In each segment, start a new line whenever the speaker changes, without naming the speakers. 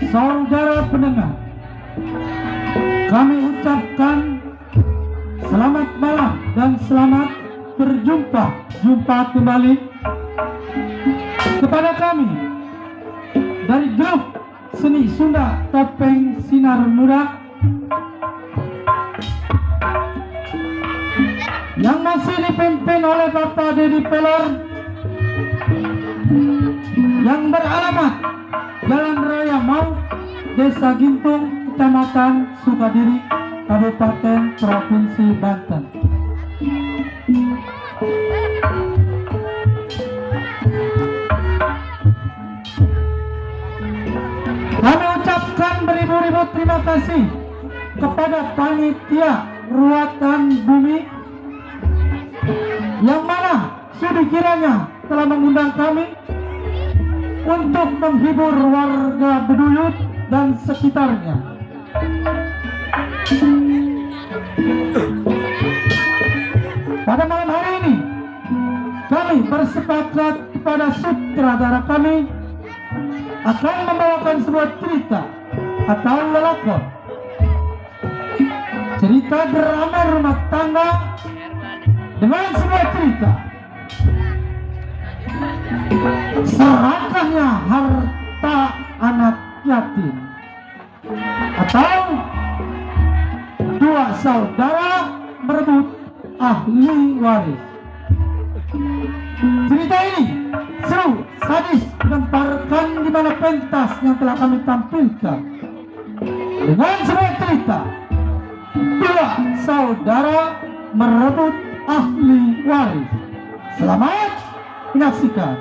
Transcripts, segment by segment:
Saudara pendengar, kami ucapkan selamat malam dan selamat berjumpa kembali kepada kami dari grup Seni Sunda Topeng Sinar Muda yang masih dipimpin oleh Bapak Dedi Pelor, yang beralamat Jalan Raya Mau, Desa Gintung, Kecamatan Sukadiri, Kabupaten Provinsi Banten. Kami ucapkan beribu-ribu terima kasih kepada panitia Ruatan Bumi yang mana sudi kiranya telah mengundang kami untuk menghibur warga Beduyut dan sekitarnya. Pada malam hari ini kami bersepakat kepada sutradara kami akan membawakan sebuah cerita atau lelakon, cerita drama rumah tangga dengan sebuah cerita serakahnya harta anak yatim, atau dua saudara berebut ahli waris. Cerita ini seru, sadis, mengemparkan di mana pentas yang telah kami tampilkan dengan sebuah cerita dua saudara merebut ahli waris. Selamat menyaksikan.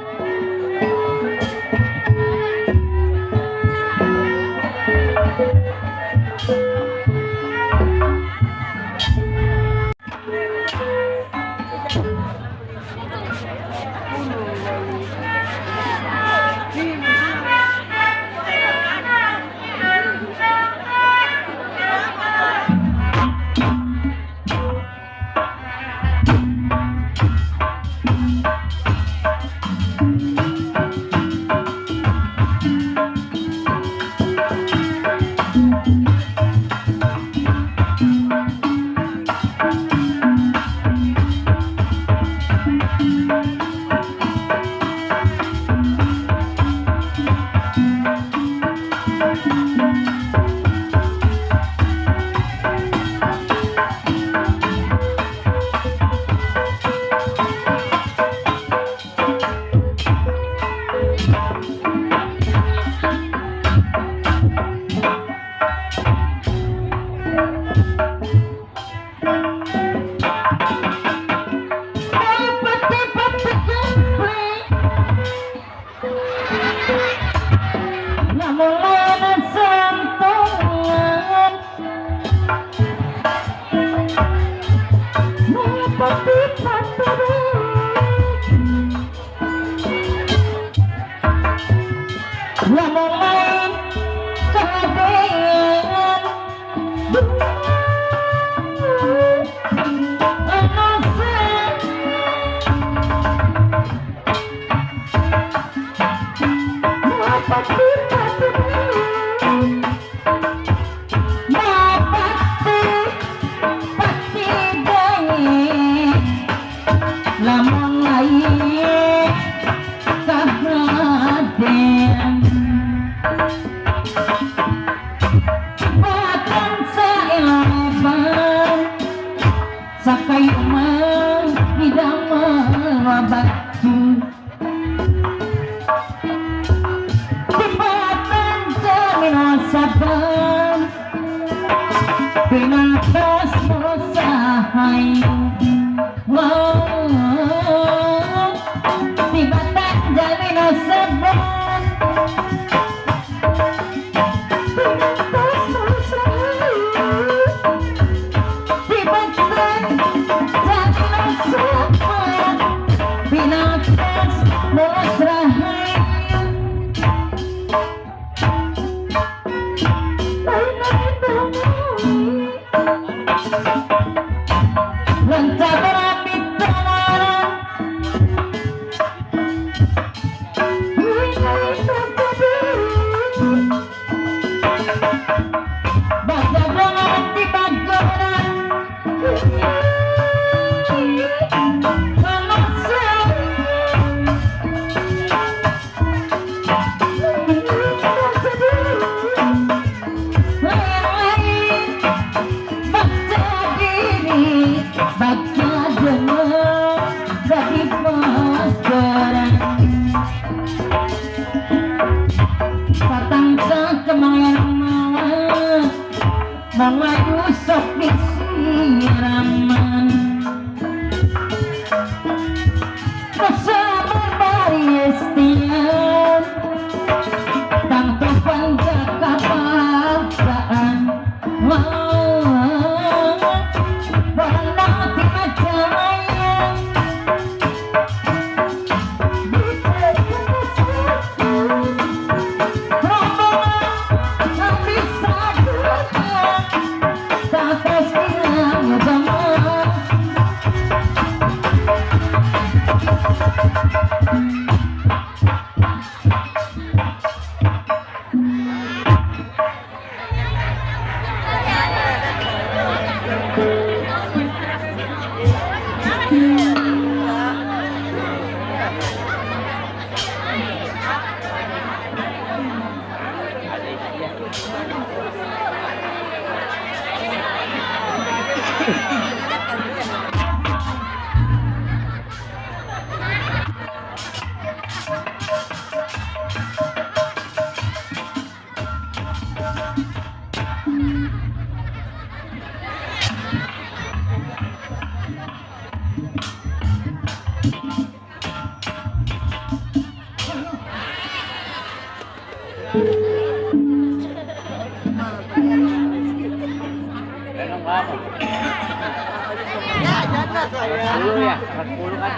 Dulu ya, 40 kan.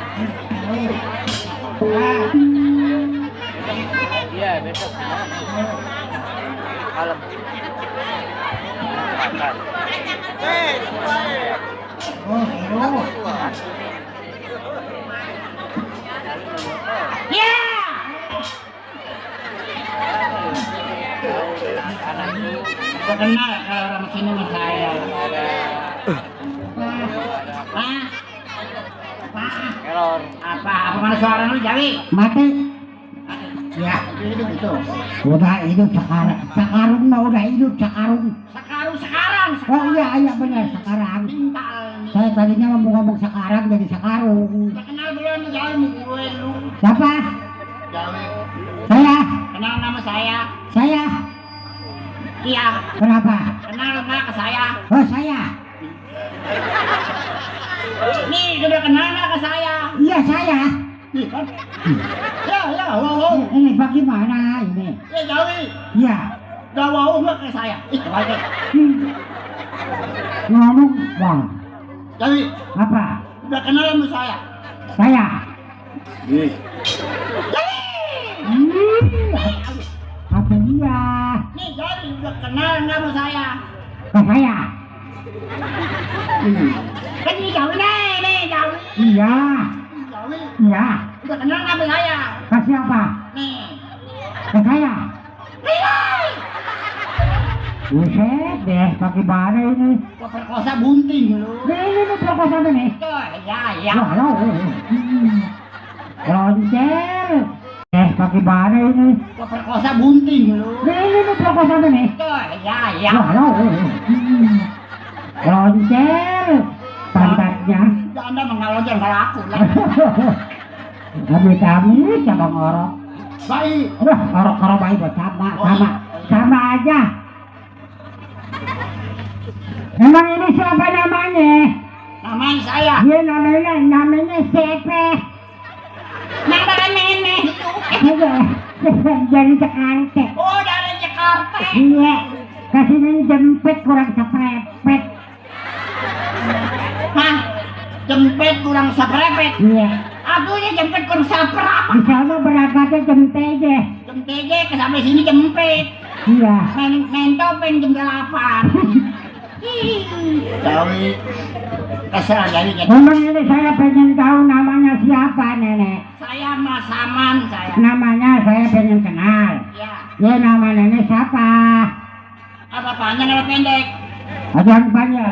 Iya, besok. Malam. Makan.
Ya. Kenal kalau orang sini sama saya.
Error.
Apa mana suara lu Jawi?
Mati.
Ya, hidup itu.
Udah hidup sekarang mah udah hidup sekarang.
Sekarang.
Oh iya benar sekarang.
Pintal.
Saya tadinya mau ngomong sekarang jadi sekarang.
Ya kenal belum Jawi mau gue lu.
Siapa?
Jawi.
Saya.
Kenal nama saya.
Saya.
Iya.
Kenapa?
Kenal nggak ke saya?
Oh saya.
Nih udah kenal nggak ke saya?
Iya saya.
Ya, wow.
Ini bagaimana ini?
Ya Jawi.
Iya.
Udah wow nggak ke saya? Baik.
Ngomong bang.
Jawi.
Apa?
Udah kenal sama saya?
Saya. Apa dia?
Nih Jawi udah kenal nggak sama saya?
Ke saya.
Kan ini Jawi nih Jawi.
Iya.
Jawi
Iya.
udah kenal nggak sama saya?
Ke siapa?
Nih.
Ke saya. Buset deh, bagaimana ini?
Gua perkosa bunting lu.
Ini perkosa ini.
Ya.
Halo. Loncer. Bagaimana ini?
Gua perkosa bunting lu.
Ini perkosa ini.
Ya.
Halo. Loncer. Pantatnya.
Anda mengalami yang aku lah.
Habis kami coba ngorok.
Baik.
Wah, ngorok baik buat sama aja. Emang ini siapa namanya?
Namanya saya.
Dia namanya siapa?
Nama nenek.
Dari Jakarta.
Oh dari Jakarta.
Iya. Kasihnya jempet kurang seprepet.
Hah? Jempet kurang seprepet.
Iya.
Akunya jempet kurang seprepet.
Di sana berangkatnya jam 3.
Jam 3 ke sampai sini jempet.
Iya.
Main topeng jam 8. Jawi kesel jadi.
Memang ini saya pengen tahu namanya siapa nenek.
Saya Mas Saman saya.
Namanya saya pengen kenal.
Ya.
Ya nama nenek siapa?
Apa panjang apa pendek?
Ada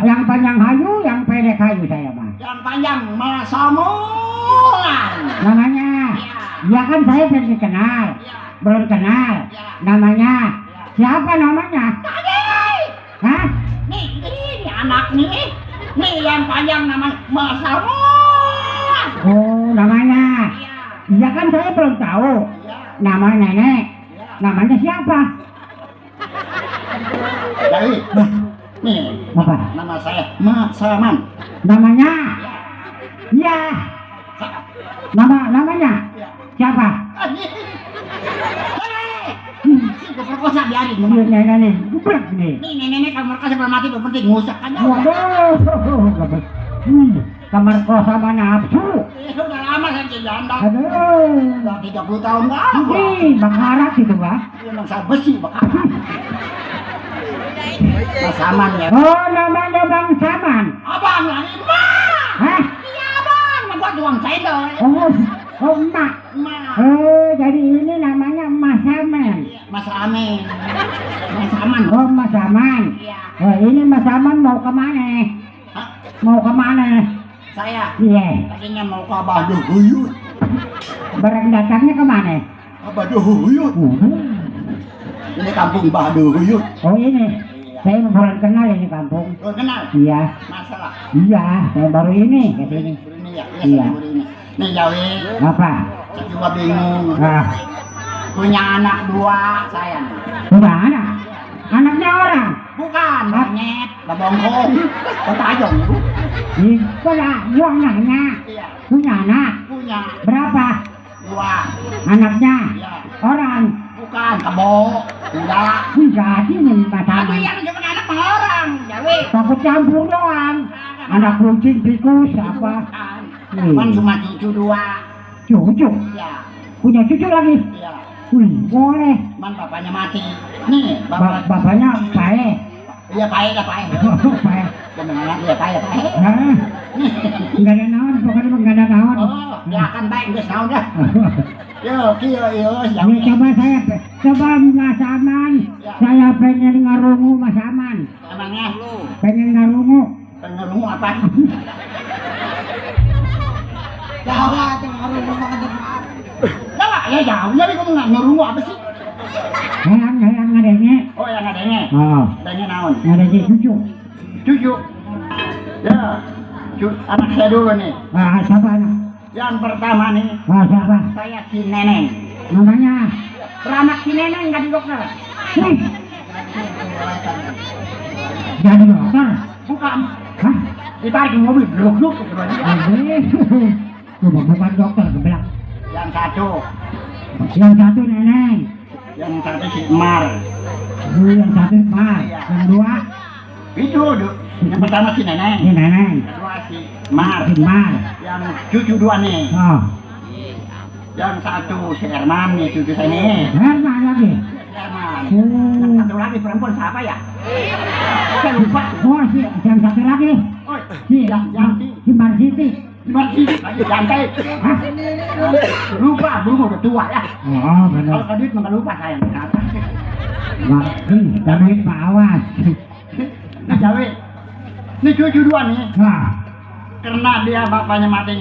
yang panjang hayu, yang pendek hayu saya mah.
Yang panjang Mas Samulan.
Namanya? Ya kan saya pengen kenal. Belum kenal. Namanya? Siapa namanya? Hah?
Nih, ini anak nih. Nih yang panjang namanya Mas Samulan.
Oh, namanya? Ya kan saya belum tahu. Nama nenek. Namanya siapa?
Jadi, nih
Apa?
nama saya Mas Saman.
Namanya? Ya. Namanya? Siapa?
Perkosa biarin.
Ini nenek geblek nih.
Nih nenek kamar kos sebelum mati udah penting ngusap aja.
Waduh. Kamar kos sama nafsu.
Udah lama saya jadi janda.
Aduh.
Udah 30 tahun enggak.
Ini bakarat itu, Pak.
Emang saya besi bakaran. Mas Saman ya.
Oh, namanya Bang Saman.
Abang lagi mah.
Hah?
Iya abang, mah gua tuang cendol.
Oh, emak.
Mah.
Oh, jadi ini namanya Mas Saman.
Mas Amin. Mas Saman.
Oh, Mas Saman.
Iya.
Oh, ini Mas Saman mau kemana?
Hah?
Mau kemana?
Saya
Iya.
tadinya mau ke Abah Duhuyut.
Barang datangnya kemana?
Abah Duhuyut. Ini kampung Abah Duhuyut.
Oh, ini. Saya baru kenal ini kampung.
Lo kenal?
Iya.
Masalah.
Iya, saya baru ini ke sini.
Ini ya,
Iya.
ini. Nih Jawi,
Apa?
saya juga bingung.
Ah,
Punya anak 2 saya.
udah anak. Anaknya orang.
Bukan, monyet, babongkong, ketajong.
Itu lah, gua anaknya.
Iya,
Punya anak.
punya
Berapa?
2.
Anaknya.
Iya,
Orang.
bukan kebo, enggak.
Jadi nih Mas
Tapi
Saman.
yang juga anak orang, Jawi.
Takut campur doang. Anak kucing, tikus, apa?
Bukan.
Iya.
Kan cuma cucu 2.
Cucu.
Iya,
Punya cucu lagi.
iya.
Wih, boleh.
Man bapaknya mati. Nih, bapak.
Bapaknya baik.
Iya, baik lah, baik.
Baik.
Benar, iya, baik, baik.
Hah? Enggak ada naon, pokoknya enggak ada naon.
Oh, dia akan baik, geus naon dah. Yo, kieu yo,
Ya, coba Mas Saman, saya pengen ngarungu Mas Saman,
emangnya lu
pengen ngarungu.
pengen apa?
Jawa ngarungu banget.
Lah, ya jauh, jadi kamu nggak ngerungu apa sih?
Hayang ngadenge.
Oh, yang adanya.
Oh,
Adanya naon?
ngadenge cucu.
Cucu. Ya, anak saya dulu nih.
Ah, siapa anak?
Yang pertama nih,
Ah, siapa?
saya si Neneng.
Namanya?
Beranak si Neneng nggak di dokter.
Nih. Jadi dokter?
Bukan.
Hah?
Ditarik ke mobil, blok-blok ke keduanya.
Coba bukan dokter, geblak.
Yang satu
Neneng.
yang satu si Mar.
Yang satu Mas. Yang dua?
Itu, yang pertama si Neneng.
Ini Neneng.
Kedua si Mar.
Mar.
Yang cucu 2 nih.
Oh,
Yang satu si Herman nih, cucu saya nih.
Herman lagi.
Herman.
Oh.
Yang satu lagi perempuan siapa ya? Saya lupa.
Oh, yang satu lagi.
Oh,
Si,
yang
si Marsiti.
Berarti lagi jantai.
Hah?
Lupa, belum udah tua ya.
Oh,
Kalau
benar.
kadit nggak lupa saya.
Wah, tapi Pak Awas.
Nah, Jawi. Ini cucu 2 nih.
Wah,
Karena dia bapaknya mati.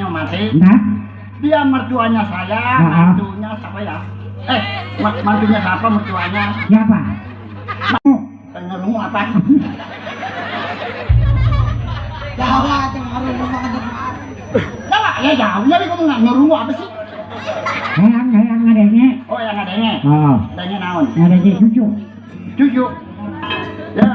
nah,
Dia mertuanya saya, mantunya siapa ya? Mantunya siapa mertuanya?
siapa?
Pengen apa?
Jawa ngarungu banget.
Jawa, ya jauh. Jadi kamu nggak ngerungu apa sih?
Hayang ngadenge.
Oh, yang adanya.
Oh,
Adanya naon?
ngadenge cucu.
Cucu. Ya,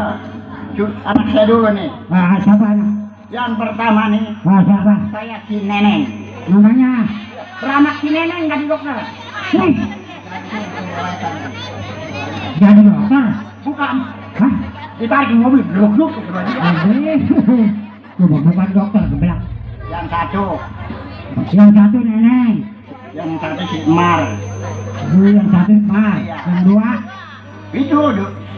anak saya dulu nih.
Ah, siapa anak?
Yang pertama nih,
Ah, siapa?
saya si Neneng.
Namanya?
Beranak si Neneng nggak di dokter.
Nih. Jadi dokter?
Bukan.
Hah?
Ditarik ke mobil, blok-blok ke keduanya.
Coba bukan dokter, geblak.
Yang satu
Neneng.
yang satu si Mar.
Yang satu Mas. Yang dua?
Itu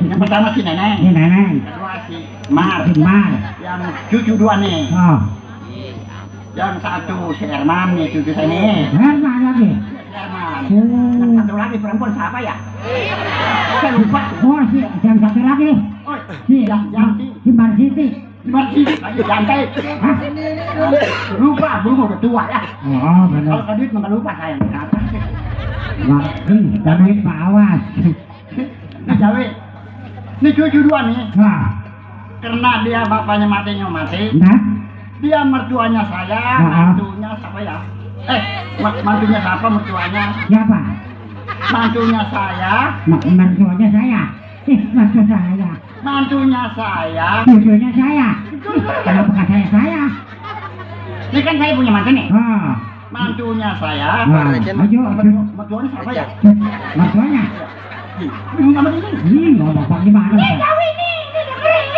yang pertama si Neneng,
Ini Neneng.
kedua si Mar,
Mar.
yang cucu dua nih,
Oh.
yang satu si Herman nih cucu saya nih.
Herman lagi.
Herman.
Oh.
Yang satu lagi perempuan siapa ya? Saya lupa.
Oh, si yang satu lagi.
Oh,
Si
yang
si Marsiti.
gimana sih? Lagi jantai.
Hah?
Lupa, belum udah tua ya.
Oh, benar.
Kalau duit nggak lupa saya.
Wah, tapi Pak awas.
Nah, Jawi, ini cucu dua nih.
Wah,
Karena dia bapaknya mati,
nah,
dia mertuanya saya, mantunya siapa ya? Mantunya siapa mertuanya?
siapa?
Mantunya saya,
Mertuanya saya. Mantu saya.
mantunya saya.
Cucunya saya. Kenapa kata saya?
Ini kan saya punya mantu nih.
Oh.
Mantunya saya.
Wah, maju.
Mertuanya siapa ya?
Mertuanya.
Bingung sama ini.
Ini ngomong bagaimana?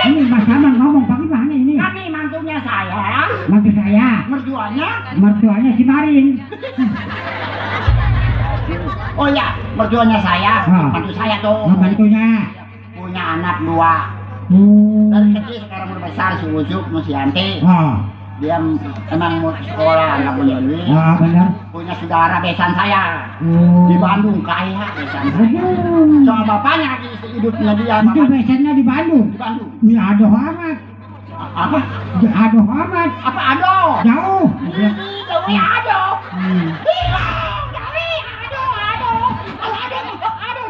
Ini Mas Aman ngomong bagaimana ini?
Kami mantunya saya,
Mantu saya. Mertuanya si Marin.
Oh ya, mertuanya saya, mantu saya tuh.
Mantunya.
Punya anak dua. Dari kecil sekarang udah besar si Uzuk, si Yanti.
Oh.
Dia emang mau sekolah, nggak punya duit.
Ah, benar.
Punya saudara besan saya
Oh.
di Bandung, kaya besan saya. Sama bapaknya hidupnya dia.
Itu besannya di Bandung.
Di Bandung.
Ya aduh amat.
Apa?
Ya aduh amat.
Apa aduh?
Jauh.
Dewi aduh.
Hmm.
Dewi aduh.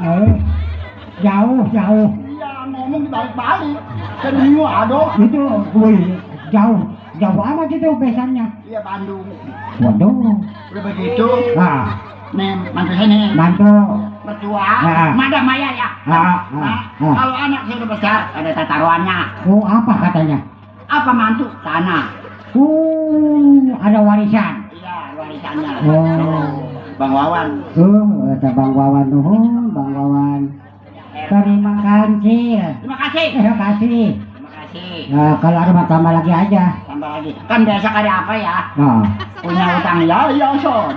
Oh. Jauh.
Iya ngomong balik-balik. Serius aduh.
Itu, wih, jauh amat itu besannya.
Iya Bandung.
Waduh.
Udah begitu.
Ah,
Nih mantu saya nih.
mantu.
Mertua.
Ah.
Mada Maya ya.
Ah.
Kalau anak saya udah besar ada tataruannya.
Oh, apa katanya?
Apa mantu? Tanah.
Ada warisan.
Iya warisannya.
Oh.
Bang Wawan.
Ada Bang Wawan nuhun, Bang Wawan. Terima kasih.
Terima kasih.
Terima kasih.
Terima kasih.
Nah, kalau ada mah tambah lagi aja.
Tambah lagi. Kan biasa kali apa ya?
Nah,
Punya utang ya son.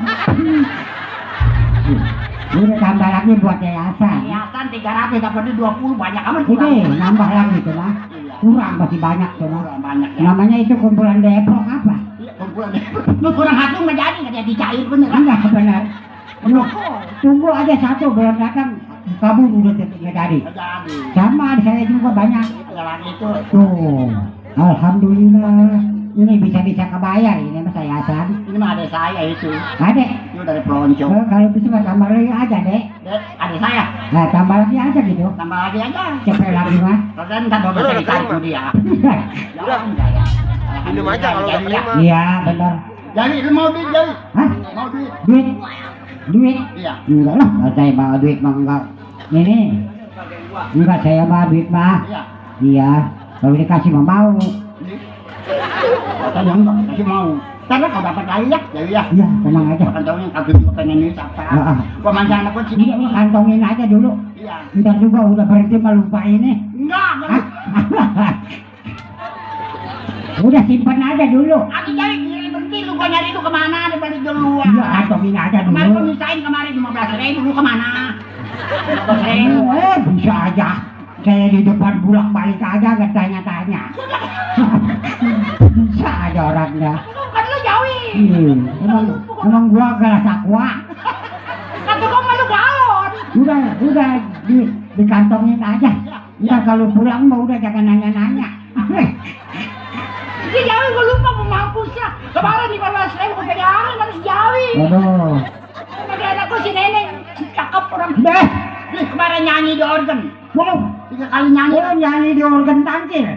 udah tambah lagi buat yayasan.
Yayasan 300 dapat 20 banyak amat
Ini
kurang.
nambah lagi tuh lah.
Iya.
Kurang masih banyak tuh lah.
Kurang banyak ya.
Namanya itu kumpulan Depok apa?
Iya, kumpulan deh. Lu kurang satu nggak jadi cair bener.
Enggak benar. Lu tunggu aja satu bulan datang kamu udah nggak jadi.
Nggak jadi.
Sama di saya juga banyak.
Ada lagi itu.
Tuh, alhamdulillah. Ini bisa kebayar ini mas yayasan.
Ini mah ada saya itu.
Ada.
Itu dari Pelonco.
Kalau bisa mah tambah lagi aja deh.
Dek, ada saya.
Nah tambah lagi aja gitu.
Tambah lagi aja.
Cepet lagi mah.
Kalau ntar bapak saya ditarik sama dia.
Udah. Minum aja kalau nggak beli mah.
Iya benar.
Jadi lu mau duit jadi?
Hah?
Mau duit?
Duit?
Iya.
Enggak lah, kalau saya mau duit mah enggak. Ini. Enggak saya mau duit mah.
Iya.
Iya. Kalau dikasih mah mau.
Katanya enggak, kasih mau. Karena kau dapat lagi ya, jadi ya.
Iya, tenang aja.
Kantongnya kau juga pengen ini siapa? Gua manjain aku sini.
Ini kantongin aja dulu.
Iya.
Ntar juga udah berhenti mah lupa ini.
Enggak.
Udah simpan aja dulu.
Aku jadi berhenti lu, gua nyari lu kemana? Di balik dulu.
Iya, kantongin aja
Kemarin gua
dulu.
misain kemarin 15.000 lu kemana? 15.000.
Bisa aja. Saya di depan pulang balik aja nggak tanya-tanya. Bisa aja orangnya.
Kan lu Jawi.
Emang gua gak sakwa.
Kata gua malu galon.
Udah dikantongin aja. Ntar kalau pulang mau udah jangan nanya-nanya.
Si Jawi gua lupa mau mampus ya. Kemarin 15.000 gua pegangan sama si Jawi.
Aduh.
Ada anakku si Neneng, cakep orang.
Deh.
Nih kemarin nyanyi di organ.
Wow.
3 kali nyanyi.
Oh nyanyi di organ tangkil.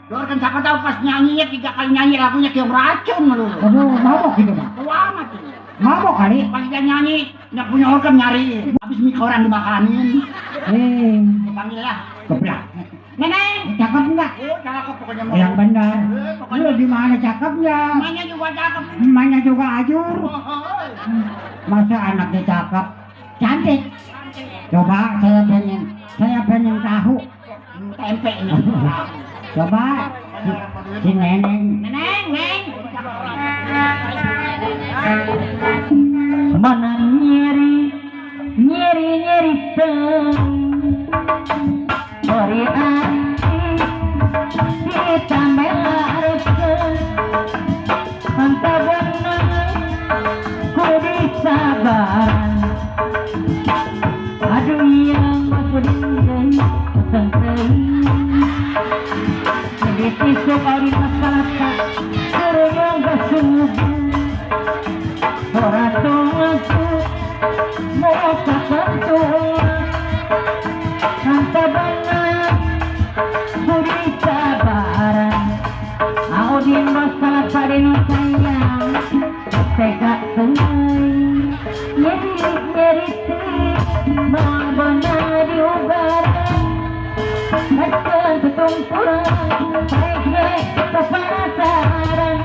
Di organ siapa tahu pas nyanyinya 3 kali nyanyi lagunya kayak racun lu.
Aduh, mabok gitu bang.
Tua amat ini.
Mabok kali.
Pas dia nyanyi, nggak punya organ nyari. Habis mie koran dimakanin. Panggil ya.
Keblak.
Neneng.
Cakep enggak?
Oh, cakep pokoknya.
Yang benar.
Pokoknya.
Lu di mana cakepnya?
Namanya juga cakep.
Emaknya juga ajur.
Oh.
Masa anaknya cakep? Cantik. Coba saya pengen tahu.
Tempe ini.
Coba si Neneng.
Neneng, Neng.
Mana nyeri peng. padeno sayang tega teuing nyeri mabana diubaran akan tutumpuran baiknya kepasaran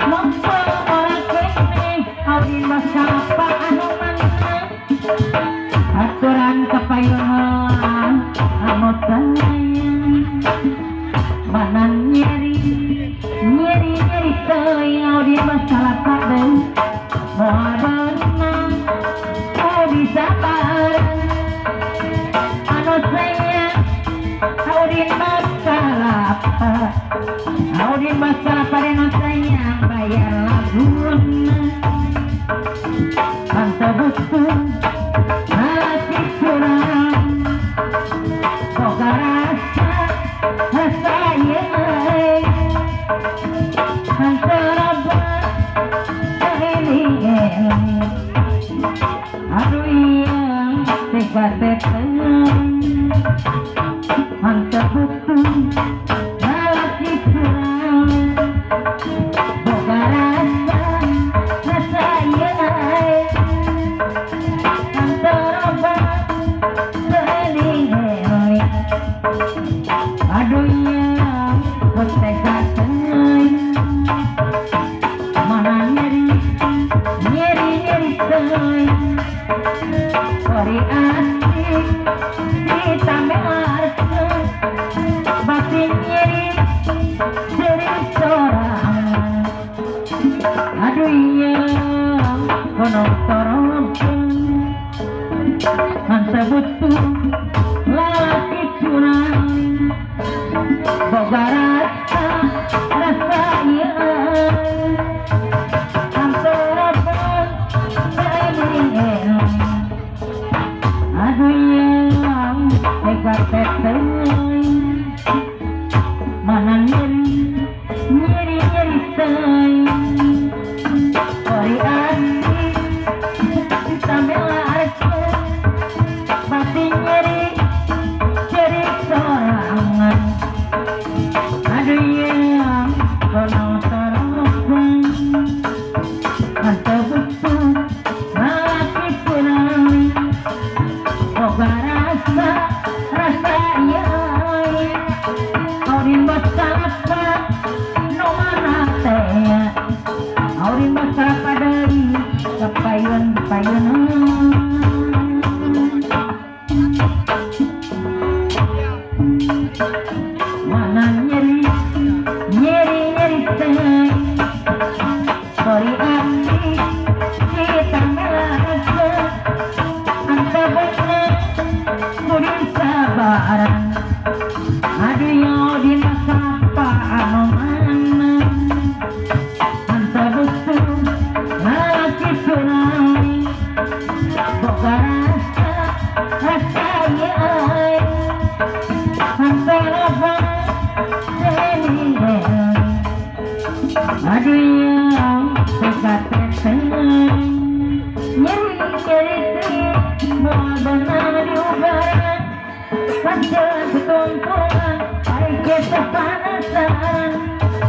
mampu orang kene awin masapa anu mantan aturan kapayungan anu sayang mana nyeri teuing awin masalah kadang moal beunang bisa bareng anu sayang Audin masalah padeno sayang bayar lagun anta butuh hati curang boga rasa yeay anta rabah eling aduh iya tega anta butuh lalaki curang boga rasa yeay anta rabah eling aduh iya tega mana nyeri teuing ori asik ditamelarkeun batin nyeri jadi sorangan aduh iya kono torongkeun anta butuh lalaki curang boga rasa yeay anta rabah eling aduh iya tega teuing mana nyeri teuing ori asik ditamelarkeun batin nyeri jadi sorangan aduh iya kono torongkeun anta butuh lalaki curang boga rasa yeay aurin basapa no mana teh aurin basapa deui kapayun-payunan mana nyeri teuing ori asik ditamelarkeun anta beunang kudu sabaran aduh yo di masapa anu mana anta butuh lalaki curang boga rasa yeay anta rabah eling aduh iya tega teuing nyeri teuing moal beunang diubaran akan tutumpuran baiknya kepasaran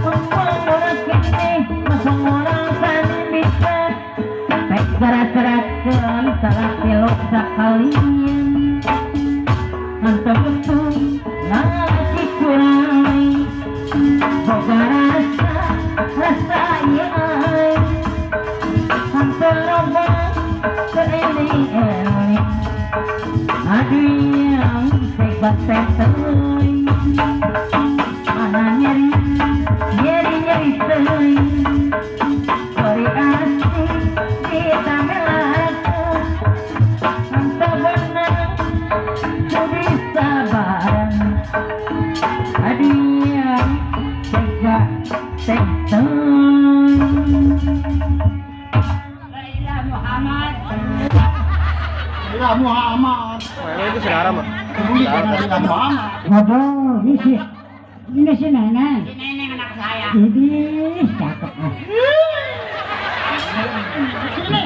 mampu orang kene masang orang tani bisa baik gerak-gerakkeun salah tiluk sakalian anta butuh lalaki curang boga rasa yeay anta rabah eling aduh iya tega teuing mana nyeri teuing ori asik ditamelarkeun anta beunang kudu sabaran aduh iya tega teuing
Laila Muhammad.
Mana itu saudara mah?
Laila Muhammad.
ngobrol ini si nenek
Si Neneng anak saya.
ini cakep
Sini.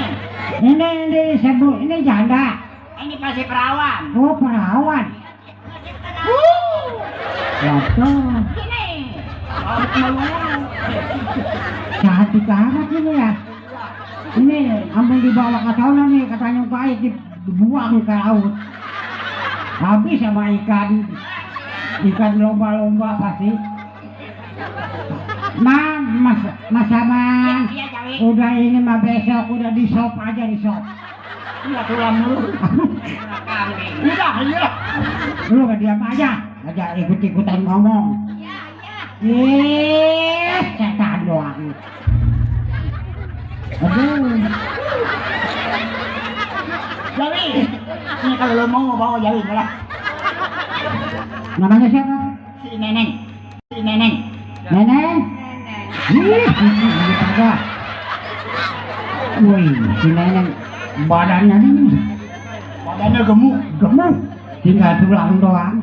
ini sebut ini janda
Ini pasti perawan.
oh perawan Lato
Sini. Oh,
Cantik amat ini ya. Ini ampun dibawa ke sana nih, katanya pahit dibuang ke laut. Habis sama ikan lomba-lomba pasti. Mas Aman,
Iya, Jawi.
udah ini mah besok udah di shop aja di shop.
Iya, tulang mulu. Udah, iya.
Lu gak diam aja ikut-ikutan ngomong. Setan doang. Aduh.
Jawi, ini kalau lo mau bawa Jawi malah.
Namanya siapa?
Si Neneng. Si Neneng.
Neneng? Ih, ini kagak. Wih, si Neneng badannya nih
Badannya gemuk.
gemuk, tinggal tulang doang.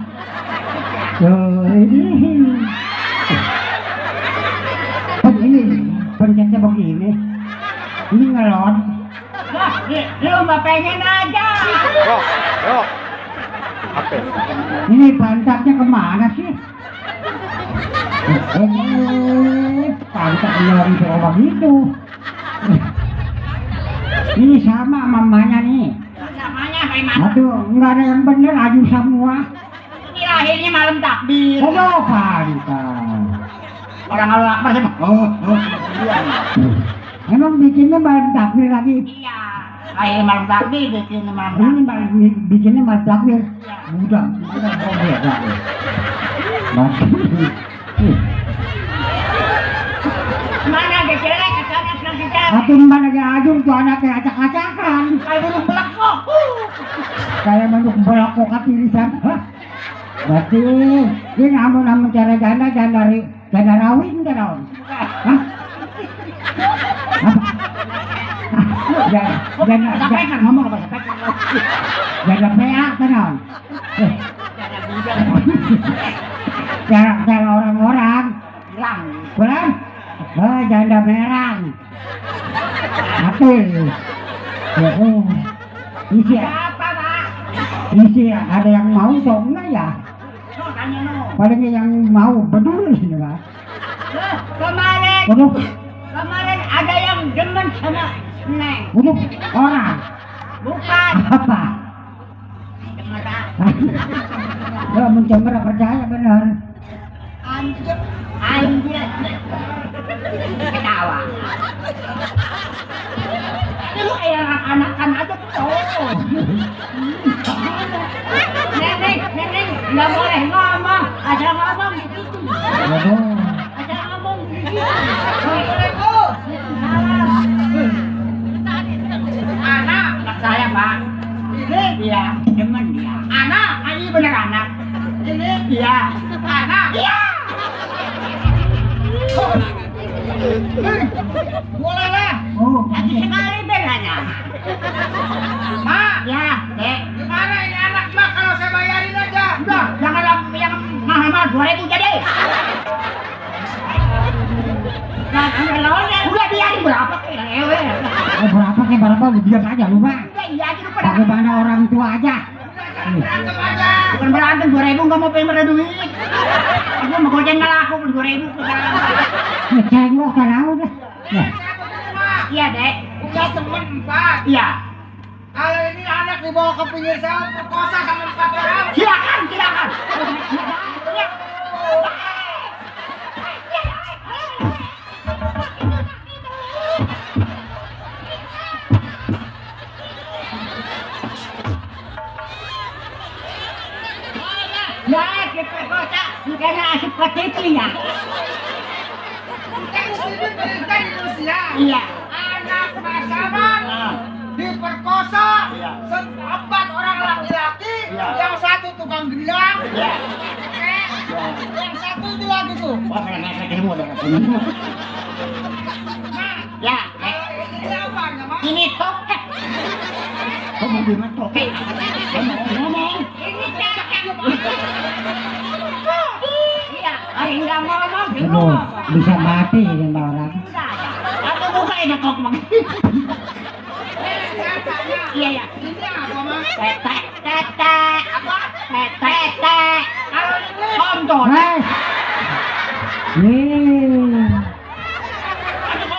Ini pencetnya begini, ini ngelon.
Lah, lu mah pengen aja.
Yo. Apa?
Ini pantatnya kemana sih? Pantat nyari coba gitu. Ini sama mamanya nih.
Namanya bagaimana?
Aduh, nggak ada yang bener, aju semua.
Ini lahirnya malam takbir.
Oh, pantat.
Orang Allah Akbar sih.
Emang bikinnya malam takbir lagi.
Iya. Lahir malam takbir bikin malam takbir.
Ini malam bikinnya malam takbir. Udah beda.
Mana gecelek ke sana sedang kita.
Atau mana kayak ajur tuh anaknya acak-acakan.
Kayak burung belakok.
Kayak bentuk belakok irisan. Hah? Berarti dia namun cara janda rawin kan on? Hah? Apa?
Sampaikan ngomong apa sampaikan.
Janda PA kan on? Cara orang-orang
Hilang.
bukan? Oh, janda merang. Apel. Oh, isi
Apa, Pak?
ada yang mau atau enggak ya?
No, tanya no.
Paling yang mau peduli ini Pak.
Kemarin
Untuk
ada yang demen sama Neng.
orang
Bukan.
apa?
Cemara.
Lo mencemara percaya benar.
Anjir. Ketawa. Lu kayak anak-anakan aja tuh. Neneng, nggak boleh ngomong. Asal ngomong begitu.
Waduh.
Asal ngomong begitu. Assalamualaikum. Anak saya Pak. Ini dia, teman dia. Anak, ini bener anak. Ini dia, anak. Iya. Boleh lah.
Oh,
Nanti sekali bedanya. Mak, ya, Dek.
Gimana ini anak mak kalau saya bayarin aja?
Udah, jangan yang mahal-mahal 2.000 jadi. Nah, udah biarin berapa lewe.
berapa lu diam aja lu Pak.
Udah iya aja lu pada.
Bagaimana orang tua aja.
Berantem aja.
Bukan berantem 2.000 nggak mau pengen duit. Aku mau goceng nggak laku 2.000
Ngecengok kan udah. Nah,
Iya Dek.
Punya temen 4.
Iya.
Kalau ini anak dibawa ke pinggir sawah perkosa sama 4 orang.
Silakan. Ya, kita kota bukan asik seperti ya.
Kan sini berita di Rusia.
Iya.
Anak pasangan diperkosa 4 orang laki-laki, yang satu tukang gelang, yang satu itu lagi tuh.
Wah, kena ilmu dah. Ya,
Ini apa namanya?
ini toket. Kamu di mana toket? Ngomong. Ini toket. Iya, nggak ngomong di
aduh,
rumah.
bisa mati ini orang.
Aku buka ini kok bang.
Saya tanya,
Iya.
ini apa mas?
Tete. Apa? Tete. Kalau ini kontol.
Hei. Nih.
Ada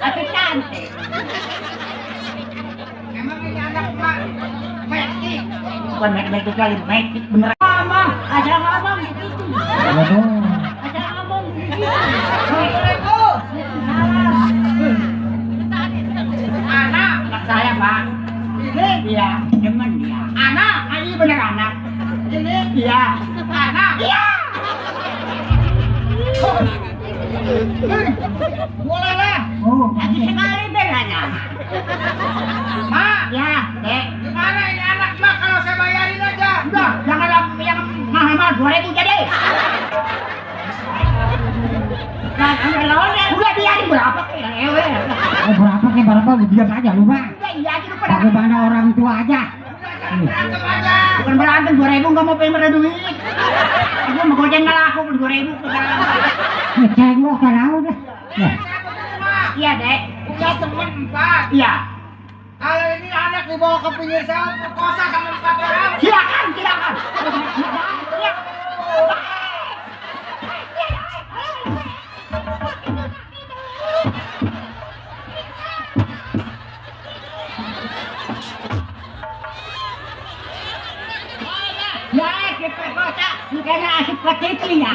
Ate cantik.
Emang ini anak mak metik.
Bukan metik kali, metik beneran. Mama, ada ngomong begitu.
Waduh.
Ada ngomong begitu. Anak saya Pak.
Ini,
Iya, demen dia. Anak, ini bener anak.
ini,
Iya.
anak.
Iya.
Boleh lah.
Oh,
Lagi sekali bedanya.
Mak,
Ya, Dek.
gimana ini anak mak kalau saya bayarin aja?
Udah, jangan yang mahal-mahal 2.000 jadi. Nah, udah biarin berapa
Oh, berapa kayak berapa lu diam aja lu mah.
Ya iya aja lu pada
Bagaimana orang tua aja.
Berantem aja.
bukan berantem 2.000 nggak mau pengen duit. Aku mau gojek nggak laku 2.000
Ngecengok kan aku dah. Nah,
Iya Dek.
Punya temen 4.
Iya.
Kalau ini anak dibawa ke pinggir sawah, perkosa sama 4 orang.
Silakan, silakan. Ya, kita kota karena asik petinya.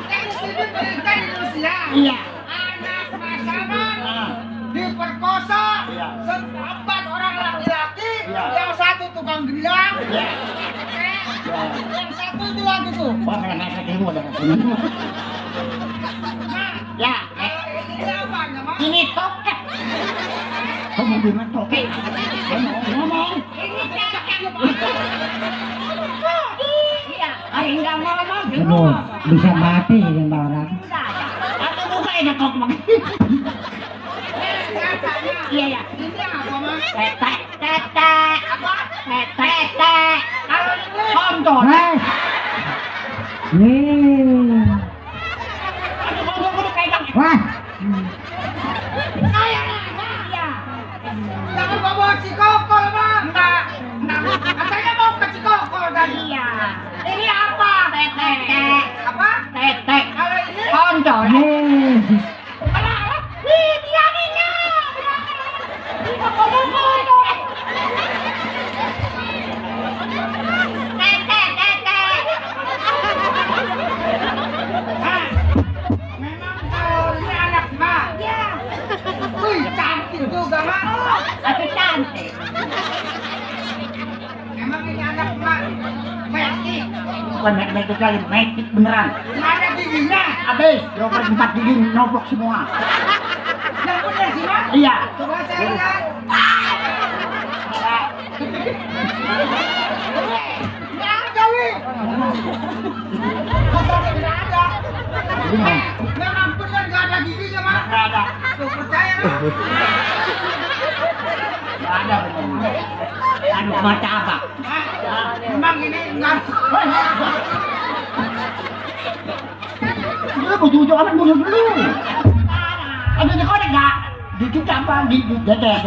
Kan di sini berita di Rusia.
Iya.
Anak pasangan diperkosa
Iya.
4 orang laki-laki,
Iya.
yang satu tukang gelang,
Iya.
yang satu itu lagi tuh.
Wah, karena ketemu dah. Ya,
Ini apa namanya?
ini toket. Kamu gimana toket? Ngomong. Ini toket. Iya, hari nggak ngomong.
aduh, bisa mati ini orang.
Atau buka ini kok bang. Iya ya.
Ini apa mas?
Tetek, tetek. Apa? Tetek. Kalau ini kontol.
Hei. Nih.
Aduh, ngomong pegang.
Wah.
Iya.
Jangan bawa cikokol bang.
Enggak.
Katanya mau ke cikokol tadi.
Iya. Ini apa? Tetek.
Apa?
Tetek.
Kalau ini
Kontol.
Nih.
Ih, dia ini. Ngomong kontol. Tetek, tetek.
Hah? Memang kalau ini anak mak.
Iya.
Wih cantik juga mak.
Tapi cantik.
Emang ini anak mak metik.
Bukan metik kali, metik beneran.
Ada giginya.
Habis, 24 gigi noblok semua.
Yang benar sih mak.
Iya.
Coba saya lihat. Nggak ada wih. Masa nggak ada? Memang benar nggak ada giginya mak.
Nggak ada.
Tuh percaya mak.
Nggak ada bener. Aduh, mata apa?
Hah? Memang ini nggak.
Lu bujuk-bujuk amat bunuh dulu. Aduh, kau ada nggak? Cucu apa? Di deder.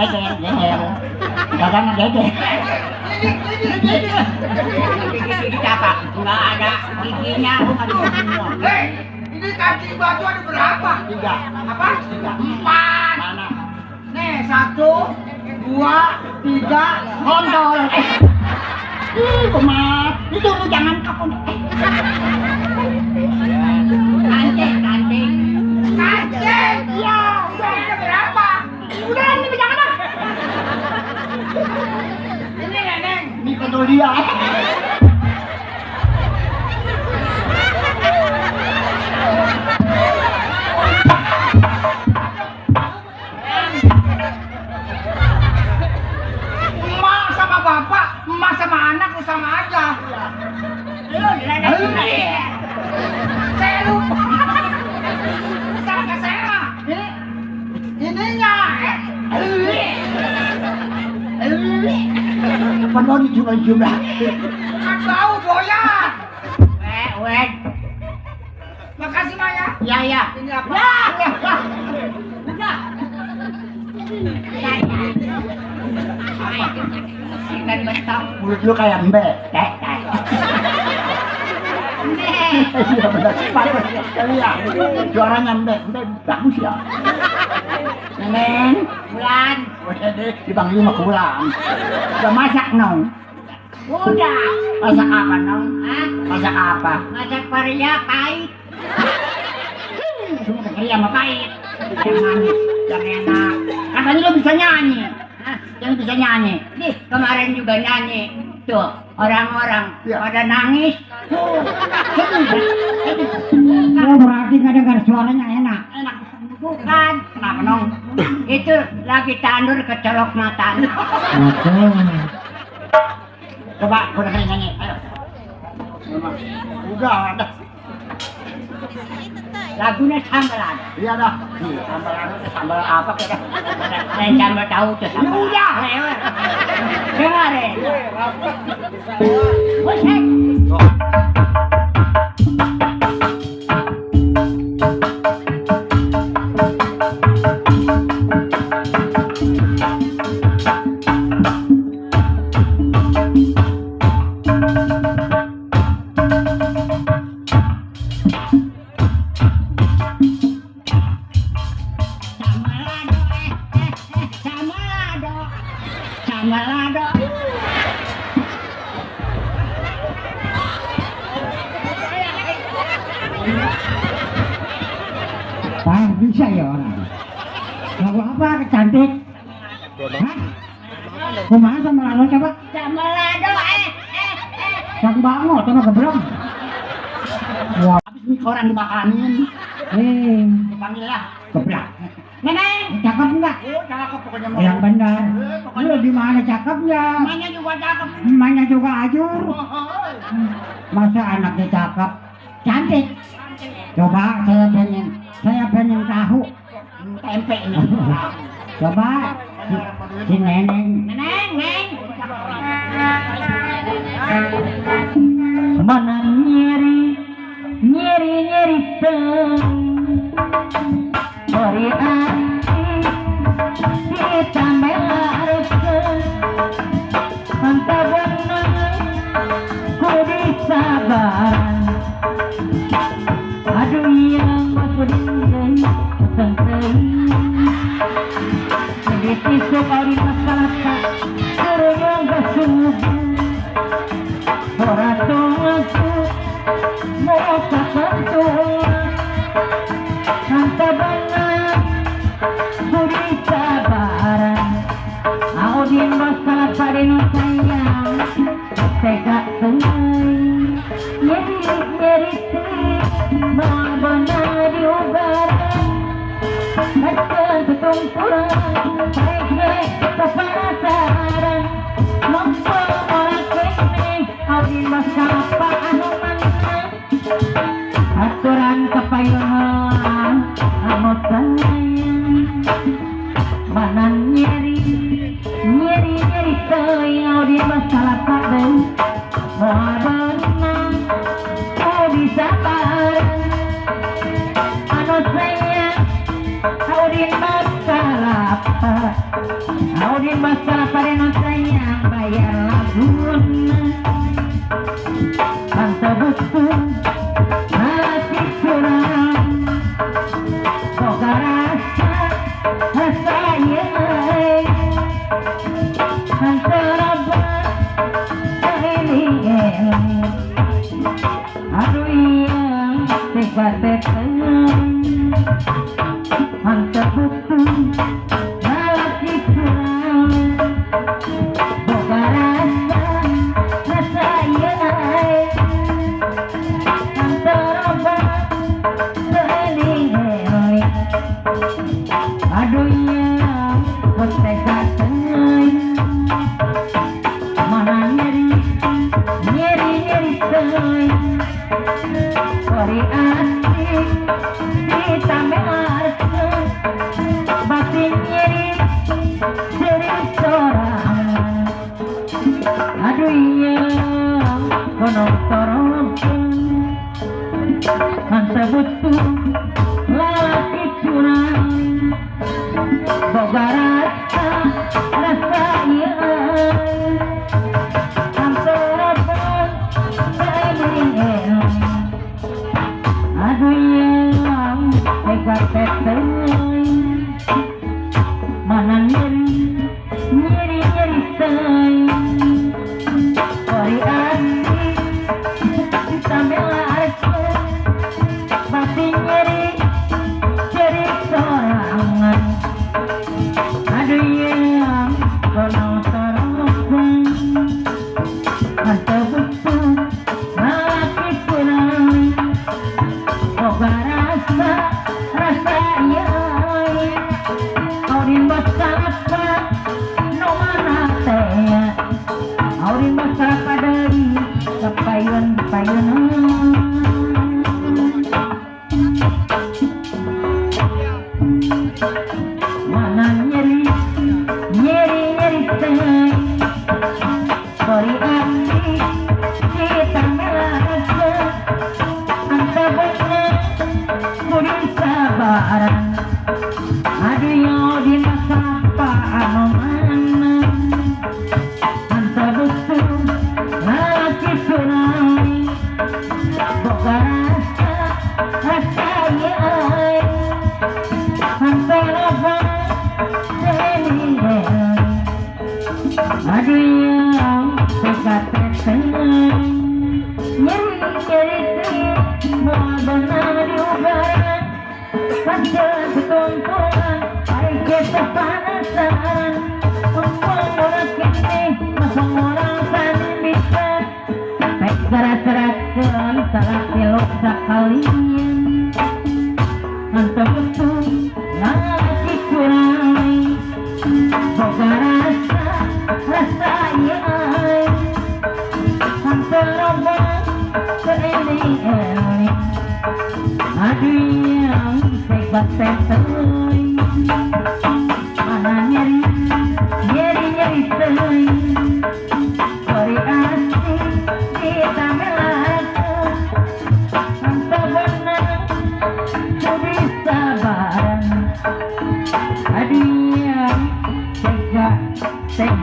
Dagangan deder. Gigi apa? Nggak ada giginya, bukan semua.
Hei, ini kancing baju ada berapa?
3.
Apa? 4.
Mana?
Nih 1, 2, 3.
Kontol. Ih, kemat. Itu lu jangan kapun. Kancing.
Kancing. Iya. Udah ada berapa?
Udah, ini jangan ah.
Ini neneng.
Ini kontol dia.
Emak sama bapak, emak sama anak lu sama aja.
Lu
Saya lupa. Sama saya. Ininya.
Penuh juga.
Kan bau doyan.
Weh.
Makasih Maya.
Ya.
Ini apa?
Udah. Dan bentak mulut lu kayak mbek. Tek. Iya benar. Bagus sekali ya. Juaranya bagus ya. Neneng, bulan. Udah deh, dipanggil mah bulan. Udah masak nong.
Udah.
Masak apa nong?
Hah?
Masak apa?
Masak paria pahit.
Cuma kekeri sama pahit. Yang manis, yang enak. Katanya lo bisa nyanyi.
Hah?
Yang bisa nyanyi.
Nih, kemarin juga nyanyi. Tuh, orang-orang
Ya.
pada nangis.
Oh, berarti nggak dengar suaranya enak.
Enak.
Bukan.
Kenapa nong?
Itu lagi tandur kecolok mata.
Betul.
Coba, udah kali nyanyi. Ayo. Udah ada.
Lagunya sambelan.
Iya dah. Nih, sambal apa kira?
Dan sambal tahu tuh
Ya
sambal.
udah.
Lewat. Dengarin. Buset. Samalado. Samalado.
Pak, bisa ya orang. Lagu apa cantik? Hah? Kumaha sama lalu coba?
Samalado.
Sang banget, sama keberang. Wah,
Habis nih orang dimakanin. Dipanggil lah.
keberang.
Neneng.
Cakep enggak?
Oh, cakep pokoknya mau.
Yang benar.
Pokoknya.
Lu di mana cakepnya?
Namanya juga cakep.
Emaknya juga ajur.
Oh,
Masa anaknya cakep? Cantik. Coba saya pengen tahu.
tempe ini.
Coba si Neneng.
Neneng, Neng.
Mana nyeri beri hati kita melaraskan entah benar kudu sabaran aduh yang aku dingin senteng sedikit sekali masalah tak serunya gasuh orang tuaku mau tertentu entah benar kudu sabaran audien masalah pada sayang tega sengai nyeri mau benar diubaran akan ketumpuran baik kepanasaran mampu melakukan audien masalah anu mana aturan kepayungan anu sayang mana nyeri sayang di masalah padan mau benang mau disabaran anu sayang audin masalah pada anu sayang bayar lagun tante butuh hati curang boga rasa sayang antara ini aduh yang tega-tega ante butuh hati curang boga rasa sayang aduh yang tega mana nyeri sayang beri hati kita melaraskan batin nyeri seorang aduh yang konon sorongkan ante butuh lalaki curang boga rasa sayang antara pun sayang sabaran adio dina sapa anu mana antadusum laki kurang boga rasa yai antara bang adio segateng nyeri Madana diubaran Panjang ketumpuan Hai kepanasan Umpang orang kini Masang orang tani bisa Baik gerak-gerakkan Salah pilok sekalian Antara betul Lagi kurang Boga rasa yai Antara bang Seeling-eling Aduh yang sebat-sebat Mana nyeri-nyeri Kori asik kita melaku Tanpa benar Sudi sabaran Aduh yang sebat-sebat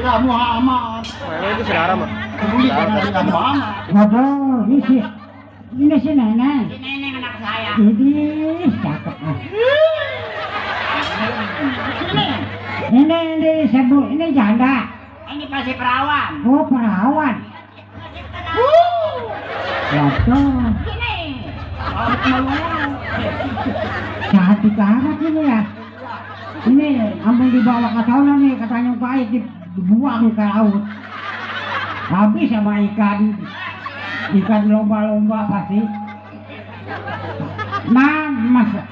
Ya Muhammad.
Itu saudara mah.
Ya Muhammad.
Waduh, ini si Neneng.
Si Neneng anak saya.
Ini cakep ah. Ini sebut ini janda.
Ini pasti perawan.
Oh perawan. Waduh,
Sini. Harus melulu.
cantik amat ini ya. Ini ambil dibawa ke sana nih katanya baik dibuang ke laut. Habis sama ikan lomba-lomba pasti.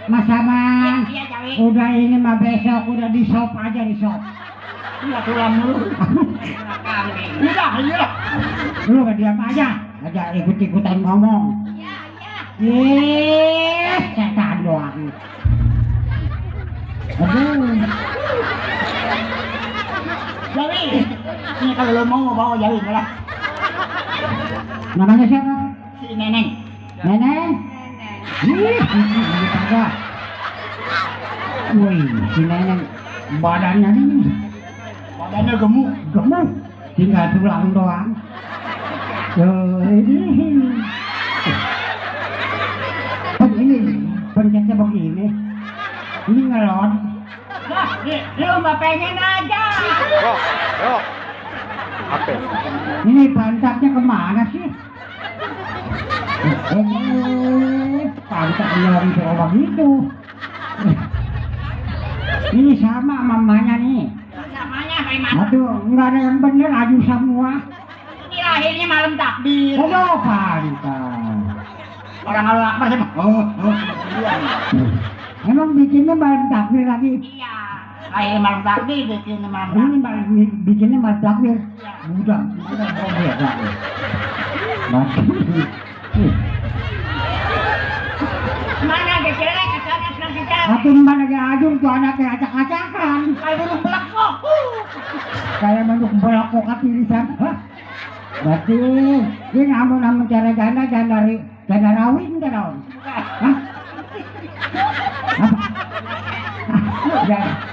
Mas Aman,
Iya, Jawi.
udah ini mah besok udah di shop aja di shop.
Iya tulang dulu. Kambing. Iya.
Lu gak diam aja ikut-ikutan ngomong. Setan doang. Aduh,
Jawi. Ini kalau lo mau bawa Jawi lah.
namanya siapa?
Si Neneng.
Neneng? Ih, ini kagak. Wih, si Neneng badannya nih
Badannya gemuk.
gemuk, tinggal tulang doang. Ini pencetnya begini, ini ngelon.
Lah, lu mah pengen aja.
Yo. Apa?
Ini pantatnya kemana sih? Pantatnya lagi berubah gitu. Ini sama mamanya nih.
Namanya kayak mana?
Aduh, nggak ada yang bener, aju semua.
Ini lahirnya malam takbir.
Oh, pantas.
Orang kalau akbar sih.
Emang bikinnya malam takbir lagi.
Iya. Lahir malam takbir bikin malam
Ini
takbir.
malam bikinnya malam takbir. Udah, beda.
Mana kecilnya kesana senang kita.
Aku mana lagi ajur tuh anaknya acak-acakan.
Kayak burung belekok.
Kayak manuk belakok katirisan. Hah? Berarti ini namun cara janda rawin kan dong? Hah? Apa?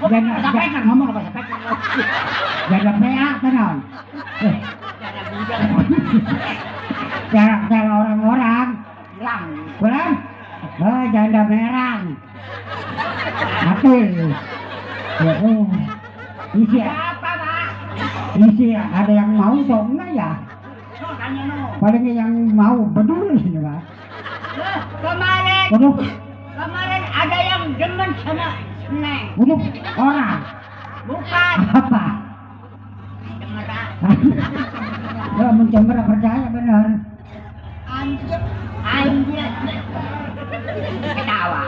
Bahasa pekan ngomong bahasa pekan.
Janda PA kan dong?
Ada bujang.
Cara orang-orang.
Hilang.
Bukan? Oh, janda merang. Atul. Isi,
Apa, Pak?
isi ada yang mau atau enggak ya?
No, tanya no.
Paling yang mau peduli ini Pak.
Loh, kemarin
Untuk
ada yang demen sama Neng.
untuk orang
Bukan.
apa?
Demeran.
Lo mencember percaya benar.
Anjir. Ketawa.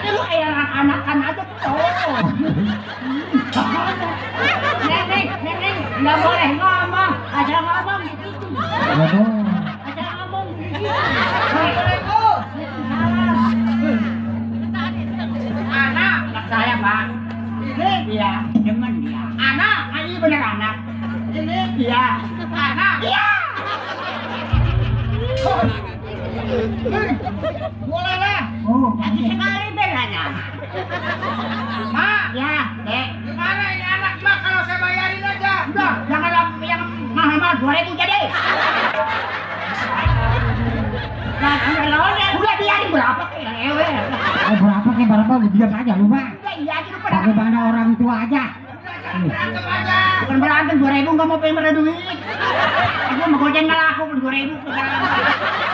Lu kayak anak-anakan aja tuh. Neneng, nggak boleh ngomong. Asal ngomong begitu.
Waduh.
Asal ngomong begitu. Assalamualaikum. Anak saya Pak. Ini dia, demen dia. Anak, ini bener anak. Ini Iya.
Anak.
Iya.
Boleh lah.
Oh,
Lagi sekali belanya.
Mak,
Ya, Dek.
gimana ini anak mak kalau saya bayarin aja?
Udah, jangan yang mahal-mahal 2.000 jadi. Nah, udah biarin berapa kayak ewe.
berapa lu diam aja lu mah.
Udah iya aja lu pada.
Bagaimana orang tua aja.
Berantem aja.
Bukan berantem 2.000 nggak mau pengen pada duit. Aku mau goceng nggak laku 2.000.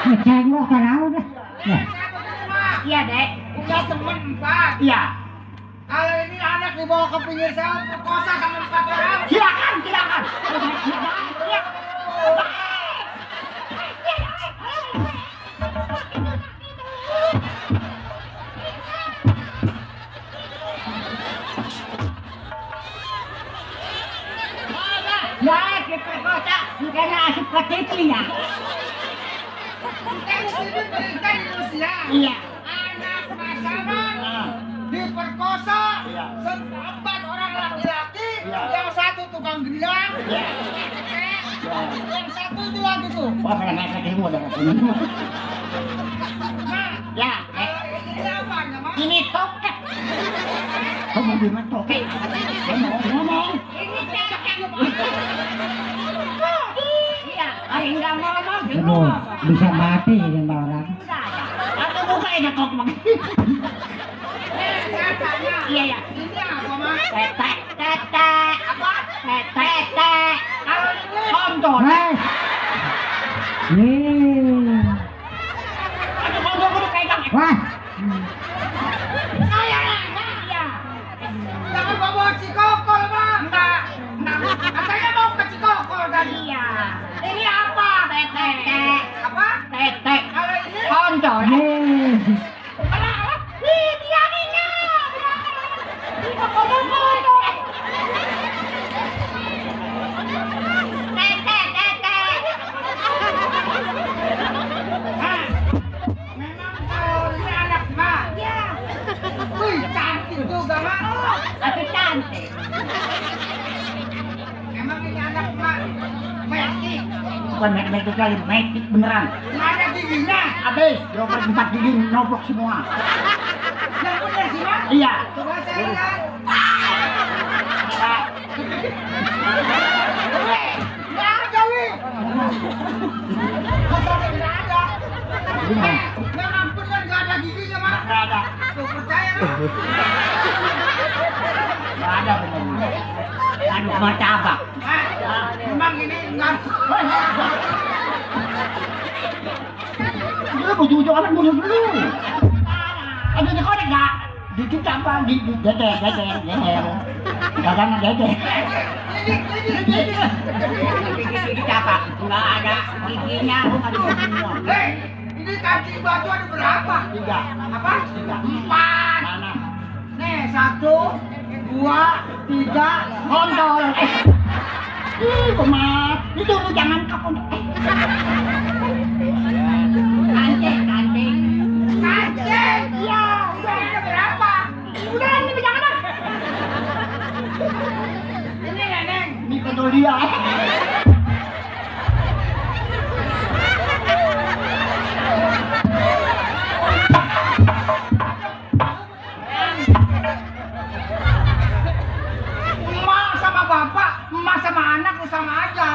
Ngecengok kan udah. Ya.
Mak,
Iya, Dek.
punya temen 4.
Iya.
Kalau ini anak dibawa ke pinggir sawah, perkosa sama 4 orang.
Silakan, silakan. Iya. Ya, diperkosa karena seperti itu ya.
Kita di sini berita di Rusia.
Iya.
Anak pasangan
Nah,
diperkosa
Iya.
4 orang laki-laki,
Iya.
yang satu tukang gelang,
Iya.
yang satu itu lagi tuh.
wah pada naik ke timur dari sini.
Nah,
Ya,
ini apa namanya?
ini toket. Kamu gimana toket? Ngomong.
Ini cakep.
Iya, hari nggak ngomong.
Aduh, bisa mati ini orang.
Aku buka aja kok bang.
Saya tanya,
Iya ya.
ini apa mas?
Tete, tete. Apa? Tete.
Kalau ini
Kontol.
Hei. Nih.
Aduh, kontol kudu pegang.
Wah.
saya
Iya.
jangan bawa cikokol bang.
Enggak.
Katanya mau ke cikokol tadi.
Iya.
Ini apa?
Tete.
Apa?
Tete.
Kalau ini
Kontol.
Nih.
Ih, biarinnya. Tidak kontol. Tete, tete.
Hah? Memang kalau ini anak mak.
Ya.
Wih, cantik juga mak.
Tapi cantik.
Emang ini anak mak. Metik.
Bukan metik lagi, metik beneran.
Nggak ada giginya.
Habis, dioper 4 gigi noblok semua.
Yang bener sih mak.
Iya.
Coba saya lihat.
Pak.
Wih, nggak ada wih. Masa nggak ada? Memang bener nggak ada giginya mak.
Nggak ada.
Tuh percaya mak.
Nggak ada bener. Aduh, martabak.
Memang ini nggak.
Lu bujuk-bujuk amat bunuh dulu. Aduh, ini kok enggak? Dikit apa? Di dede. Dagangan dede. Gigi apa? Enggak ada giginya, bukan giginya.
Hei, ini kancing batu ada berapa?
3.
Apa? 4.
Mana?
Nih 1, 2, 3.
Kontol. Ih, kumah. Itu lu jangan kapun. Kancing.
Kancing. Iya. Udah ada berapa?
Udah, ini jangan dah.
Ini neneng.
Ini kontol dia.
Emak sama bapak, emak sama anak ya sama aja.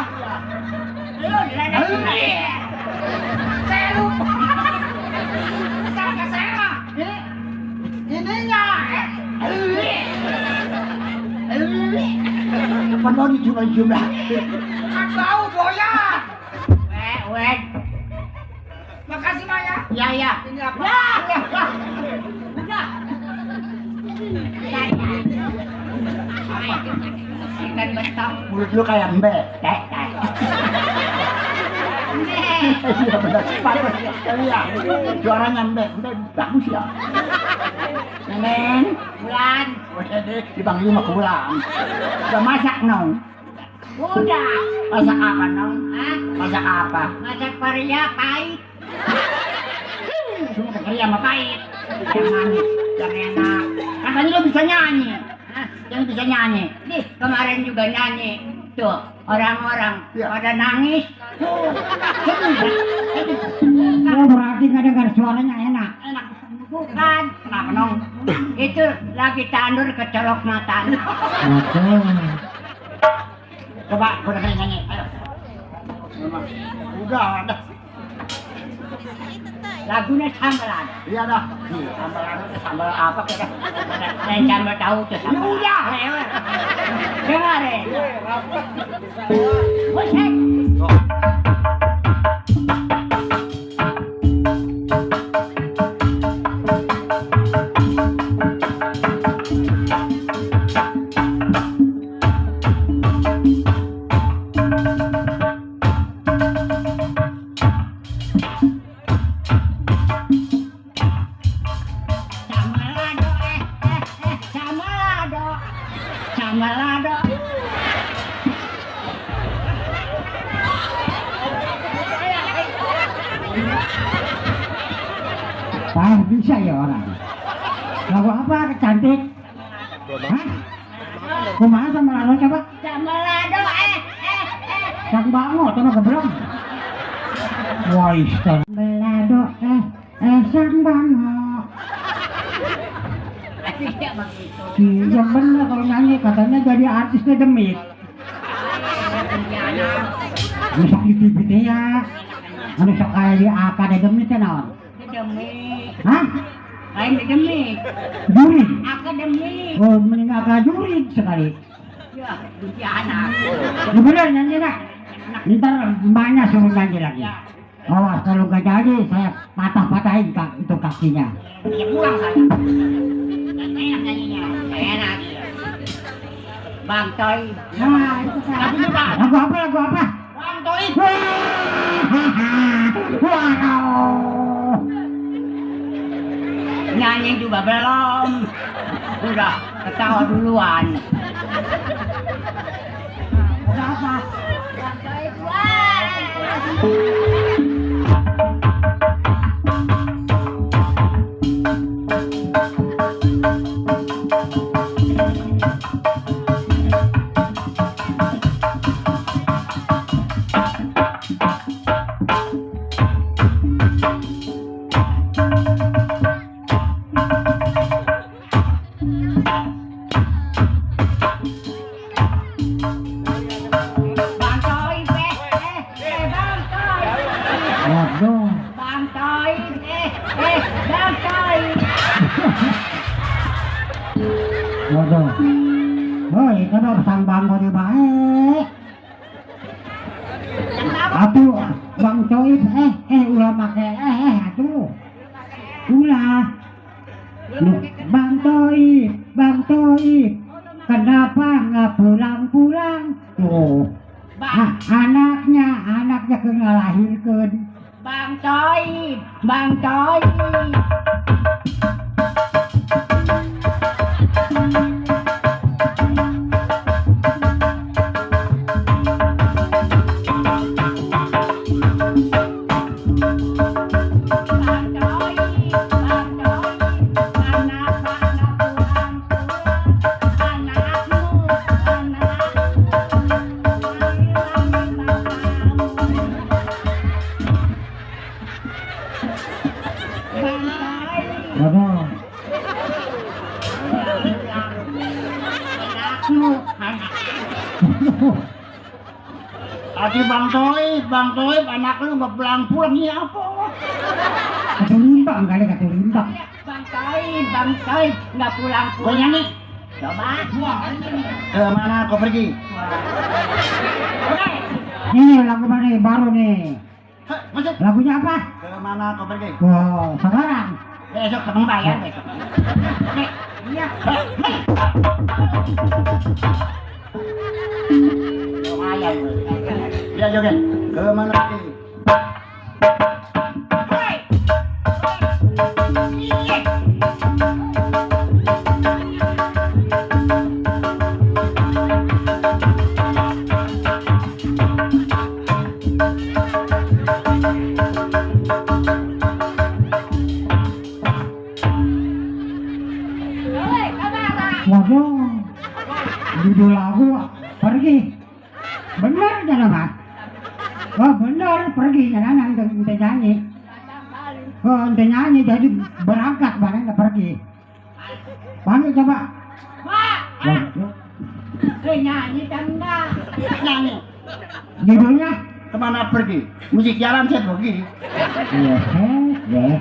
Saya lupa. Sama saya mah. Ininya.
Kapan mau dijumlah?
Kan bau doyan.
Weh.
Makasih Maya.
Ya.
Ini apa?
Udah. Ikan betok. Mulut lu kayak mbek. Iya benar. Bagus sekali ya. Suaranya mbek. Udah bagus ya. Neneng. Bulan. Udah deh. Dipanggil sama Bulan. Udah masak nong. Udah. Masak apa nong? Hah? Masak apa? Masak paria pahit. Cuma paria sama pahit. Yang manis, yang enak. Katanya lo bisa nyanyi. Hah? yang bisa nyanyi.
Nih, kemarin juga nyanyi. Tuh, orang-orang
Iya.
pada nangis.
Sedih.
Oh, berarti nggak dengar suaranya enak.
Enak.
Bukan. Kenapa nong? Itu lagi tandur kecolok matanya.
Coba, gua dengerin nyanyi. Ayo. Udah, ada.
Lagunya sambalan.
Iya dah. Sambal apa kira?
Saya sambal tahu tuh sambal.
Udah.
Dengarin. Musik. Samalado, samalado. Wah, bisa ya orang. Lagu apa cantik? Hah? Kumaha samalado coba? Samalado, Sang bango, tuh geblok. Wah, samalado, sang bango. Iya bener kalau nyanyi katanya jadi artisnya demit. Bisa di TV teh ya. Anu sok kayak di akademi teh naon? Akademi. Hah? Lain akademi. Juri. Akademi. Oh, mending akad juri sekali. Ya, jadi anak. Ya bener nyanyi dah. Ntar mbaknya suruh nyanyi lagi. Awas kalau gak jadi saya patah-patahin itu kakinya. Ya pulang saya. Enak nyanyinya, enak. Bang Toy. Nah, itu lagunya Pak. Lagu apa? Bang Toy. Wow. Nyanyi juga belum. Udah ketawa duluan. Udah apa? Bang Toy. Waduh, hoi, kalau sang bangko di baik. Atuh, bang Coib, ulah make, atuh, ulah. Bang Coib, kenapa nggak pulang-pulang? Tuh, anaknya kena lahirkan. Bang Coib.
Aduh Bang Toib, anak lu nggak pulang-pulang ini apa?
Katulimbang kali katulimbang.
Bang Toib nggak pulang-pulang. Gue nyanyi. Coba. Kemana kau pergi?
Ini lagu mana nih? Baru nih.
Masuk.
Lagunya apa?
Kemana kau pergi?
Wow, sekarang.
Besok ketemu bayar besok. Oke. Iya. Lumayan. Ya joget. Kemana pergi?
Waduh, pergi. Benar jangan Mas. Oh benar pergi jangan ente nyanyi. Oh ente nyanyi jadi berangkat barang nggak pergi. Panggil coba. Waduh.
Nyanyi kan enggak? Nyanyi.
Judulnya?
Kemana pergi? Musik jalan saya pergi.
Iya, ya.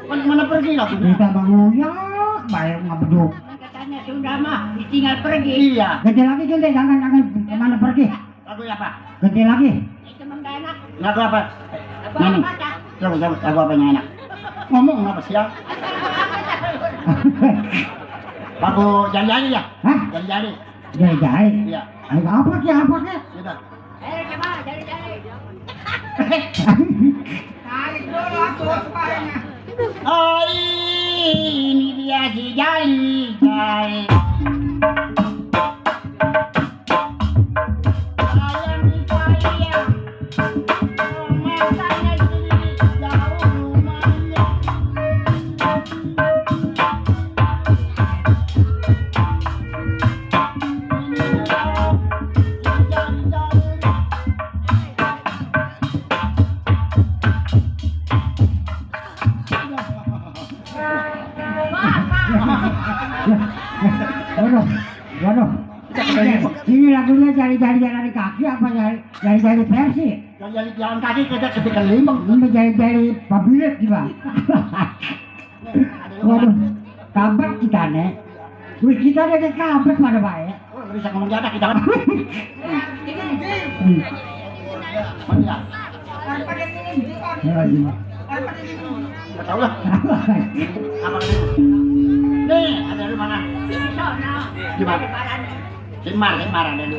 Kemana pergi lagunya?
Kita menguyak, bayar ngabeduk.
Katanya sudah mah, tinggal pergi. Iya.
Ganti lagi ganti, jangan kemana pergi.
Lagu apa?
Ganti lagi.
Itu enggak enak. Lagu apa? Nyanyi. Coba lagu apa yang enak? Ngomong apa sih ya? Lagu jari-jari ya?
Hah?
Jari-jari.
Jari-jari?
Iya.
Ayo apa ki?
Sudah. Coba jari-jari.
Tarik dulu atuh suaranya.
Oh ini dia si jari-jari. Sayang saya, matanya jauh rumahnya.
Waduh. Ini lagunya jari-jari jalan kaki apa jari-jari versi?
Jari jalan kaki kita ketika limang.
Ini jari-jari pabilet juga. Waduh, kampret kita nih. Wih kita ada kampret pada baik.
Oh, bisa ngomong jadak kita kan. Mana?
Daripada ini kan.
Ya, iya.
Daripada ini.
Enggak tahu lah. Apa ini? Nih, ada di mana? Di mana? Simar ada di.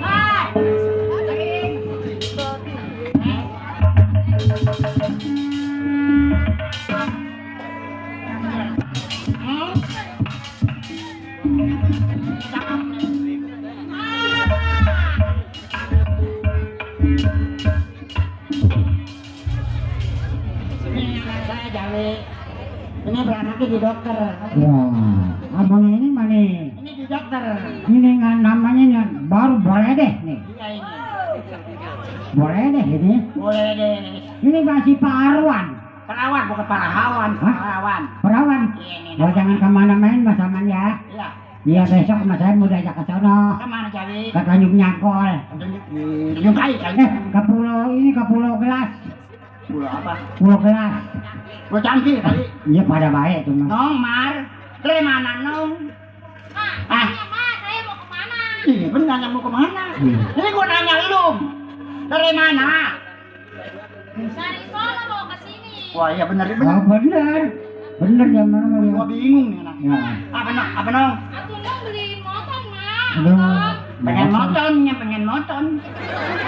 Saya Jali. Ini beranaknya di dokter.
Wah, abang ini mana?
Ini di dokter.
Ini nggak namanya nih, baru boleh deh nih.
Iya ini.
Boleh deh ini.
Boleh deh.
Ini masih Pak Arwan.
Perawan bukan parahawan,
Hah?
perawan.
Perawan.
Iya ini.
Oh jangan kemana main Mas Aman ya.
Iya.
Iya besok Mas saya mau diajak ke sono.
Kemana Jali?
Ke Tanjung Nyangkol.
Tunjuk kali kali.
Ke pulau ini ke Pulau Gelas.
Pulau apa?
Pulau Gelas.
Pulau Canggih kali.
Iya pada baik tuh Mas.
Nong Mar, le mana Nong? Ah,
saya mau kemana?
ini bener nanya mau kemana?
Iya.
Ini gua nanya lu. Dari mana?
Dari Solo mau ke sini.
Wah iya bener
Oh bener. Bener ya mana mau
Gua
ya.
bingung nih anak.
Ya.
Apa Nong? Apa Nong?
Aku mau beli motor, Mak.
Aduh.
Pengen moton, ya pengen moton.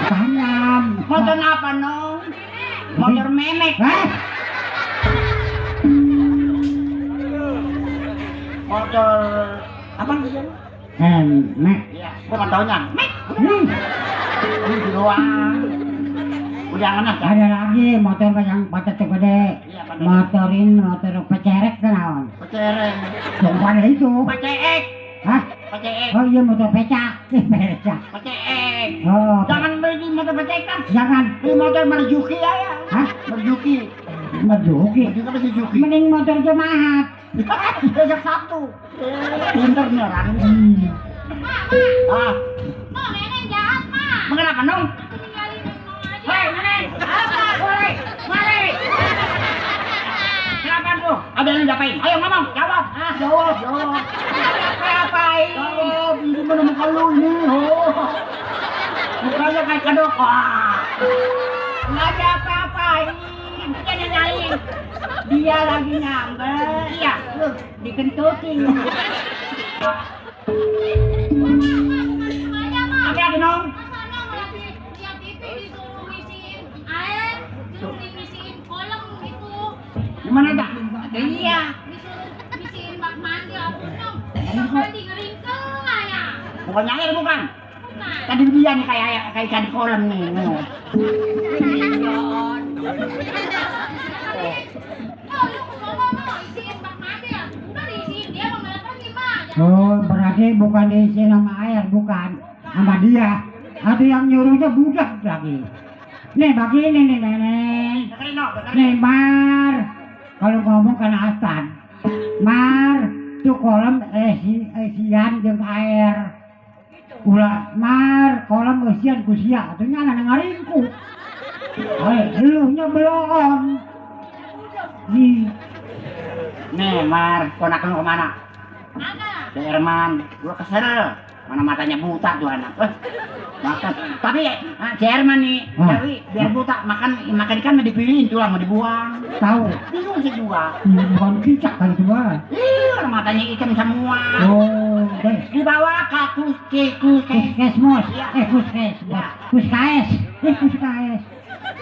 Tanam.
Moton apa Nong? Motor memek.
Hah?
Motor apa sih?
Mek.
Iya, gua nggak taunya. Mek.
Nih,
Ini di doang. Udah anak kan?
ada lagi motor yang patah tuh gede.
Iya, patah.
Motor pecerek kenaon.
Pecereng.
Yang pada itu.
Paceek.
Hah?
Paceek.
Oh iya motor pecak. Pecak.
Paceek.
Oh.
Jangan beli motor paceek kan?
Jangan.
Beli motor Marjuki ya.
Hah?
Marjuki.
Merjuki.
Marjuki apa sih Juki?
Mending motor jemaat.
Besok Sabtu. Pinter nih orang. Ah,
Oh, nenek jahat, Mak.
mengapa Nong?
Aku tinggalin Nong aja.
Hei, nenek. Apa? Mari. Mari. Kenapa tuh? Ada yang ngapain? Ayo ngomong, jawab. Ah, jawab. Ngapain? Jawab. Ini mana muka lu ini? Oh. Mukanya kayak kedok. Wah. Nggak ada apa-apain. Dia nyalain. Dia lagi nyamber. Iya, lu dikentutin. Apa lagi Nong?
Masa Nong lihat TV disuruh ngisiin air, disuruh ngisiin kolam gitu.
Gimana dah? Iya.
Disuruh ngisiin bak mandi aku Nong. Bak mandi ngeringkel lah ya.
Bukannya air bukan?
Bukan.
Tadi dia nih kayak ikan kolam nih.
Oh, lu kesana no, isiin bak mandi ya. Udah diisiin dia mau malah pergi, Mak.
Oh berarti bukan diisi sama air, bukan sama dia. ada yang nyuruhnya budak lagi. Nih begini nih nenek. Nih Mar, kalau ngomong kan Hasan. Mar, tuh kolam isian jeung air. Ulah Mar, kolam isian ku sia, atunya anak ngaringku. Eluhnya belum.
Nih Mar, ponakan lu kemana?
Mana?
Si Herman, gua kesel. Mana matanya buta tuh anak. Makan. Tapi si Herman nih, Dewi biar buta makan ikan mau dipilihin tulang mau dibuang.
Tahu?
Bingung sih gua.
Bukan cicak kali itu mah.
Ih, matanya ikan semua.
Oh, deh.
Dibawa ke
Puskesmas, Puskas.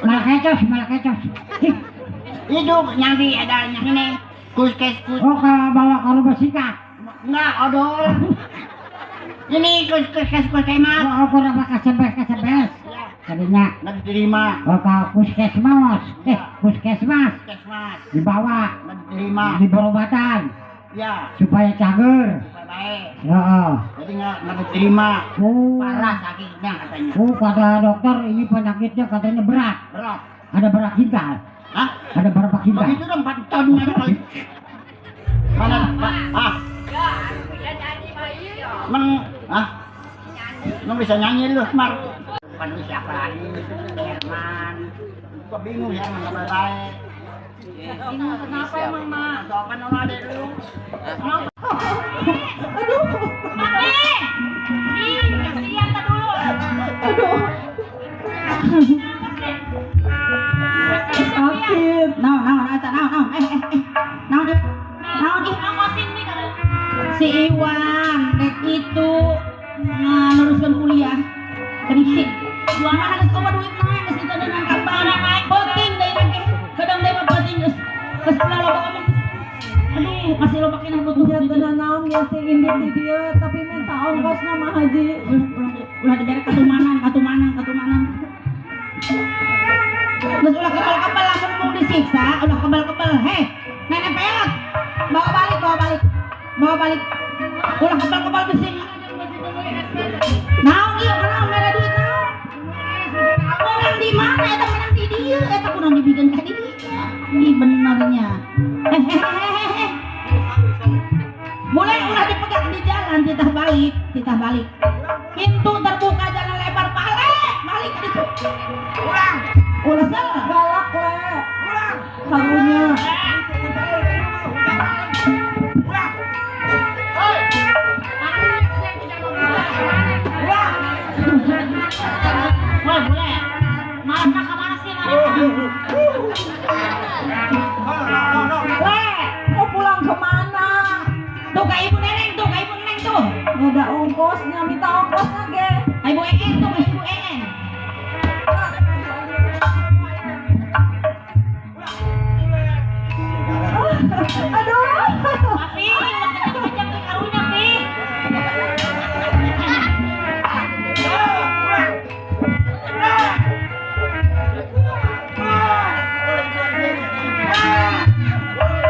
Malah kecos.
Hidup yang di ada yang ini. Kuskes.
Oh, kalau bawa ke rumah sikat.
Enggak, odol. Ini kuskes mas.
Oh, ke rumah kasebes. Tadinya.
Nggak diterima.
Oh, ke puskesmas. Puskesmas.
Puskesmas.
Dibawa.
Nggak diterima.
Di perobatan.
Ya.
Supaya cager.
Supaya baik.
Ya.
Jadi nggak diterima.
Oh.
Parah sakitnya katanya.
Oh, kata dokter ini penyakitnya katanya berat.
Berat.
Ada berat kintal.
Hah?
Ada berapa kintal?
Begitu dong 4 ton ada kali. Mana? Emang bisa nyanyi lu, Mar? Bukan lu siapa lagi? Herman. Gua bingung ya, emang kabar baik.
Bingung kenapa emang, Ma?
Sopan orang adek lu.
Mami! Ih, kasihan tak dulu.
Sakit.
Ngawasin nih kalau
Si Iwan, dek itu luruskan kuliah. Kedisi. Juana harus koma duit naik, geus kita dengan kabar naik. Penting deh lagi. Kadang deh mah penting geus. Geus pula lo ngomong. Aduh, masih lo pakai butuh
Ya benar naon ya si indit di dia, tapi minta ongkos nama Haji.
ulah diberi katumanan. Geus ulah kebal-kebal lamun mau disiksa, ulah kebal-kebal. Heh, nenek peot. Bawa balik. Ulah kebal-kebal bisi. Naon ieu kana mere duit naon? Menang di mana eta menang di dieu, eta kudu dibikeun ka dieu. Ini benernya. Mulai ulah dipegang di jalan, titah balik. Pintu terbuka jalan lebar balik ke ditu. Ulah salah.
Galak le. Karunya.
Woi, boleh. Marah ke mana sih, marah?
Weh, mau pulang kemana?
Tuh ka ibu neneng tuh.
Nggak ada ongkosnya, minta ongkosnya ge.
Ibu Een tuh, ibu Een.
Aduh.
Tapi, kencang ke karunya, Pi.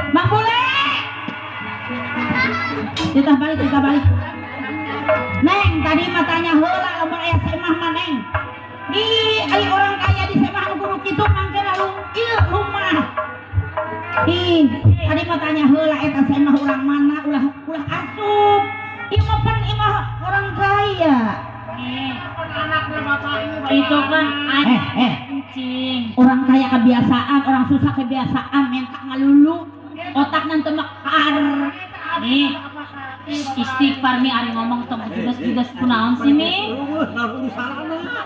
Mang Bule. Kita balik. Neng, tadi matanya heula lamun aya semah mah Neng. Ih, ari orang kaya di semah nu kudu kitu mangkena rumah. Ih, tadi matanya heula eta semah urang mana ulah asup. Ieu mah orang kaya.
Itu kan anjing.
Orang kaya kebiasaan, orang susah kebiasaan, mentak ngalulu, otak nanti mekar.
Nih, istighfar nih ari ngomong tong judes kunaon sih nih?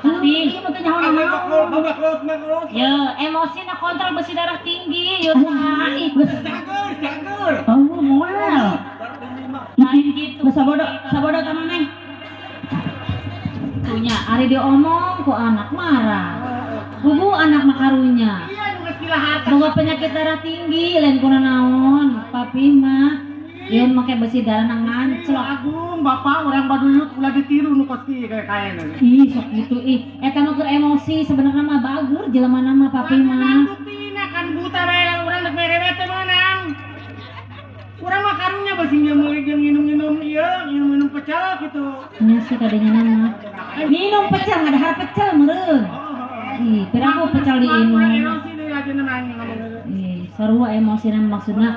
Tapi ya emosi na kontrol besi darah tinggi, yo naik.
Oh, moal.
Lain gitu.
Sabodo teman Neng.
Punya ari diomong ku anak marah. Bubu anak makarunya. Boga penyakit darah tinggi lain kuna naon. Papi mah ieu make besi darah nang nganclok.
Agung, bapak orang baduyut ulah ditiru nu pasti kayak
Ih, sok gitu ih. Eta nu keur emosi sebenarnya mah bagur jelema mah papi mah.
Tina kan buta bae urang dek merewe teh menang. Urang mah karunya basi nyeumeuy jeung minum pecel gitu.
Nya sih kadenya nama. Minum pecel, nggak ada harap pecel meren. Ih, piraku pecel di inung. Ih, sarua emosi maksudnya.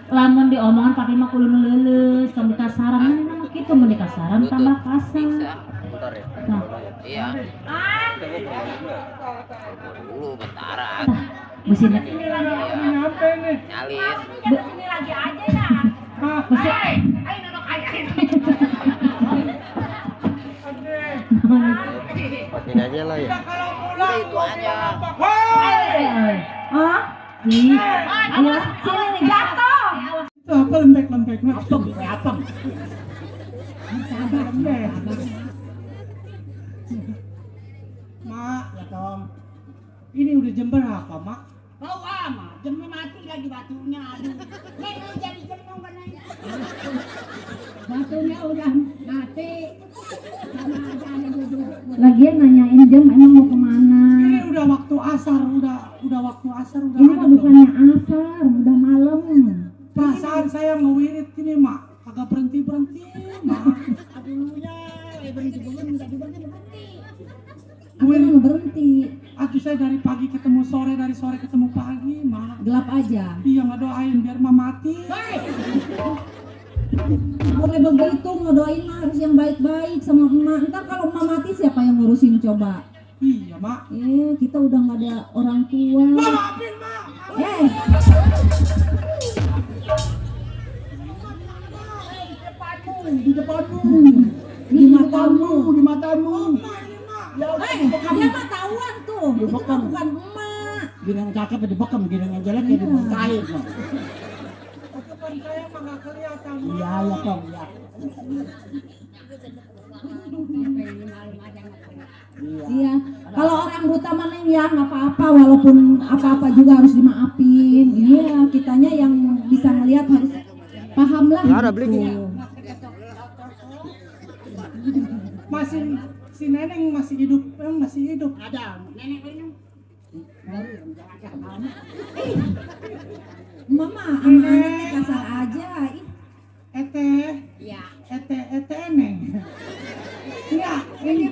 Lamun diomongan pakai mah kudu leuleus, tong dikasaran mana mah kitu mun dikasaran tambah kasar. Nah.
Iya. Dulu bentara.
Mesin
Nyampe nih.
Nyalin.
Sini lagi aja ya.
mesin.
Ayo nonok aja.
Patin aja lah ya. Itu aja.
Ah, ih, awas sini nih jatuh.
Itu apa lembek-lembek nah.
Apa?
Lembek. Mak,
Ya Tom.
ini udah jam berapa, Mak?
Kau ama, jemnya mati lagi batunya. Aduh. Nih lu jadi jemung kan ini. Batunya udah mati. Sama aja ada duduk.
Lagian nanyain jam emang mau kemana?
Ini udah waktu asar, udah waktu asar udah.
Ini
ada
mah
belum?
bukannya asar, udah malam.
Perasaan saya ngewirit ini, Mak. Agak berhenti-berhenti, Mak.
Aduhnya, berhenti jadi berhenti.
Aku nggak berhenti,
Aduh, saya dari pagi ketemu sore, dari sore ketemu pagi, Mak.
gelap aja.
Iya, ngedoain biar Mama mati.
Boleh begitu ngedoain mah harus yang baik-baik sama emak. Ntar kalau emak mati siapa yang ngurusin coba?
Iya, Mak.
Kita udah nggak ada orang tua.
Mak, maafin, Mak.
Di depanmu.
Di matamu.
Di matamu.
Dia mah tahuan tuh. Itu mah bukan emak.
Gini yang cakep ya dibekam, gini yang jelek ya dibungkain.
Depan saya mah nggak kelihatan, Mak.
Iya, ya Tom, ya.
Iya. Kalau orang buta mah Neng ya nggak apa-apa, walaupun apa-apa juga harus dimaafin. Iya, kitanya yang bisa ngelihat harus paham lah.
Nggak ada beli
gitu.
gini.
Masih si Neneng masih hidup, masih hidup.
Ada, nenek minum.
Mama sama anaknya kasar aja. Ih,
Ete,
Iya.
ete Neng. Iya, ini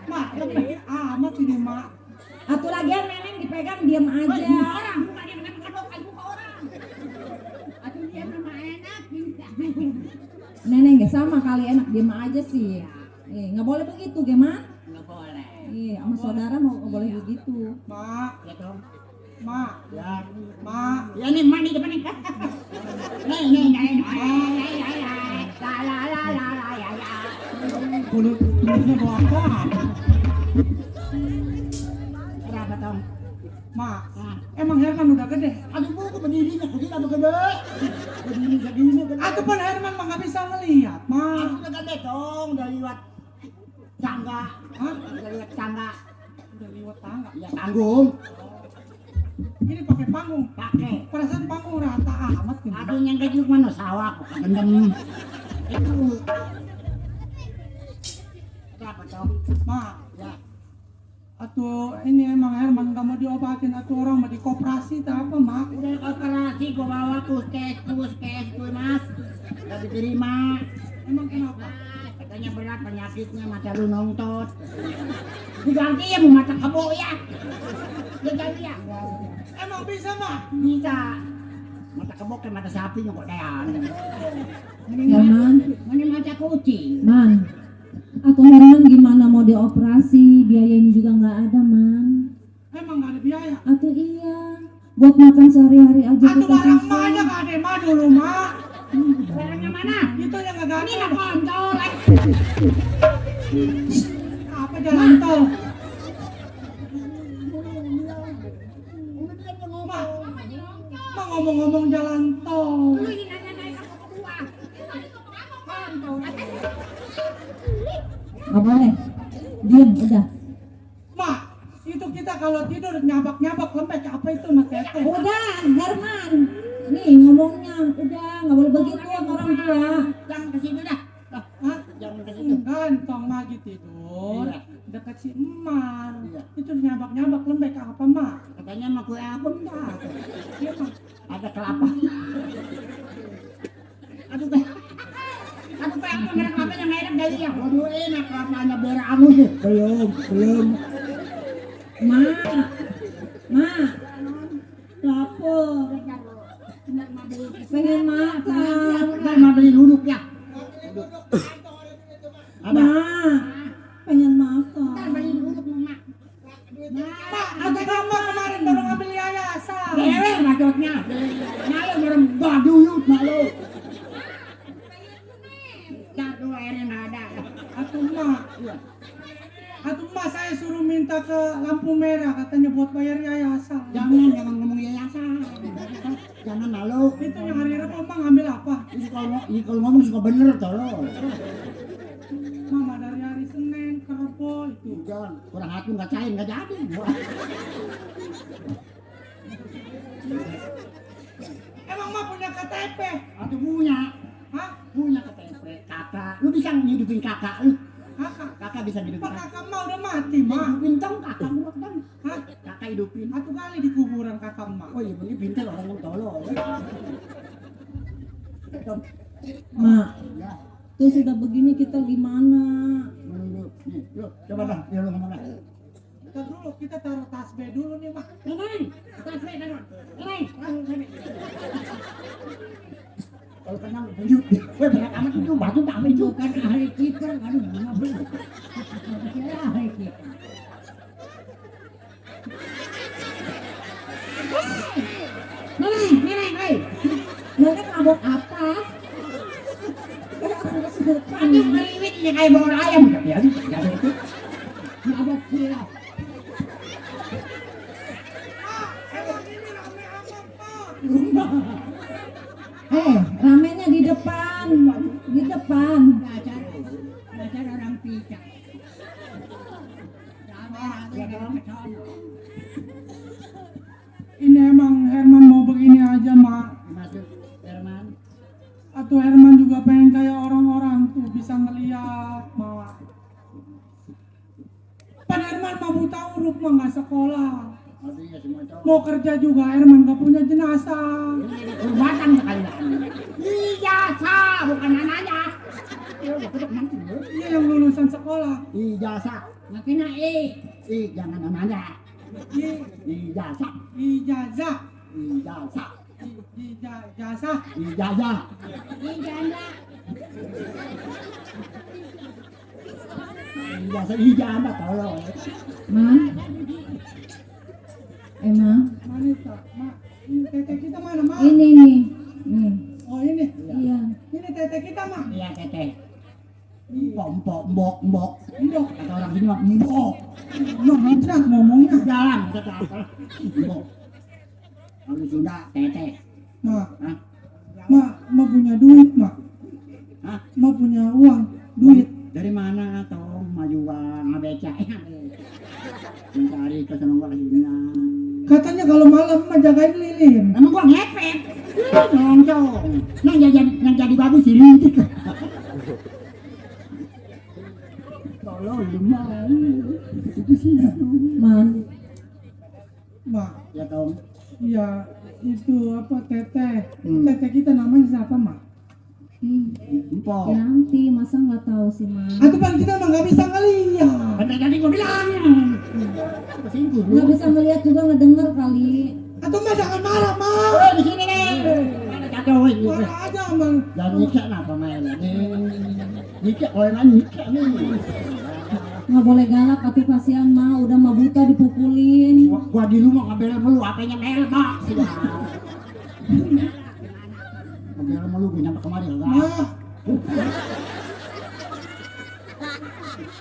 Mak, lebih amat ini, Mak.
atuh lagian neneng dipegang diam aja.
Orang, bukan dia makan kodok, bukan orang. Aduh dia nama enak.
Neneng gak sama kali enak diam aja sih. Nggak boleh begitu, gimana?
Nggak boleh.
Sama saudara mau nggak boleh begitu.
Mak,
Ya Tom.
Mak,
Ya.
Mak.
Ya nih, mandi depan nih. Nih. La.
Kulitnya bau apa?
Kenapa Tom?
Mak, emang Herman udah gede?
Aduh buku berdirinya kecil apa gede? Berdiri segini gede.
Atau pun Herman mah nggak bisa ngelihat, Mak.
Aku udah gede dong, udah lewat tangga.
Hah?
Udah lewat tangga.
Udah lewat tangga.
Ya panggung.
Ini pakai panggung.
Pakai.
Perasaan panggung rata amat gitu.
Aduh yang kejuk mana sawah kok gendem. Itu. Kenapa Tom?
Mak,
Ya.
atuh ini emang Herman nggak mau diobatin, atuh orang mau di koperasi tak apa, Mak.
Udah operasi gua bawa puskes mas. Udah diterima.
Emang kenapa?
Katanya berat penyakitnya mata lu nongtot. Diganti ya mau mata kebo ya. Diganti ya.
Emang bisa, Mak?
Bisa. Mata kebo kayak mata sapi kok dayan.
Herman,
Mana mata kucing.
Man. Atau Herman gimana mau dioperasi? Biayanya juga nggak ada, Man.
Emang nggak ada biaya.
Atau iya, buat makan sehari-hari aja
Atuh
kita
barang
susah.
banyak ada mah dulu, Mak.
Barangnya mana?
Itu yang nggak
Ini
ganti.
mah kontol.
Apa jalan tol? Mak ngomong-ngomong jalan tol.
Lu ini nanya-nanya kamu kedua. Kontol.
Nggak boleh. Diam, udah.
Mak, itu kita kalau tidur nyabak-nyabak lembek apa itu, Mak Tete?
Udah, Herman. Nih ngomongnya, udah nggak boleh begitu sama orang tua.
Jangan ke situ dah.
Hah?
Jangan ke situ.
Gantong lagi tidur.
Iya.
Dekat si emak.
Iya.
Itu nyabak-nyabak lembek apa, Mak?
Katanya mah kue apa enggak?
Iya, Mak.
Ada kelapa. Aduh,
Aku pengen merek kelapanya merek dari ya.
Waduh enak kelapanya biar anu sih. Belum.
Ma. Lapor. Pengen makan.
Kan mau beli duduk ya. Ada.
Ma. Pengen makan.
Kan beli duduk mak.
Mak, ada gambar kemarin baru ngambil yayasan.
Dewe maksudnya. Malu merem baduyut malu. Satu airnya nggak ada.
Atuh mak saya suruh minta ke lampu merah katanya buat bayar yayasan.
Jangan ngomong yayasan. Jangan malu.
Itu yang hari Rabu mak ngambil apa?
Kalau ngomong suka bener tolong.
Mama dari hari Senin ke Rabu itu.
Jangan kurang hati nggak cair nggak jadi.
Emang mak punya KTP?
Atau punya.
Hah?
Punya KTP. Kakak. Lu bisa ngidupin kakak lu. Kakak bisa ngidupin
Pak
kakak.
kakak mah udah mati mak.
Hidupin dong kakak buat dong.
Hah?
Kakak hidupin.
Satu kali di kuburan kakak mak.
Oh iya ini pintar orang yang tolong.
Ma.
Ya.
Tuh sudah begini kita gimana?
Menurut nih, yuk coba dah, ya lu ngomong dah.
Kita dulu kita taruh tasbih dulu nih mak.
Ini, tasbih taruh. Ini, kalau kenal tunjuk, weh banyak amat itu batu tak ambil itu kan ahli kita, aduh mana belum. Saya ahli kita. Nih.
Mereka mabok apa?
Aduh meriwit ini kayak bau ayam tapi aduh jadi itu. Mabok gila.
Emang ini rame-rame pak.
Ramenya di depan. Di depan.
Belajar orang pijak.
Ini emang Herman mau begini aja mak.
Masuk Herman.
Atau Herman juga pengen kayak orang-orang tuh bisa ngeliat mak. Pan Herman mah buta huruf mah nggak sekolah.
Aduh ya semua cowok.
Mau kerja juga Herman nggak punya jenazah.
Kurmatan sekali lah. Ijazah bukan anaknya.
Iya yang lulusan sekolah.
Ijazah. Makanya jangan anaknya. Ijazah.
Ijazah.
Ijazah.
Ijazah.
Ijazah. Ijazah tolong.
Ma. Ma.
Mana itu? Mak, ini tete kita mana mak?
Ini nih. Nih.
Oh ini.
Iya.
Ini tete kita mak.
Iya teteh. Mbok.
Mbok.
Kata orang sini mah mbok.
Mak hijrah ngomongnya.
Jalan kata apa? Mbok. Kalau sudah teteh.
Mak,
Hah?
mak punya duit mak.
Hah?
Mak punya uang, duit.
Dari mana toh majuan ngabeca mencari kesenangan hidupnya.
Katanya kalau malam mah jagain lilin.
Emang gua ngepet. Nongcong. Yang jadi babu si Rintik. Tolong lumayan. Itu sih.
Man.
Mak,
Ya Tom.
iya itu apa tete.
Hmm.
Tete kita namanya siapa mak?
Empok.
Yanti, masa nggak tahu sih, Ma?
Atau paling kita mah nggak bisa ngeliat.
Kan tadi gua bilang. Kesinggung lu.
Nggak bisa ngeliat juga ngedenger kali.
Atau mah jangan marah mak.
Oh, di sini nih. Ada jatuh ini.
Marah aja mak.
Dan nikah apa main? Nikah oleh mana nikah nih?
Nggak boleh galak, atuh kasihan Ma. Udah mah buta dipukulin.
Gua di rumah ngambil dulu apanya melbak. Ngambil sama lu nyampe kemari enggak?
Mak.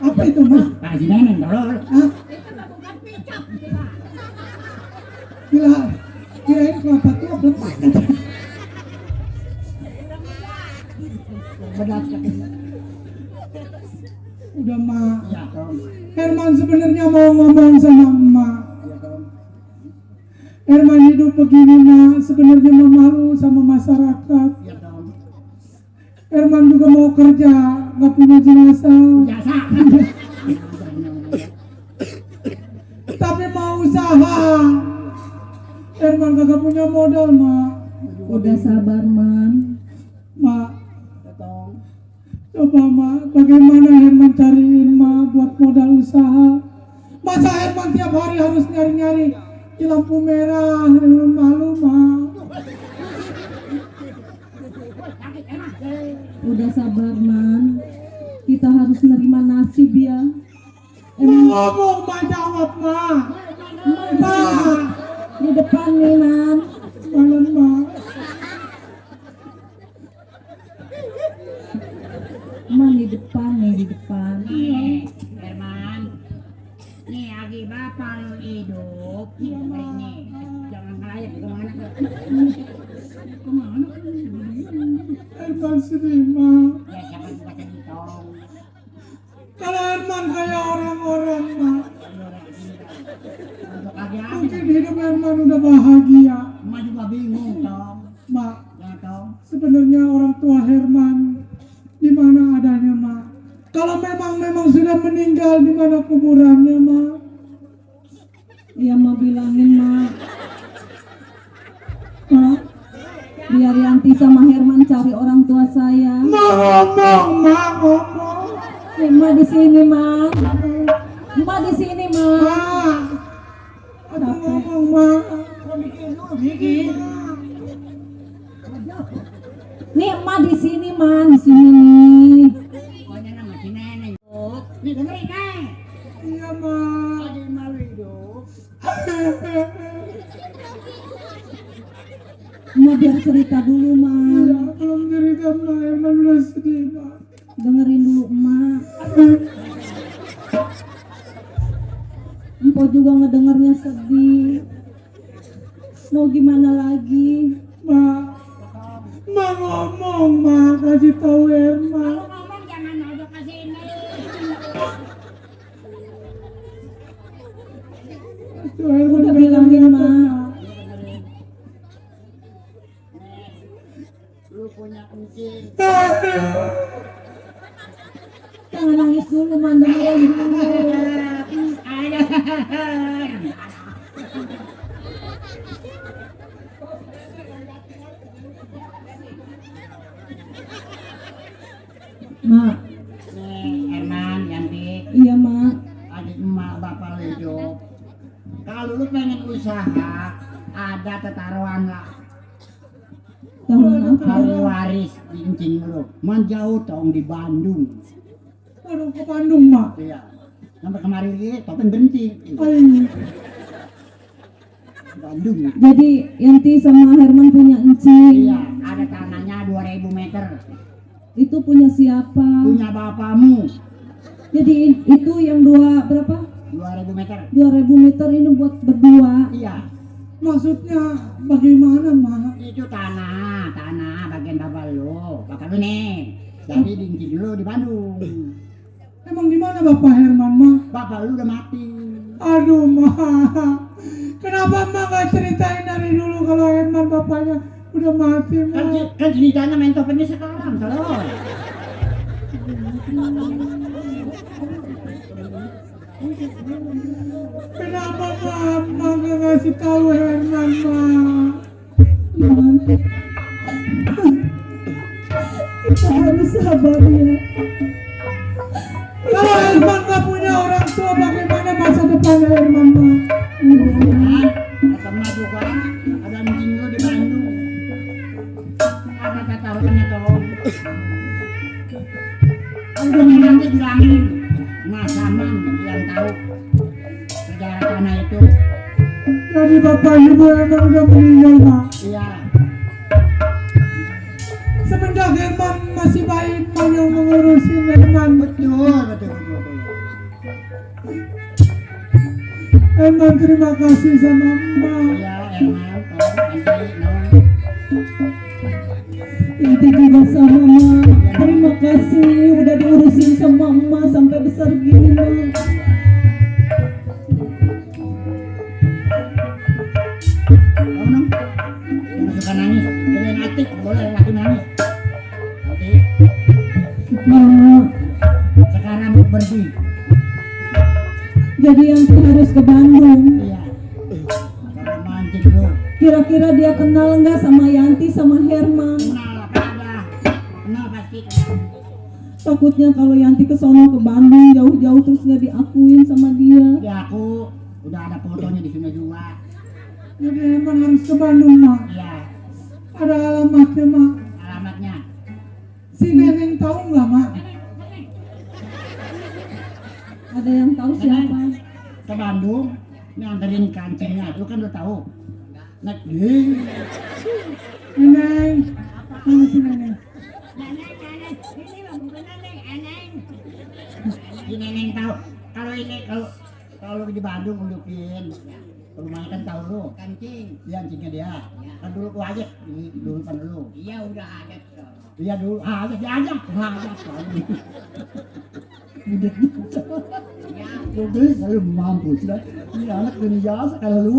Apa itu mak?
Kasih nenek tolong.
Hah? Kirain kelapa tua lepas.
Benar sekali.
Udah mak.
Ya, Tom.
Herman sebenarnya mau ngomong sama emak.
Ya, Tom.
Herman hidup begini mak sebenarnya mau malu sama masyarakat.
Ya, Tom.
Herman juga mau kerja, nggak punya jenazah.
Jasa.
Tapi mau usaha. Herman kagak punya modal mak.
Udah sabar, Man.
Mak,
Ya, Tom.
cariin mah buat modal usaha. Masa Herman tiap hari harus nyari-nyari di lampu merah, malu mah.
Udah sabar man, kita harus nerima nasib ya.
Ngomong mah jawab mah. Mah,
Di depan nih man.
malam mah.
Man di depan nih, di depan.
Herman, nih lagi bapak lu hidup, ini jangan ngelayap kemana
Herman sedih mah.
ya siapa juga ditong.
Kalau Herman kayak orang-orang mah,
Untuk lagi apa?
mungkin hidup Herman udah bahagia.
Emak juga bingung tong,
Mak,
ya tong.
sebenarnya orang tua Herman di mana adanya mak. Kalau memang sudah meninggal, di mana kuburannya mak?
Iya mah bilangin mak.
Mak,
Biar Yanti sama Herman cari orang tua saya.
mak ngomong.
Emak di sini man. Emak di sini man.
Mak, aku ngomong mak.
Nih emak di sini man, di sini nih.
Pokoknya nama si nenek. Nih dengerin nih.
Iya mak.
Lagi mau hidup.
Emak biar cerita dulu
Iya,
man.
belum cerita mak, Herman udah sedih mak.
Dengerin dulu emak. Empok juga ngedengernya sedih. Mau gimana lagi?
Mak ngomong mak, kasih tahu Herman.
Ngomong jangan nodok ke sini.
Tuh Herman
Udah
gak
bilangin
kelihatan,
mak.
Lu punya kucing.
Jangan nangis dulu man, dengerin dulu.
Ayo.
Mak,
Nih Herman, Yanti,
iya mak.
adik emak bapak lu hidup. Kalau lu pengen usaha, ada tetaruhan lah.
Tahun apa?
Hari waris cincin lu. Menjauh tong di Bandung.
Waduh ke Bandung mak.
Iya. Sampai kemarin ini topeng berhenti.
Ayo.
Bandung.
Jadi Yanti sama Herman punya encing.
Iya, ada tanahnya 2000 meter.
Itu punya siapa?
Punya bapakmu.
Jadi itu yang berapa?
2000 meter.
2000 meter ini buat berdua.
Iya.
Maksudnya bagaimana mak?
Itu tanah bagian bapak lu nih. Jadi dincin dulu di Bandung.
Emang di mana bapak Herman mak?
Bapak lu udah mati.
Aduh mak, kenapa mak gak ceritain dari dulu kalau Herman bapaknya udah mati mak?
Kan ceritanya main topengnya sekarang terus.
Kenapa mak gak ngasih tahu Herman mak?
Herman, kita harus sabar ya.
Kalau Herman gak punya orang tua, bagaimana masa depannya Herman mak?
Ketemu juga ada anjing lu di Bandung. Apa kata-katanya tolong. Udah nanti bilangin Mas Saman yang tahu sejarah tanah itu.
Jadi bapak ibu Herman udah meninggal mak.
Iya.
Semenjak Herman masih bayi, mak yang mengurusin Herman.
Betul.
Herman terima kasih sama mak.
Iya, Herman, nanti non.
Yanti juga sama mak. Terima kasih udah diurusin sama emak sampai besar gini mak.
Kamu nong, jangan suka nangis. Kalian aktif, boleh lagi nangis. Nanti
Mak,
sekarang pergi.
jadi Yanti harus ke Bandung.
Iya. Kalau mancing dulu.
Kira-kira dia kenal nggak sama Yanti sama Herman?
Kenal apa ada? Kenal pasti kenal.
Takutnya kalau Yanti ke sono ke Bandung jauh terus nggak diakuin sama dia.
Ya aku udah ada fotonya di sini juga.
Jadi emang harus ke Bandung, Mak.
Iya,
Ada alamatnya, Mak.
alamatnya.
Si Neneng tahu nggak, Mak?
Ada yang tahu siapa?
Ke Bandung, nganterin kancingnya. Lu kan udah tahu. Naik ding.
Neneng. Mana si Neneng?
Si Neneng tahu. Kalau ini kalau di Bandung unjukin. Rumahnya kan tahu lu. Kancing. Iya, kancingnya dia. Kan dulu gua ajak dulu kan dulu. Iya udah ada. Iya dulu ajak diajak. Ajak. Jadi kalau mampus lah. Ini anak gini jasa kalau lu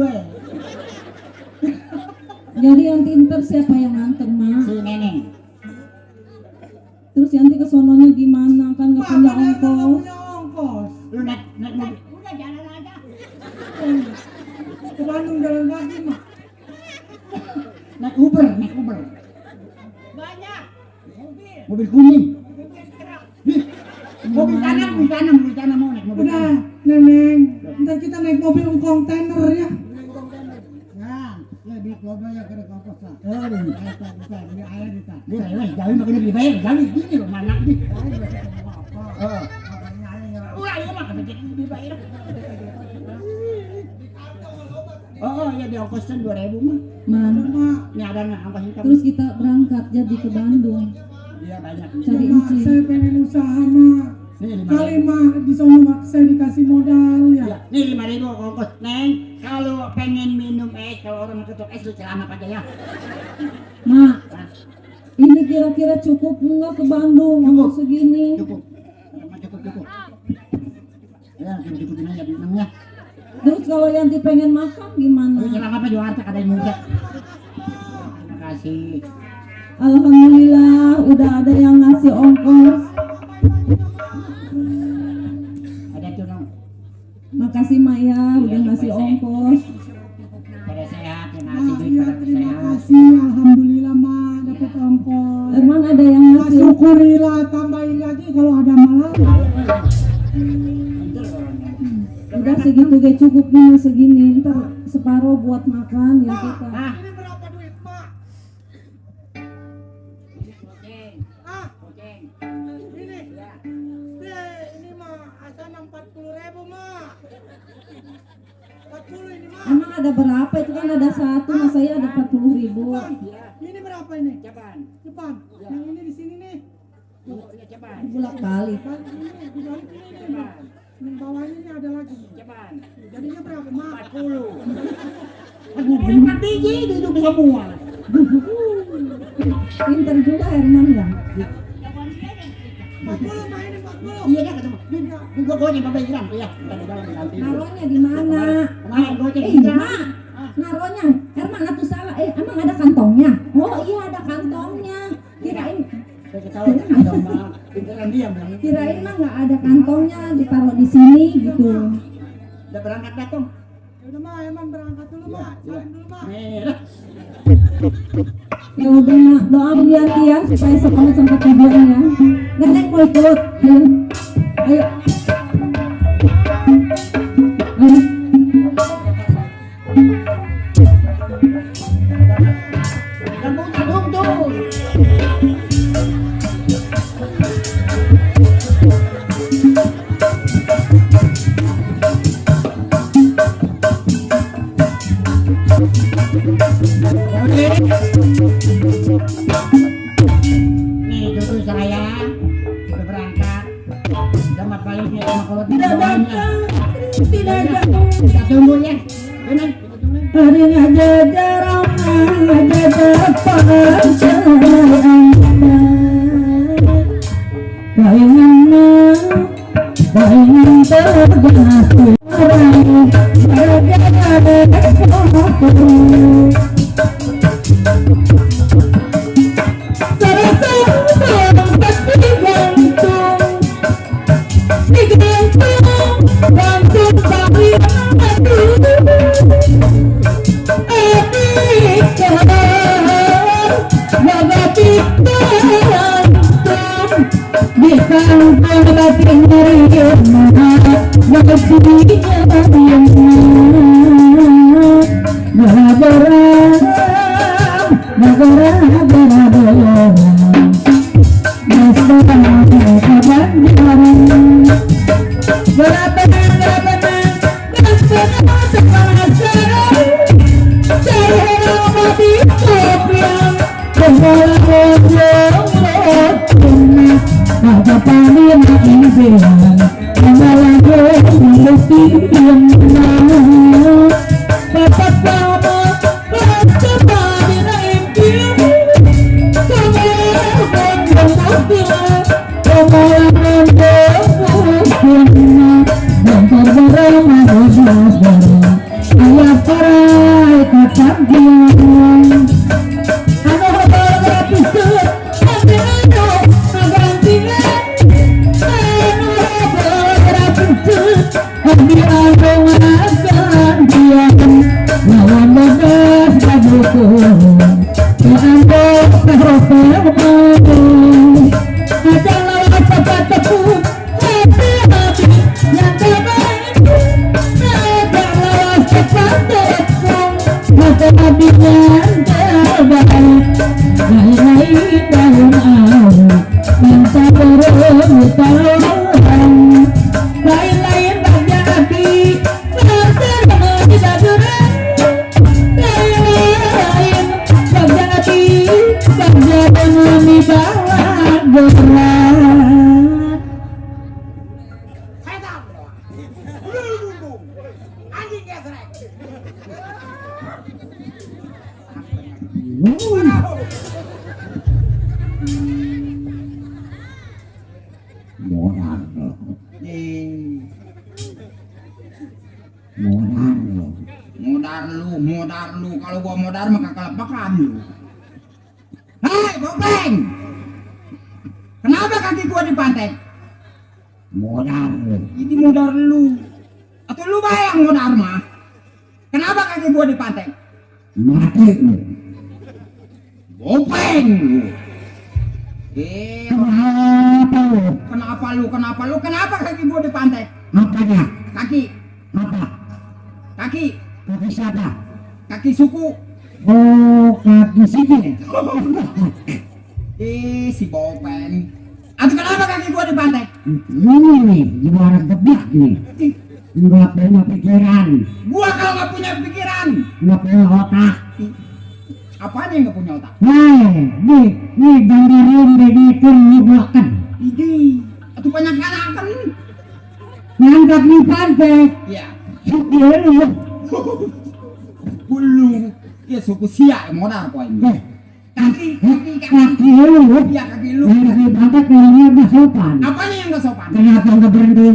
Jadi yang tinter siapa yang nganter, Mak?
si Neneng.
Terus Yanti kesononya gimana? Kan nggak
Mak,
punya
kan emang nggak
ongkos.
punya ongkos.
Lu naik mobil.
Ke Bandung jalan kaki, Mak.
Naik Uber. Banyak. Mobil kuning. Nih, mobil tanam mau naik mobil
Udah,
tanam.
Neneng. Ntar kita naik mobil kontainer ya.
Nah, ya di mobilnya kena kompos lah. Bisa, beli air bisa. Dia weh, jauh makanya dibayar, jauh gini loh, mana nih. Ulah ya mah kena dibayar. Oh, ya di ongkosan 2.000 mah.
Mana?
Mak,
Ini ada nggak ongkos hitam?
Terus kita berangkat jadi ke Bandung.
Iya banyak.
Cari
Mak,
Encing.
saya pengen usaha, Mak.
Nih 5.000.
Kali, Mak, di sono Mak saya dikasih modal ya.
Ya, nih 5.000 ongkos. Neng, kalau pengen minum es, kalau orang ketuk es lu celana aja ya.
Mak, ini kira-kira cukup nggak ke Bandung? Ongkos segini.
Cukup. Cukup. Ya, cukupin aja minumnya.
Terus kalau Yanti pengen makan gimana?
Lu celana apa jual harta ada yang muda. Terima kasih.
Alhamdulillah udah ada yang ngasih ongkos.
Ada tuh dong.
Makasih Mak ya udah ngasih ongkos.
Pada sehat, terima kasih
Mak,
duit
ya
pada
terima
sehat.
kasih. Alhamdulillah, Mak, dapat ongkos.
Emang ada yang
Mak,
ngasih?
syukurilah, tambahin lagi kalau ada malam.
Udah segitu gak cukup nih segini. Ntar separuh buat makan ya kita.
Ah,
Ini berapa duit, Mak? Ah, ini. Ini mah asana 40.000, Mak. 40 ini, Mak.
Emang ada berapa? Itu kan ada satu, mas saya ada 40.000.
Depan. Ini berapa ini?
Cepan.
Depan. Yang ini di sini nih.
Ya cepan.
Bulak balik.
Balik ini, dibalik ini nih. Yang bawahnya ini ada lagi.
Cepan.
Jadinya berapa, Mak?
40. Aku beli 4 biji duduk semua.
Pinter juga Herman ya.
40, Mak, ini 40.
Iya kan ketemu. Gua goceng bapak hilang ya. Kita di dalam nanti.
Naronya di mana?
Kemarin goceng
Eh,
hilang.
Mak. Naronya. Herman atuh salah. Emang ada kantongnya? Oh iya ada kantongnya. Kirain
Saya ketawa ada mah. Pikiran dia bilang.
kirain mah nggak ada kantongnya, ditaruh di sini gitu.
Udah berangkat datang.
Ya udah, Mak, Eman berangkat dulu, Mak. Salim dulu, Mak.
Nih.
Ya udah Mak, doa Yanti ya supaya sekolah sampai tujuan ya. Nenek mau ikut. Ya. Ayo. Ayo.
Kamu tadung tuh. Nih cucu saya udah berangkat. Selamat baliknya sama kalau
Tidak datang, tidak datang.
kita tunggu ya. Benar, kita tunggu.
Harinya jajaran ada depan bayangan tergantung Bisa
Modar lu. Kalau gua modar mah kekelepakan lu. Hei, Bopeng! Kenapa kaki gua dipantek?
Modar lu.
Ini modar lu. Atau lu bayang modar mah? Kenapa kaki gua dipantek?
Mati lu.
Bopeng lu.
Kenapa lu?
Kenapa lu? Kenapa kaki gua dipantek?
Apanya?
Kaki.
Apa?
Kaki.
Kaki siapa?
Kaki suku.
Oh, kaki sini.
Si Bopeng. Atau kenapa kaki gua dipantek?
Ini nih, juara gebak nih. Nggak punya pikiran.
Gua kalau nggak punya pikiran.
Nggak punya otak.
Apanya yang nggak punya otak?
Nih, gandarin begitu nyebakan.
Ini. Atau banyak kan?
Ngangkat di pantai.
Iya.
Suki lu.
Bulu. Ya suku siak modal kok ini. Kaki.
Kaki lu.
Iya kaki lu.
Ngangkat di pantai kayaknya nggak sopan.
Apanya yang nggak sopan?
Kenapa nggak berhenti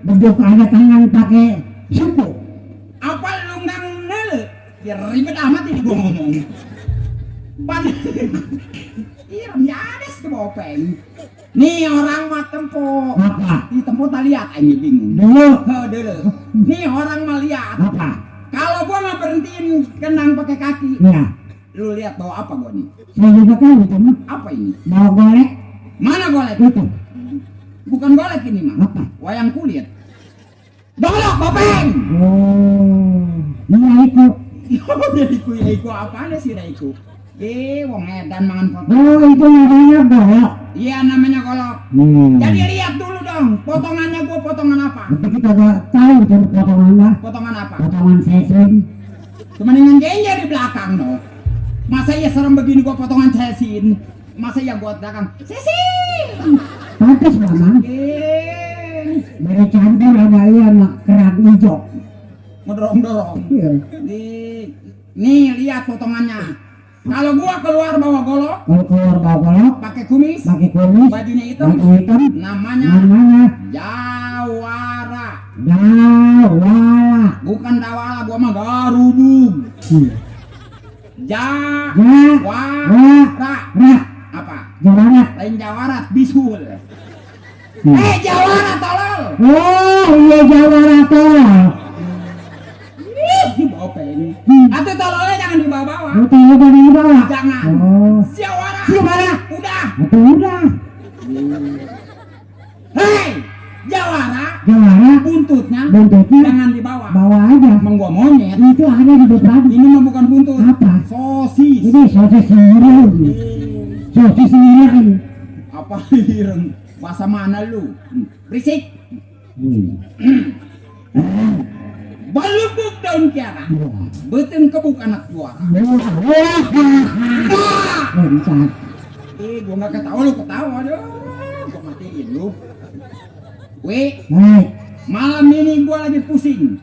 berdua ada tangan pakai suku?
Apa lu nggak nele? Ya ribet amat ini gua ngomong. Iya, ada ke Bopeng. Nih orang mah tempo.
Apa?
Di tempo tak lihat ini bingung. Dulu. Nih orang mah lihat.
Apa?
Kalau gua nggak berhentiin kenang pakai kaki.
Ya,
Lu lihat bawa apa gua nih?
saya juga tahu teman.
Apa ini?
Bawa golek
Mana golek?
itu.
Bukan golek ini mah.
Apa?
Wayang kulit. Golok Bopeng.
Oh, iya itu.
Jadi iku apaan sih iku? Wong edan mangan potong.
Oh, itu namanya golok.
Iya namanya golok. Jadi lihat dulu dong, potongannya gua potongan apa?
Tapi kita nggak tahu tuh potongan apa.
Potongan apa?
Potongan sesin.
Cuma dengan genjer di belakang no. Masa ya serem begini gua potongan sesin? Masa ya gua belakang sesin?
Pantas memang. Dari cantik ada iya mak kerak hijau.
Ngedorong-dorong.
Iya.
Nih lihat potongannya. Kalau gua keluar bawa golok,
Kalau keluar bawa golok,
pakai kumis,
pakai kumis,
bajunya hitam,
baju hitam,
namanya
namanya
Jawara.
Jawara.
Bukan Dawala, gua mah Garubung. Jawara. Apa?
Jawara.
Lain Jawara, bisul. Jawara tolol.
Oh, iya Jawara tolol.
Bopeng. Atau tololnya jangan dibawa-bawa.
Itu udah di bawah.
Jangan.
Oh,
Jawara.
Jawara.
Udah.
itu udah.
Hei, Jawara.
Juara
buntutnya
buntutnya
jangan dibawa.
bawa aja.
Emang gua monyet.
Itu ada di depan.
Ini mah bukan buntut.
Apa?
Sosis.
Ini sosis sendiri. Sosis sendiri.
Apa ireng? Bahasa mana lu? Berisik. Balubuk daun kiara. Beuteung kebuk anak juara.
Bentar.
Gua nggak ketawa lu ketawa. Aduh, gua matiin lu. Weh,
Hai.
malam ini gua lagi pusing.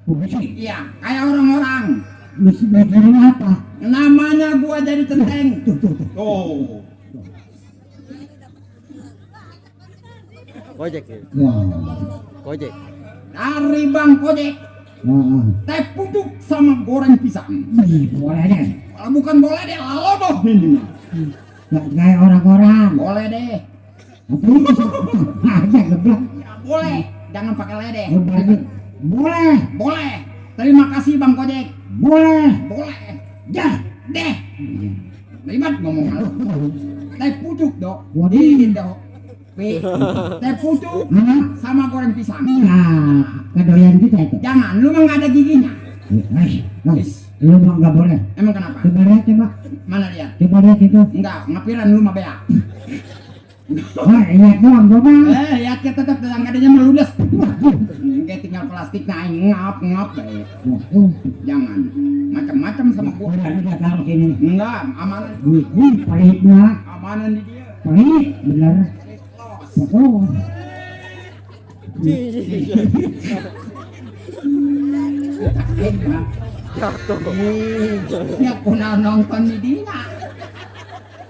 Pusing.
Iya, kayak orang-orang.
Mikirin apa?
Namanya gua jadi tenteng.
Tuh.
Oh.
Gojek ya?
Wah.
Gojek.
Dari Bang Kojek, teh pucuk sama goreng pisang.
Boleh deh.
Kalau bukan boleh deh, laloboh ini mah.
Gak kayak orang-orang.
Boleh deh.
Apa itu? Aja geblek.
Ya boleh, jangan pakai ledeh.
Boleh.
Boleh. Terima kasih Bang Kojek.
Boleh.
Boleh. Dah, deh. Ribet ngomong lu. Teh pucuk, Dok.
Waduh.
Dingin, Dok. Pi, teh pucuk sama goreng pisang.
Nah, kedoyan kita itu.
Jangan, lu mah nggak ada giginya.
Lu mah nggak boleh.
Emang kenapa?
Coba lihat coba.
Mana lihat?
Coba lihat itu.
Enggak, ngapiran lu mah beak.
Oh, lihat doang coba.
Lihat kita tetap tetang kadenya meludes. Kayak tinggal plastik naik ngap. Jangan. Macam-macam sama gua.
Udah taruh sini.
Enggak, amanan.
Wih, pahitnya.
Amanan di dia.
Pahit, bener. Oh.
Jatuh.
Ya kuna nonton di dina.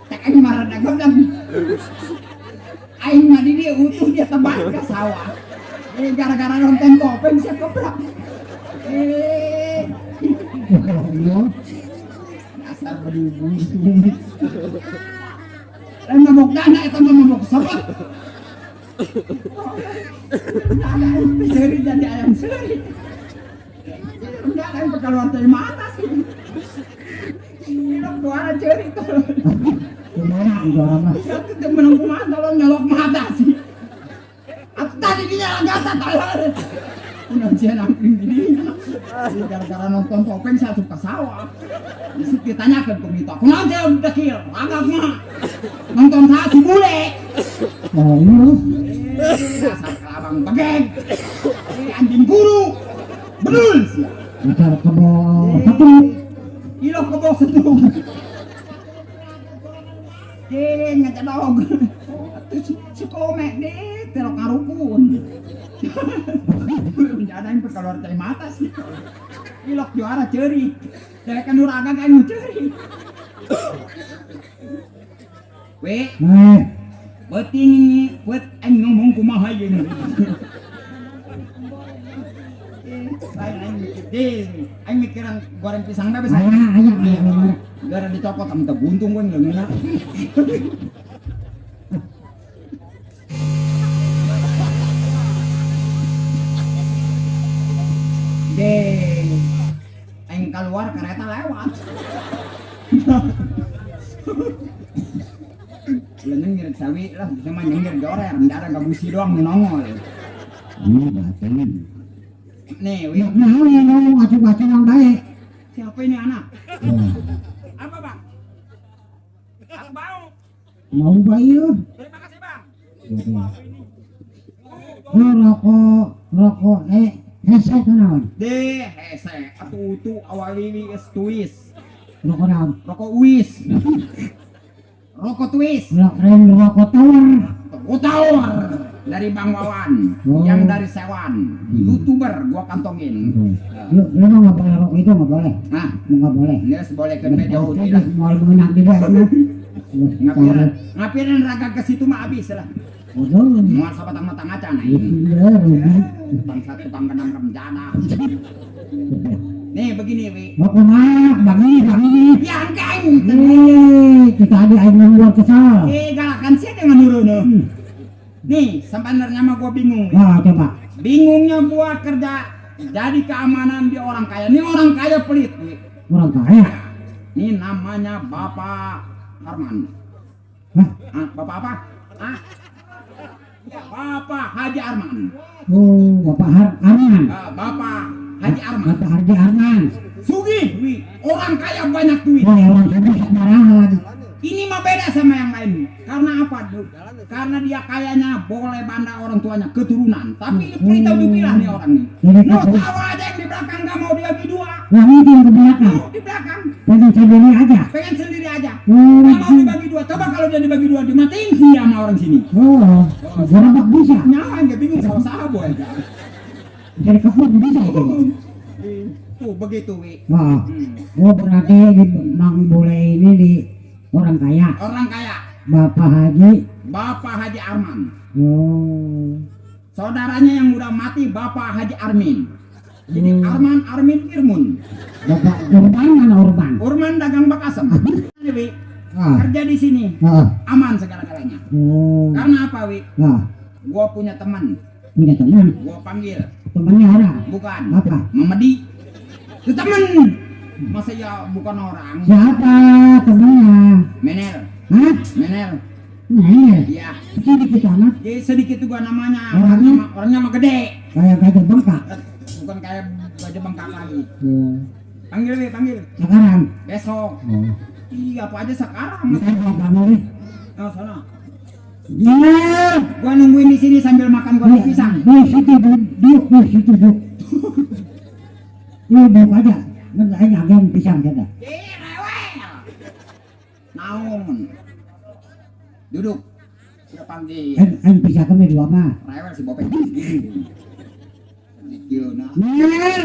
Tak aing marah dagang. Aing mah di dia utuh dia tebar ke sawah. Gara-gara nonton topeng saya kebrak. Dasar beribu-ibu. Mabok dana itu mabok sobat. Seri jadi ayam seri. Enggak kan keluar dari mana sih? Hidup suara ceri tuh.
Gimana itu orang mah?
Ya kita menunggu mata lo nyolok mata sih. Tadi dia gata tahu. Udah dia namping dirinya. Gara-gara nonton topeng saya suka sawah. Disitu ditanyakan ke Mito. Kenapa saya udah kill? Agak mah. Nonton saya si bule.
Oh, iya.
Dasar kelabang begeng. Anjing guru. Bedul sih.
Dasar kebo satu.
Ilok kebo satu. Ngecedog. Si komek deh, telok ngarukun. Ada yang keluar dari mata sih. Ilok juara ceri. Saya kan nuraga kayak mau ceri. Weh, beting buat aing ngomong kumaha yeun. Aing mikiran goreng pisang teh bisa.
Ayah.
Gara dicopot am teu buntung gue ngeunah. Aing keluar kereta lewat. Lenyeng ngirit sawi lah, bisa mah nyengir jorer, mendadak gabusi doang nongol.
Ini batin.
Nih, wih,
Nah, yang ngomong acung-acung yang baik.
siapa ini anak?
Wah,
Apa bang? Aku mau.
mau bayu.
Terima kasih bang.
Rokok, hesek naon?
Deh, hese, atu awali es tuis,
Rokok naon?
rokok uis, rokok tuis,
Rokok tower.
Utawar dari Bang Wawan,
Oh.
yang dari Sewan, YouTuber gua kantongin.
Lu mah nggak boleh rokok itu nggak boleh.
Nah,
Nggak boleh.
ini boleh ke meja undi lah.
Mau menang juga.
Ngapiran raga ke situ mah habis lah.
Waduh.
Mual sabatang matang acan
Itu
ini.
dia rugi.
Bangsa tukang kenang remjana. Nih begini, Wi.
Rokok mah bagi.
Yang kain.
Kita ada air nomor kesal.
Galakan sih dengan nuruno. Nih, sebenarnya mah gua bingung.
Wah, coba.
Bingungnya gua kerja jadi keamanan di orang kaya. Ini orang kaya pelit, Wi.
Orang kaya.
Ini namanya Bapak Harman.
Hah?
Ah, Bapak apa? Ah, Bapak Haji Arman.
Oh, Bapak Arman.
Bapak Haji Arman.
Bapak Haji Arman.
Sugih, Wi. Orang kaya banyak duit.
Wah, orang sugih sembarangan.
Ini mah beda sama yang lain. Karena apa, Duk? Karena dia kayaknya boleh banda orang tuanya keturunan. Tapi kita udah bilang nih orang nih.
Jadi
Lo
kata-
tahu aja yang di belakang gak mau dibagi dua.
Yang itu yang ke belakang.
Tuh, di belakang.
Pengen sendiri aja.
Pengen sendiri aja.
Oh,
Gak mau dibagi dua. Coba kalau dia dibagi dua, dimatiin sih sama orang sini.
Oh, gerobak bisa.
Nyawa nggak bingung sama sahabat aja.
Jadi kebun bisa itu.
Tuh begitu, Wi.
Wah, oh berarti Mang Bule ini di orang kaya.
Orang kaya.
Bapak Haji.
Bapak Haji Arman.
Oh,
Saudaranya yang udah mati Bapak Haji Armin. Jadi Arman, Armin, Irmun.
Bapak Urban mana Urban?
Urman dagang bakasem. Wi,
Ah,
kerja di sini
ah,
aman segala-galanya.
oh,
Karena apa, Wi?
ah,
Gua punya teman.
punya teman.
Gua panggil.
Temannya orang.
Bukan.
Apa?
Mamadi. Itu teman. Masa ya bukan orang.
Siapa temannya?
Menel.
Hah?
Menel.
Nah, iya.
Iya.
Sedikit amat.
Jadi sedikit juga namanya.
Orangnya?
Orangnya mah gede.
Kayak gajah bengkak.
Bukan kayak gajah bengkak lagi.
Oh,
Panggil, Wi, panggil.
sekarang.
Besok.
Oh,
Iya, apa aja sekarang.
ntar gua kamu nih.
Oh, sana.
Ya,
Gua nungguin di sini sambil makan goreng pisang.
di situ duduk, di situ duduk. Duduk aja. Bentar aja agak pisang kita.
Naon? Duduk. Sudah panggil.
Pisang kami dua mah.
Rewel si Bopeng. Nah.
Nah,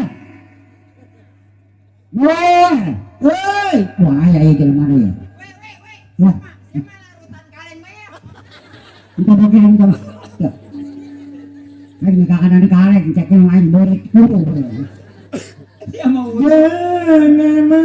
wah, woi, wah ya ini mana ya? Wah, kita bagian kalau, lagi kakanan kaleng, cek yang lain boleh turun.
Dia mau
la la la la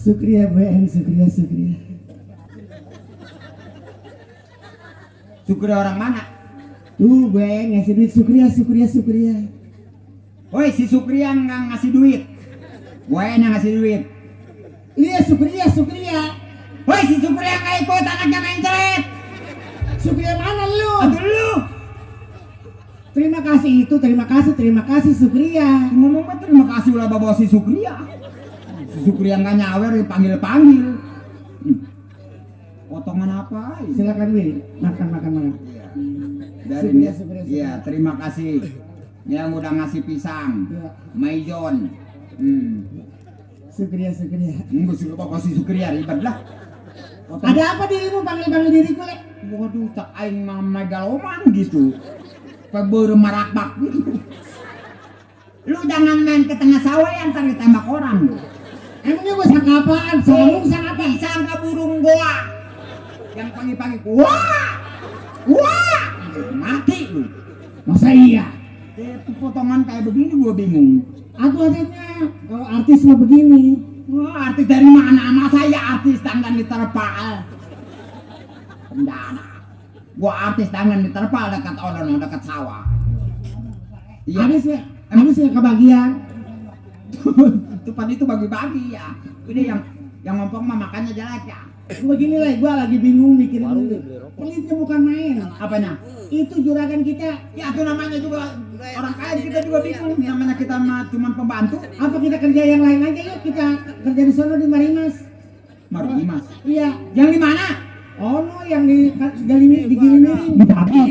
Sukriya BN, Sukriya, Sukriya.
Sukriya orang mana?
Tuh BN ngasih duit Sukriya, Sukriya, Sukriya.
Woi, si Sukriya nggak ngasih duit. BN yang ngasih duit.
Iya Sukriya, Sukriya.
Woi, si Sukriya nggak ikut, anaknya main ceret.
Sukriya mana lu?
Aduh lu.
Terima kasih itu, terima kasih Sukriya.
Ngomong mah terima kasih ulah bawa si Sukriya. Si Sukriya nggak nyawer dipanggil-panggil. Potongan apa?
Silakan Wi, makan.
Dari
Sukriya,
dia.
Sukriya,
Iya, terima kasih yang udah ngasih pisang.
Iya.
Maijon.
Sukriya.
Nggak suka bawa si Sukriya ribet lah.
Ada apa dirimu panggil diriku lek?
Waduh, tak aing mah megaloman gitu. Peburu marakbak gitu. Lu jangan main ke tengah sawah yang ntar ditembak orang.
Emangnya gua sangka apaan? Sang apa?
Sangka burung goa. Yang pagi-pagi wah, mati lu.
Masa iya?
Itu potongan kayak begini gua bingung.
Aku artinya kalau artis mah begini.
Wah, artis dari mana? Mas saya artis tangan diterpal. Pendana. Gua artis tangan diterpal dekat odon, dekat sawah. Iya.
Habis ya kebagian.
Tupan itu bagi-bagi ya. Ini yang ngompong mah makannya jelek ya.
Begini lah, gua lagi bingung mikirin dulu. Pelitnya bukan main.
Apanya?
Itu juragan kita.
Ya itu namanya juga orang kaya, kita juga bingung. Namanya kita mah cuma pembantu.
Apa kita kerja yang lain aja yuk? Kita kerja di sono di Marimas.
Marimas.
Iya.
Yang di mana?
Oh no, yang di Gilimiring.
Di Tapi.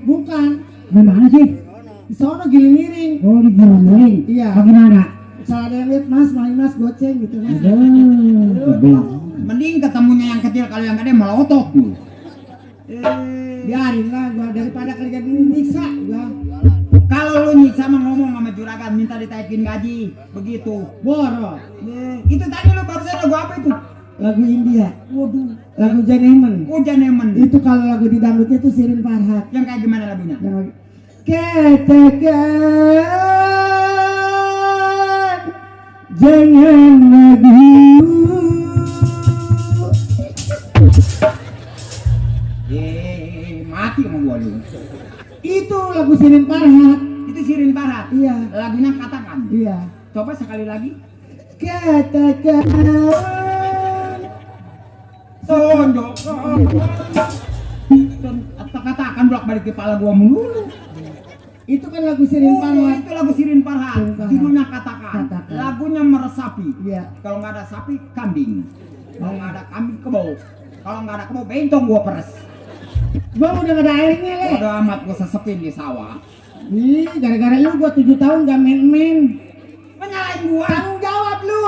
Bukan.
Di mana sih?
Di sono Gilimiring.
Oh, di Gilimiring.
Iya.
Bagaimana?
Salah ada yang lihat Mas, Marimas goceng gitu Mas.
Mending ketemunya yang kecil, kalau yang gede melotot tuh.
Biarin lah gua daripada kerja di nyiksa gua.
Kalau lu nyiksa mah ngomong sama juragan minta ditaikin gaji, begitu.
Boros.
Itu tadi lu barusan lagu apa itu?
Lagu India.
Waduh,
Lagu Janemen.
Janemen.
Itu kalau lagu di dangdutnya itu Sirin Farhat.
Yang kayak gimana lagunya?
Yang lagi
katakan jangan ragu.
Mati sama gua lu.
Itu lagu Sirin Parhat.
Itu Sirin Parhat.
Iya.
Lagunya katakan.
Iya.
Coba sekali lagi.
Katakan
Tonjok. Katakan bolak-balik kepala gua melulu.
itu kan lagu Sirin Parhat.
Itu lagu Sirin Parhat.
Sirin Parhat.
Judulnya katakan.
Katakan.
Lagunya meresapi.
Iya.
Kalau nggak ada sapi, kambing. Kalau nggak ada kambing, kebo. Kalau nggak ada kebo, bencong gua peres.
Gua udah gak ada airnya, Le.
Udah amat gua sesepin di sawah.
Ih, gara-gara lu gua 7 tahun gak main-main.
Menyalahin gua.
Tanggung jawab lu.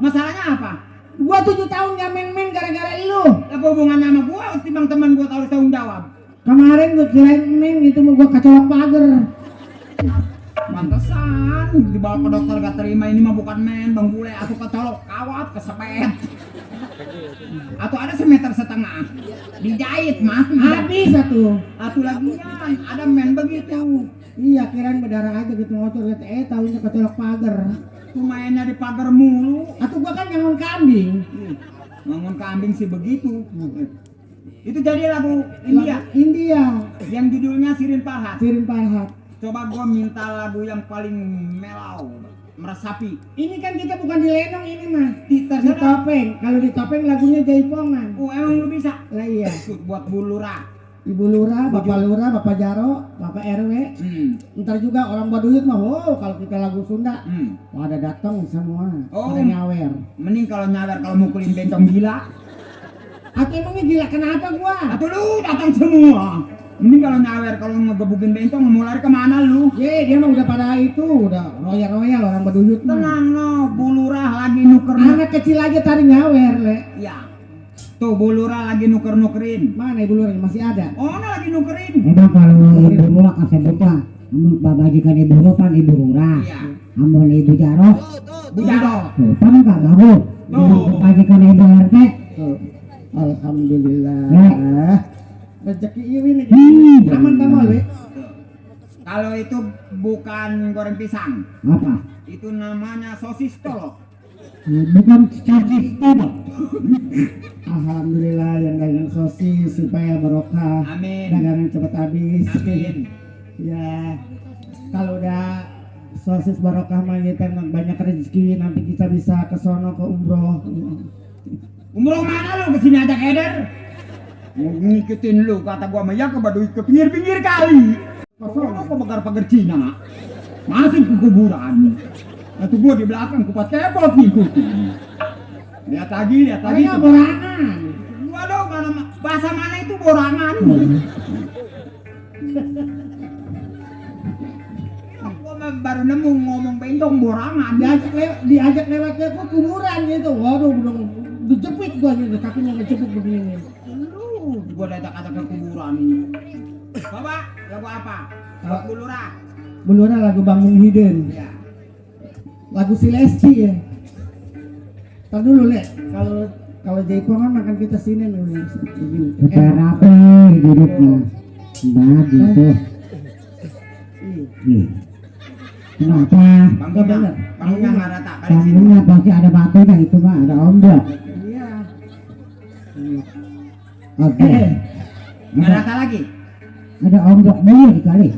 Masalahnya apa?
Gua 7 tahun gak main-main gara-gara lu.
Apa hubungannya sama gua? Timbang teman gua tahu tanggung jawab.
Kemarin gua kirain main gitu mau gua kecolok pagar.
Pantesan dibawa ke dokter gak terima, ini mah bukan main bang bule, atau kecolok kawat kesepet. Atau ada 1,5 meter dijahit mah
Habis satu.
atau lagian ada main begitu.
Iya, kirain berdarah aja gitu motor gitu. Tahunya kecolok pagar.
Mainnya di pagar mulu.
Atau gua kan nyangon kambing.
Ngangon kambing sih begitu. Itu jadi lagu India
India.
yang judulnya Sirin Parhat.
Sirin Parhat.
Coba gua minta lagu yang paling melau, meresapi.
Ini kan kita bukan di lenong ini mah. Di
Terserah.
topeng. Kalau di topeng lagunya Jaipongan.
Oh emang lu bisa?
Lah iya.
Ikut buat bulura.
Ibu Lurah, Bapak Lurah, Bapak Jaro, Bapak RW. Ntar juga orang Baduyut mah, wow, kalau kita lagu Sunda, pada datang semua,
Oh.
pada nyawer.
Mending kalau nyawer kalau mukulin bencong gila.
Atau emangnya gila kenapa gua?
Atau lu datang semua. Mending kalau nyawer kalau ngegebukin bencong mau lari kemana lu?
Ye, dia mah udah pada itu, udah royal orang Baduyut mah.
Tenang no, bulurah lagi nuker.
Anak kecil aja tadi nyawer, Le.
Ya. Tuh bulurah lagi nuker-nukerin.
Mana Ibu Lurah masih ada?
Oh, nah lagi nukerin.
Emang kalau Ibu Lurah kasih buka, amun babajikan Ibu Lurah kan Ibu Lurah.
Iya.
Amun Ibu Jaro,
Bujaro.
tuh, kan enggak gaul.
Tuh.
Babajikan Ibu RT. Alhamdulillah. Rezeki ini nih. Aman kamu, Le?
Kalau itu bukan goreng pisang,
Apa?
itu namanya sosis tolok.
Bukan sosis tolok. Alhamdulillah yang dagang sosis supaya barokah.
Amin.
Dagangan cepat habis.
Amin.
Ya. Kalau udah sosis barokah mah kita banyak rezeki, nanti kita bisa ke sono ke umroh.
Umroh mana lu, kesini aja keder? Mau ngikutin lu, kata gua mah ya ke Baduy ke pinggir-pinggir kali. Kosong apa pagar-pagar Cina? Masih ke kuburan. Atau gua di belakang kupat kepot ngikutin. Lihat lagi.
Ayo borangan.
Waduh, bahasa mana itu borangan? Gua mah baru nemu ngomong bentong borangan.
Diajak lewat ke kuburan gitu. Waduh, udah dijepit gua gitu, kakinya ngejepit begini.
Lu, gua datang ke kuburan. Bapak, lagu apa? Buat bulurah.
Belura lagu Bangun Hidden.
Ya.
Lagu si Lesti ya. Tar dulu, Le. Kalau Jaipongan makan kita sini nih. Kita rapi hidupnya. Nah, gitu. Kenapa?
Bangunnya nggak rata kali sini.
Bangunnya pasti ada batunya itu mah, ada ombak. Iya. Oke.
Nggak rata lagi.
Ada ombak dulu kali.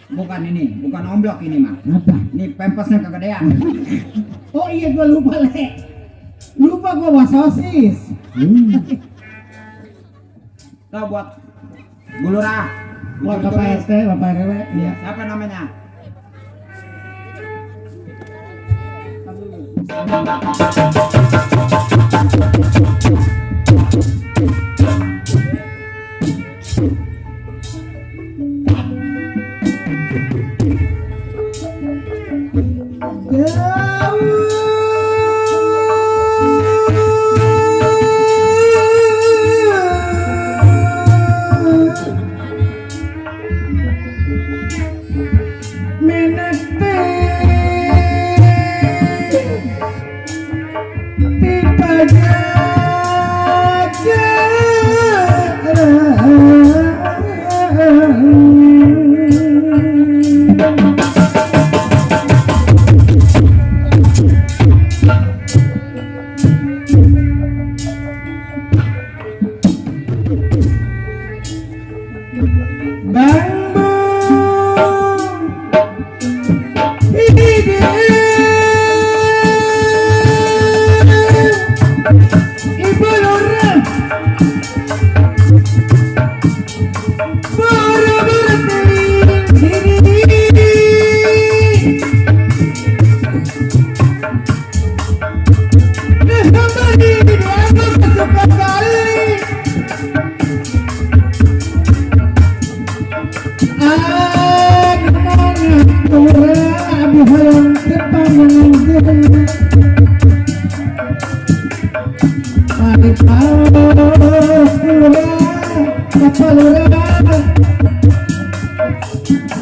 Bukan ini, bukan omblok ini mah.
Apa?
Ini pempesnya kegedean.
Oh iya, gua lupa, Le. Lupa gua buat sosis.
Tuh buat bulurah.
Buat Bapak RT, Bapak RW.
Iya, siapa namanya?
Menete
Ibu Lura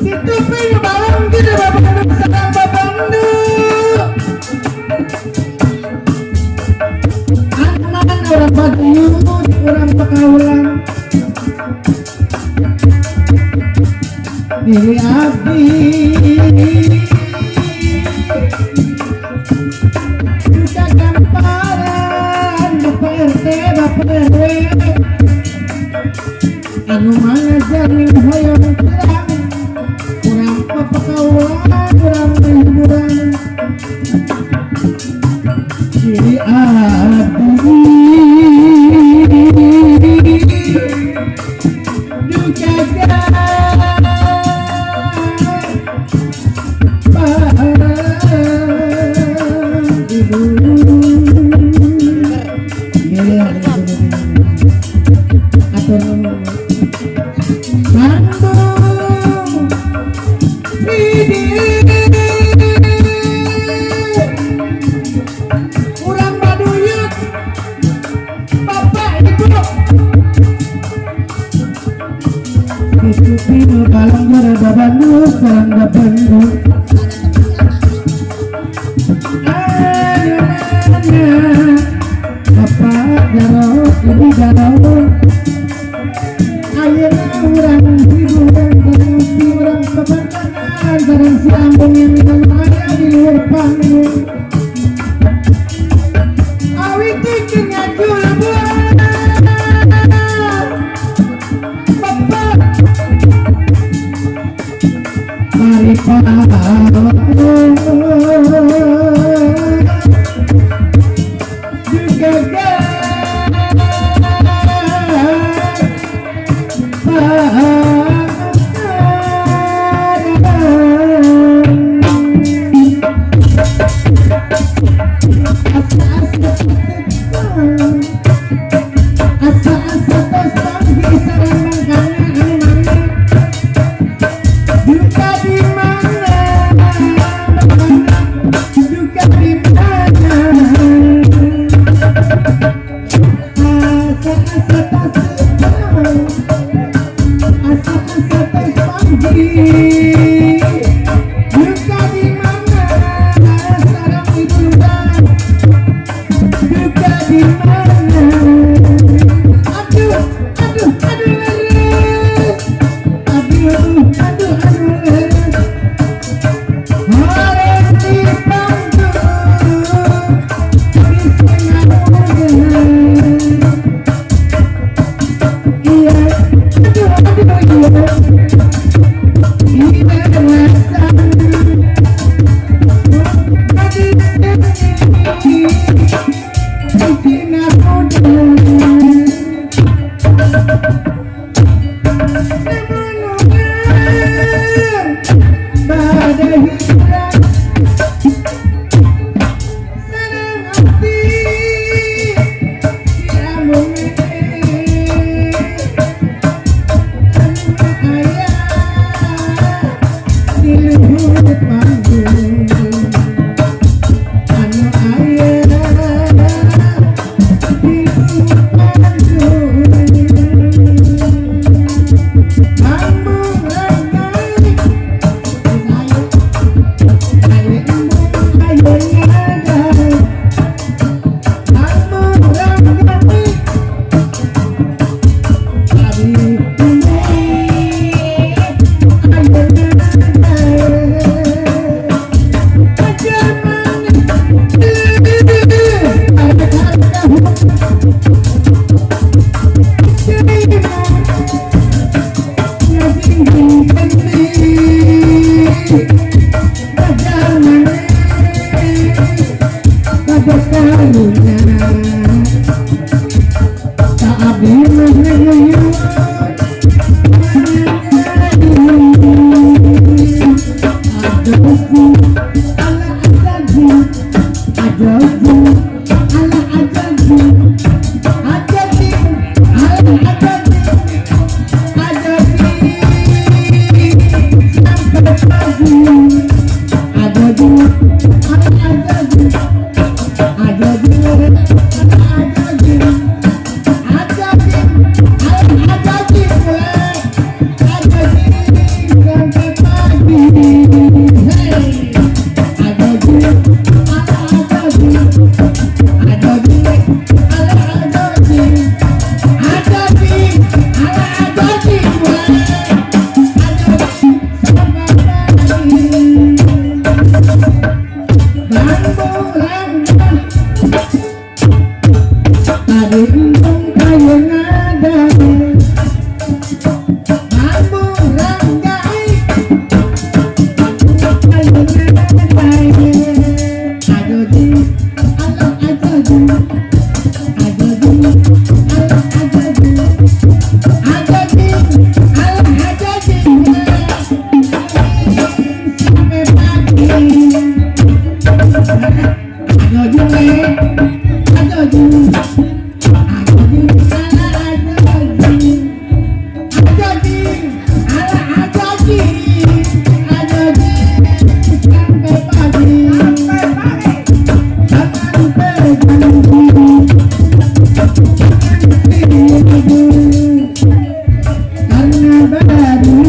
Itu pinyu balang di babang sedang babang anak orang Baduyut, orang Pakaulan diri abdi juga gamparan Bapak RT, Bapak RW anu mangajar ning hoyong terang kurang Pakaulan, kurang hiburan diri abdi juga kurang Baduyut Bapak Ibu itu pinu balang berada Bandung serangga Bandung Bapak Jarot lebih Jarot ayeuna urang hiburan tapi urang kebanyakan sareng si Ambung yang aya di luar panggung awi teuing ngajul buat Bapak mari juga Iya, aduh,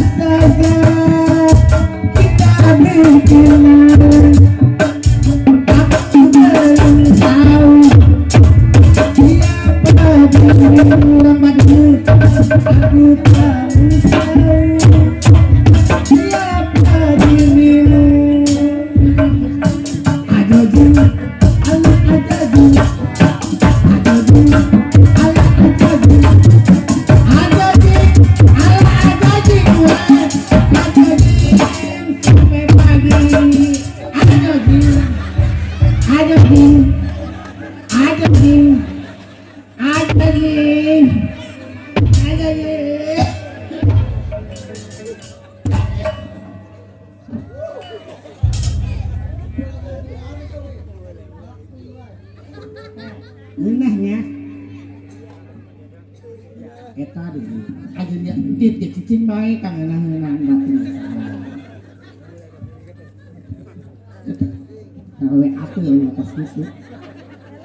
saja kita berkenan, aku belum tahu siapa dirimu rambutmu, aku tahu siapa dirimu. Ajoji, Allah ajoji, ajoji, Allah ajoji, ajoji, Allah ajoji, ajoji sampai pagi, ajoji, ajoji, ajoji, ajoji, ajoji. Ngenahnya eta dulu aja dia dit di cicing bae kang ngenah-ngenah batu. Awe aku yang atas itu.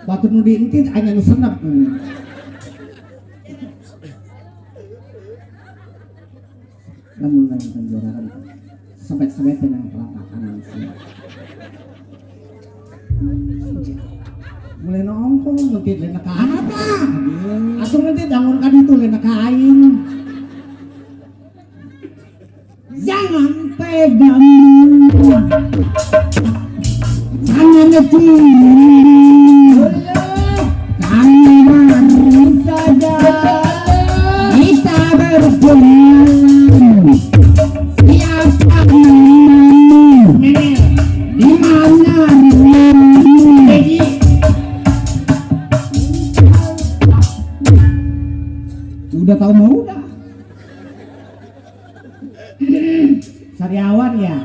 Batu nu diintit aya nu senep. Lamun lain penjarahan sampai tenang pelatakan sih. Mulai nongkrong nanti lena kain apa? Atau nanti dangun kan itu lena kain. Jangan pegang, jangan ngecil, tangan saja kita berjalan. Siapa namamu? Di mana rumahmu? Udah tahu mau udah sariawan ya.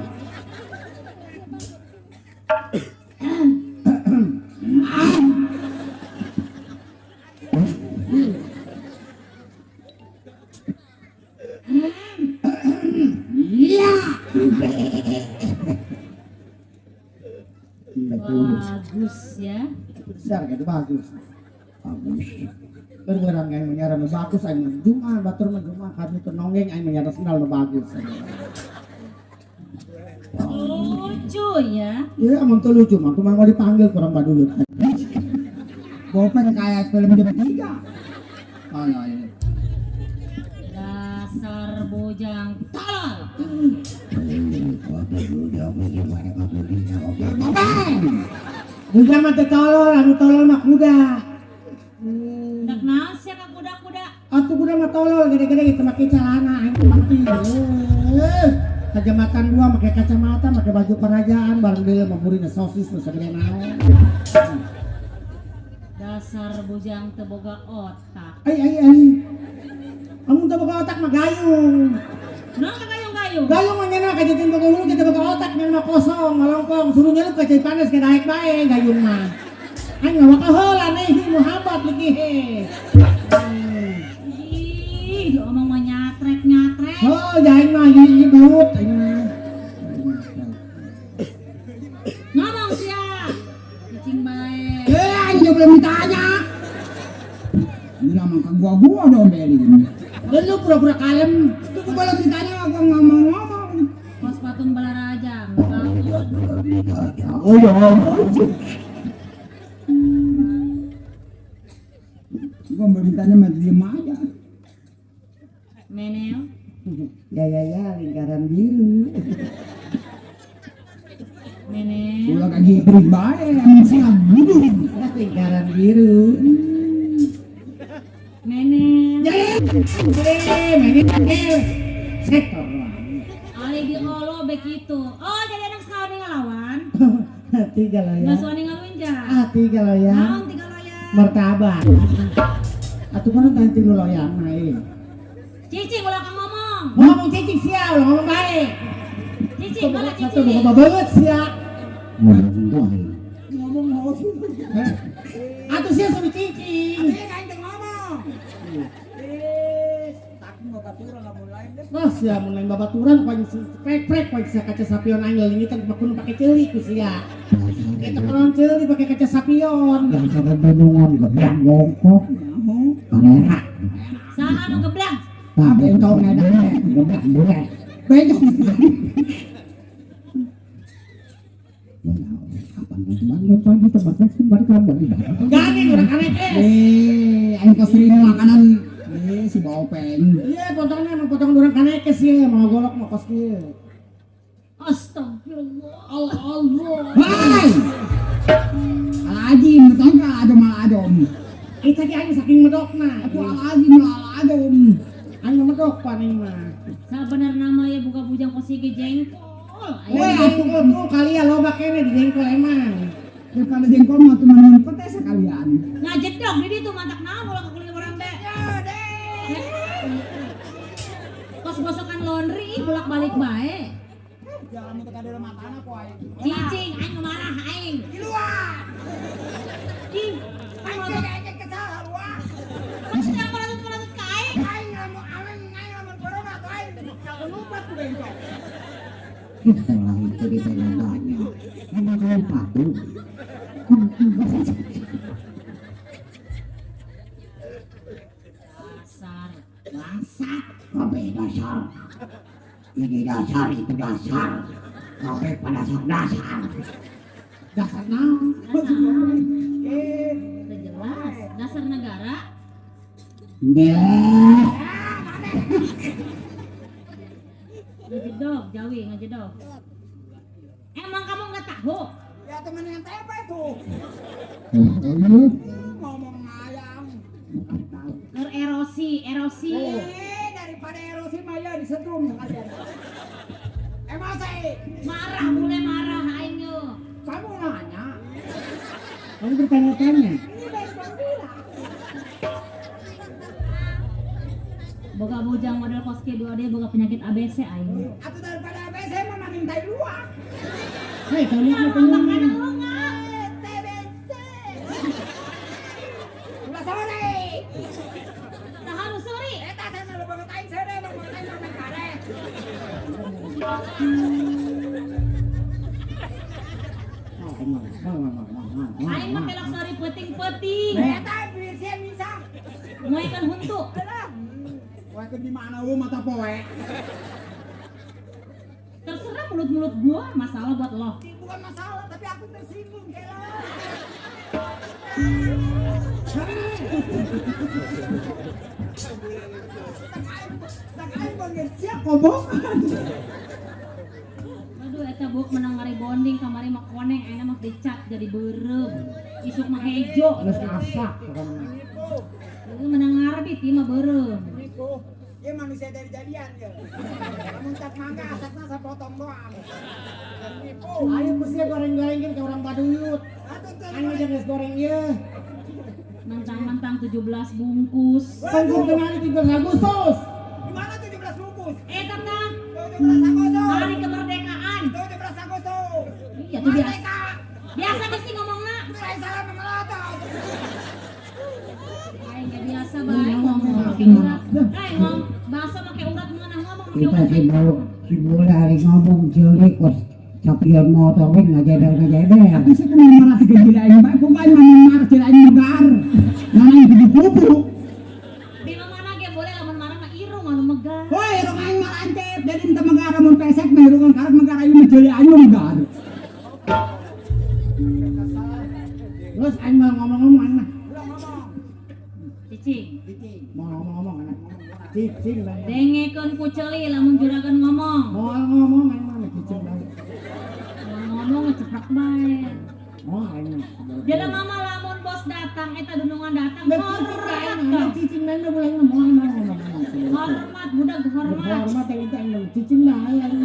Iya.
Bagus ya.
Besar gitu bagus. Bagus. Berbarang yang menyara nu bagus aing Jumat batur mah Jumat kami teu nonggeng aing menyara sendal nu bagus.
Lucu ya.
Ya amun teu lucu mah kumaha mau dipanggil kurang badulut. Bopeng kayak film jam 3. Oh ya ini.
Dasar bujang tolol.
Bujang mah teu tolol, anu tolol mah kuda.
Dak naon sia ka kuda-kuda.
Atuh kuda mah tolol gede-gede gitu make celana aing mati. Kajamatan 2 make kacamata, make baju kerajaan bareng deui memburina sosis nu sagede naon.
Dasar bujang teu boga otak.
Ai. Amun teu boga otak mah gayung.
Naon ka gayung-gayung?
Gayung mah ngeuna kajetin boga hulu kita boga otak mah kosong malongkong suruh nyelup ka cai panas ke daek bae gayung mah. Aing ngawak heula nih muhabat lagi he.
Ih, diomong mah nyatrek-nyatrek.
Oh, jaing mah ieu belut aing mah.
Ngomong sia. Cicing bae.
Aing juga belum ditanya. Ini mah ka gua dong beli. Lu pura-pura kalem, tuh gua belum ditanya gua ngomong-ngomong.
Kos patung Balaraja.
Oh ya. Gua belum ditanya mah diem aja.
Meneo.
Ya, lingkaran biru.
Meneo.
Ulah lagi berit bae, amin siang budu. Lingkaran biru.
Meneo.
Sektor.
Ali di olo begitu. Oh, jadi anak sekali ngelawan.
Tiga lo ya.
Nggak suani ngalunja.
Tiga lo ya.
Naon 3 loyang.
Martabak. Atuh mana nanti lu loyang naik.
Cicing ulah ka ngomong.
Ngomong cicing sia, ulah ngomong baik.
Cicing ulah
Satu
cicing.
bawa banget sia. Ngomong mau. Atuh sia suruh cicing. Wah, sia mun lain babaturan paling prek paling sia kaca sapion aing leulingitan bakun pake ceulik ku sia. Kita kenaon ceulik pake kaca sapion. Yang sadar bendungan geblang gongkok. Kamera.
Saha nu geblang?
Nah, bentong ada geblang bulet. Bejong. Kapan banget pagi tempatnya kembali kamu di mana?
Enggak nih orang aneh
Ayo kesering makanan. Si Baopeng.
Iya, potongnya emang potong orang kanekes ya, mau golok mau kos kieu.
Astagfirullah.
Allah.
Hai. Alajim, betul enggak adom.
Itu tadi aing saking medokna.
Aku alajim adom.
Aing medok paning mah.
Sabenar nama ya buka bujang posisi jengkol.
Weh, jengkol tuh kalian loba kene di jengkol emang.
Daripada jengkol mah tuh menumpet ya sekalian.
Ngajet dong di ditu mantak naon ulah kuliah orang teh. Kos-kosokan laundry bolak-balik bae.
Jangan mau tekadera matana kok aing.
Cicing aing marah aing.
Di luar.
Ih,
Aing kesal luar.
maksudnya aku melatut ka aing.
Aing lamun corona tuh aing lupa tuh bengkok.
Setelah itu ditanya-tanya, emang kalian patuh?
Dasar.
Bangsat, kopi dasar. Ini dasar itu dasar. Kopi pada dasar. Dasar naon?
Udah jelas. Dasar negara.
Nggak.
Ngejedok, Jawi, ngejedok. Emang kamu nggak tahu?
Ya temen yang tempe tuh.
Oh,
Ngomong ayam.
Erosi.
Daripada erosi maya disetrum sekalian. Masa
Marah, boleh marah aing yo.
kamu nanya?
Kamu bertanya-tanya.
Ini baru bilang.
Boga bujang model kos kedua dia boga penyakit ABC aing.
Atau daripada ABC mah makin tai luar.
Hei, kalian mau pengen.
TBC. Ulah sore.
Nah harus sorry.
Eta saya udah banget aing sere, banget aing sampai karet.
Aing mah kelak sorry peting-peting.
Eta bibir sia bisa.
Moe kan huntu.
Alah. Wah, ke di mana mata poe?
Terserah mulut-mulut gua masalah buat lo.
Bukan masalah, tapi aku tersinggung kela. Tak aing banget siap kobok.
Aduh eta buk menang ngari bonding kamari mah koneng ayeuna mah dicat jadi beureum. Isuk mah hejo.
Terus asak.
Itu menang ngarbit ieu mah beureum.
Niku, dia manusia dari jadian ya. Namun tak mangga asakna sapotong doang. Niku,
Ayo mesti goreng-gorengin ke orang Baduyut.
atuh teh.
Aing aja geus goreng ieu.
Mentang-mentang 17 bungkus.
Tunggu kemarin 13 Agustus.
Di mana 17 bungkus?
Eta tah
17 Agustus.
hari kemerdekaan.
17 Agustus.
Iya tuh biasa.
Merdeka.
Biasa mesti ngomongna.
Saya salah memelotong.
Aing ge biasa bae ngomong make urat. Ngom bahasa make urat meunah ngomong make
kita
urat.
si bule hari ngomong cilik kos capian motor we ngajeder. Tapi sih kena marah tiga gila ini baik bukan marah tidak ini megar. Nana itu dipupu.
Di mana ge boleh lamun marah mah irung anu megah.
Woi, rong aing marah ancep dari ente megara mun pesek mah irungan karek megara ieu menjeli ayu megar.
Terus aing mau ngomong-ngomong anak.
Cicing.
Mau ngomong-ngomong anak. Cicing lah.
Dengekeun ku ceuli lamun juragan ngomong.
Mau ngomong aing mah cicing lah.
Ngomong ngeceprek bae.
Oh aing.
Jadi mama lamun bos datang eta dunungan datang
Dan
hormat.
cicing lah boleh ngomong.
Hormat budak hormat.
Hormat yang itu aing cicing lah aing.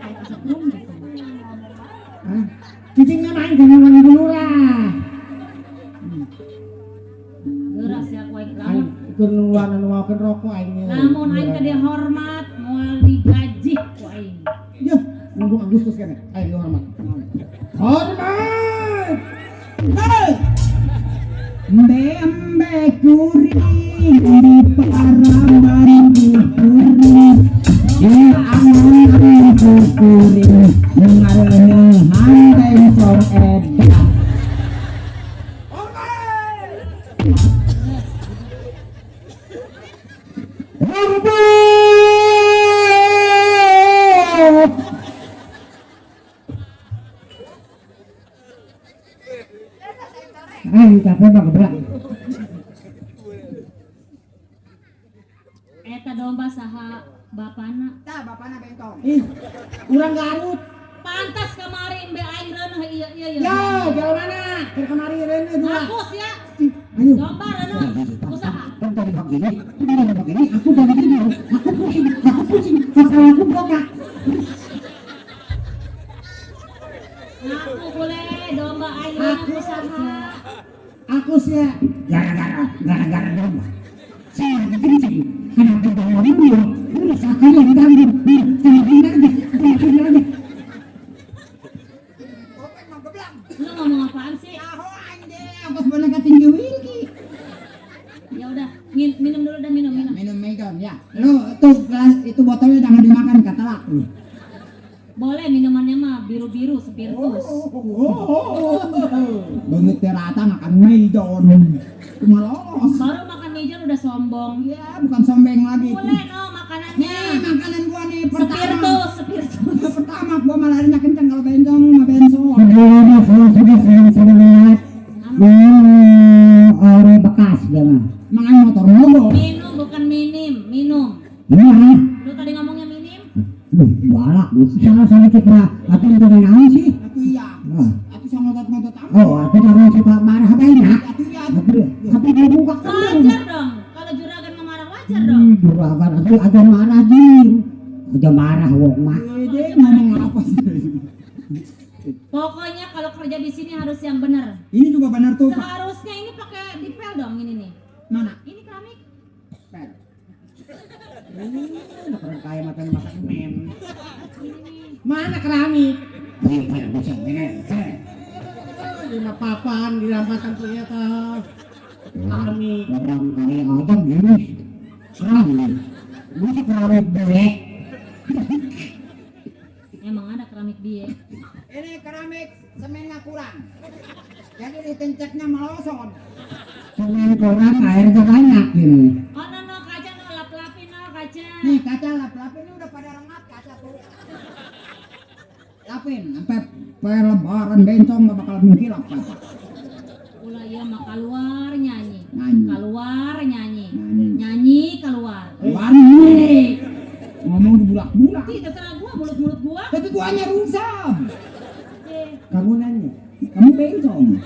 Kayak kesetrum gitu.
Hah? Cicing mah aing jangan dulu lah.
Geras ya ku aing lamun.
Aing keur nuwakeun rokok aing.
Lamun aing teh dia hormat moal digaji ku aing.
Yuh, nunggu Agustus kan. Ayo hormat. Hormat. Hei.
Embe kuring di paraman kuring. Ya angan kuring ngareuh handai song edan. apa bang geblak.
Eta domba saha bapana.
Tah bapana bentong.
Ih, urang Garut.
Pantas kemarin be aing reuneuh iya iya iya.
Ya, jalan mana? Ke kemari reuneuh dua.
Ngakus ya.
Ayo.
Domba reuneuh. Usaha.
Kan tadi begini, aku dari begini, aku pusing, kepala aku bengkak.
Ngaku boleh domba aing reuneuh usaha.
Aku sih gara-gara domba. Saya lagi kencing, kenapa domba dulu? Udah sekali yang ganggu, pindah aja.
Lu ngomong apaan sih?
Tahu anjing, aku sebenarnya tinggi wiki.
Ya udah, minum dulu dah minum.
Minum megon ya. Lu tuh gelas itu botolnya jangan dimakan kata laku.
Boleh minumannya mah biru-biru spiritus.
Banget rata makan megon. Cuma lolos.
Baru makan meja udah sombong.
Ya, bukan sombeng lagi.
Boleh no makanannya.
Nih, makanan gua nih pertama.
Spiritus.
Pertama gua malah larinya kenceng kalau bencong sama benso.
Sudah lihat. Orang bekas dia mah.
Makan motor mogok.
Minum bukan minum.
Ini ah.
Lu tadi ngomongnya minim?
Duh, balak. Salah dikit mah. Apa yang kau naon sih?
Aku iya.
Ah.
Aku sama ngotot-ngotot apa?
Oh, aku jangan suka marah banyak.
Aku iya.
Tapi dia buka kan.
Wajar dong. Kalau juragan ngemarah wajar dong.
Juragan aku aja marah Jim. Aja marah wong mah.
Dia ngomong apa sih?
Pokoknya kalau kerja di sini harus yang benar.
Ini juga benar tuh, Pak.
Seharusnya ini pakai dipel dong ini nih.
Mana?
Ini keramik.
Pel.
Orang kaya makan mem.
Mana keramik?
Di papan di rampasan punya tah. Kami orang kaya aja gini. Keramik. Ini keramik bebek.
Emang ada keramik dia.
Ini keramik semennya kurang. Jadi ditencetnya melosot.
Semen kurang airnya banyak ini.
Oh no kaca no lap-lapin no kaca.
Nih kaca lap-lapin ini udah pada rengat kaca tuh. Lapin sampai pelebaran bencong gak bakal mengkilap kaca.
Ulah ya mah keluar nyanyi.
Nyanyi.
Keluar nyanyi.
Nyanyi.
Nyanyi keluar.
Wani. Ngomong di bulak-bulak.
Ih, terserah gua mulut-mulut gua.
Tapi guanya rusak.
Kamu nanya.
Kamu bencong.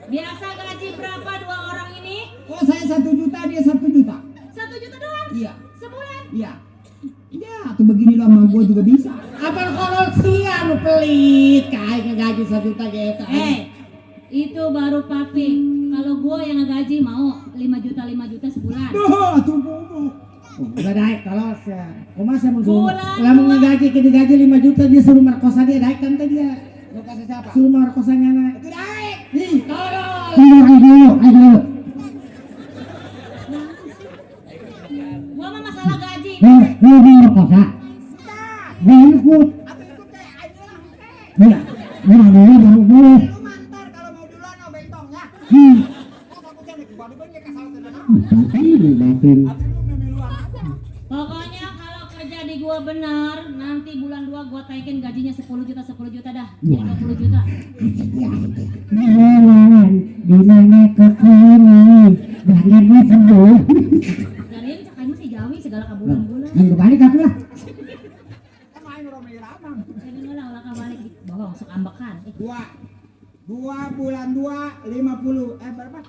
Biasa gaji berapa dua orang ini?
Oh saya 1 juta dia 1 juta.
1 juta doang.
Iya.
Sebulan.
Iya. Ya, tuh begini lah sama gua juga bisa.
Apa kalau sian lu pelit kayak ngegaji 1 juta gitu.
Itu baru papi. Kalau gua yang ngegaji mau 5 juta sebulan.
Duh, tuh bobo.
Udah naik kalau saya. Koma saya mau
Bulan
Lah mau
dua.
ngegaji kita gaji 5 juta dia suruh merkosa dia naik kan tadi dia.
Lu kasih siapa?
Suruh merkosanya naik.
Itu naik. Nih, tolong.
Ayo.
Gua mah masalah gaji.
Lu merkosa. Dia ikut.
Aku ikut teh, ayo lah.
Iya. Iya, boleh.
Lu mantar kalau mau duluan no bentong ya. Kok aku jadi ke Bandung ya kasal tenan.
Tapi ini batin.
Tapi lu memiluan aja.
Pokoknya kalau kerja di gua benar, nanti bulan 2 gua taikin gajinya 10 juta dah. Jadi 20 juta.
Di mana ke kiri? Dari sembuh.
Jadiin cakanya si Jawi segala ka bulan-bulan.
Yang balik aku lah.
Kan main romai ramang.
Jadi ulah kabalik di bohong sok ambekan.
2 bulan 2 50 berapa?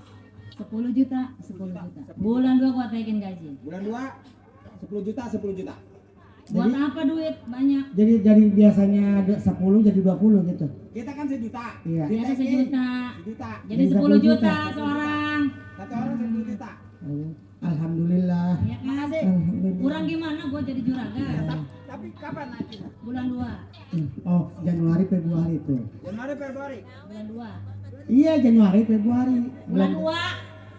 10 juta. Bulan 2 gua taikin gaji.
Bulan 2 10 juta.
Buat apa duit banyak?
Jadi biasanya 10 jadi 20 gitu.
Kita kan 1 juta.
Iya.
Biasa 1 juta.
1 juta.
Jadi
Jadi
10
10
juta
juta.
seorang.
Satu orang 10 juta.
Alhamdulillah.
Ya kan?
Makasih.
Alhamdulillah.
Kurang gimana gua jadi juragan?
Tapi kapan naiknya?
Bulan 2.
Oh, Januari Februari itu.
Januari Februari.
Bulan 2.
Iya, Januari Februari.
Bulan 2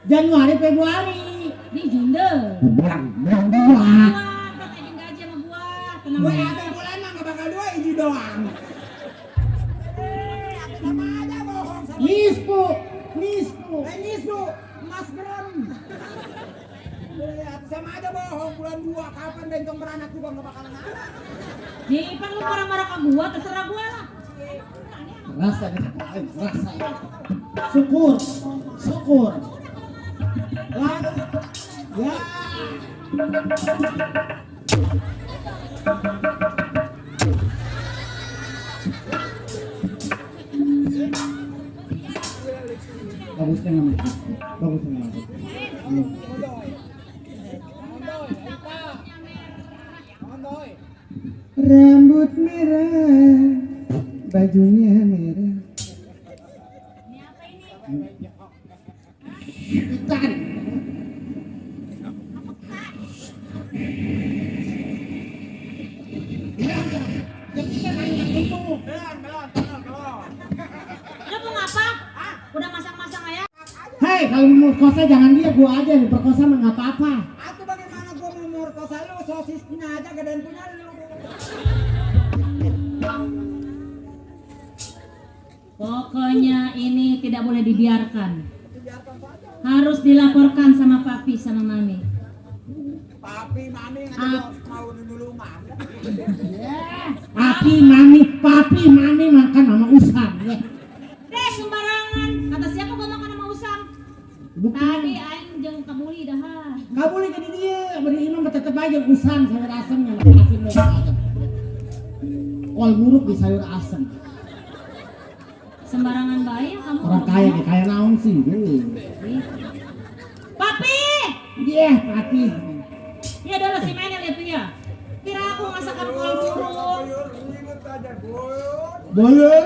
Januari Februari.
di Junda.
Bulan
Wah, kau taikin gaji sama gua. Tenang
Gua
aja.
satu bulan mah gak bakal 2 hiji doang. Aku sama aja bohong sama.
Nispu.
Nisbu, Mas Gerem. Aku sama aja bohong bulan 2 kapan bencong beranak juga gak bakalan ada.
Nih, pan lu marah-marah ke gua, terserah gua lah.
rasa syukur lalu ya bagus banget rambut merah bajunya merah ikan
Lu mau ngapa? Udah masang-masang ya?
hei kalau mau merkosa jangan dia gua aja nih perkosa mah nggak apa-apa
Aku bagaimana gua mau merkosa lu, sosisnya aja gedean punya lu.
Pokoknya ini tidak boleh dibiarkan. Harus dilaporkan sama papi sama mami.
Papi, mami
Ah.
mau dulu mah.
papi mami makan sama usam ya
Sembarangan. Kata siapa gua makan sama usam?
bukan
Tadi aing jeung kabuli dah.
nggak boleh ke dia beri imam tetep aja usam sayur asamnya asin aja kol buruk di sayur asam
Sembarangan bayar kamu.
orang kaya deh kaya naon sih
Papi!
iya papi
Ya dulu si Menel itu ya. Kira aku masakan kol buruk.
boleh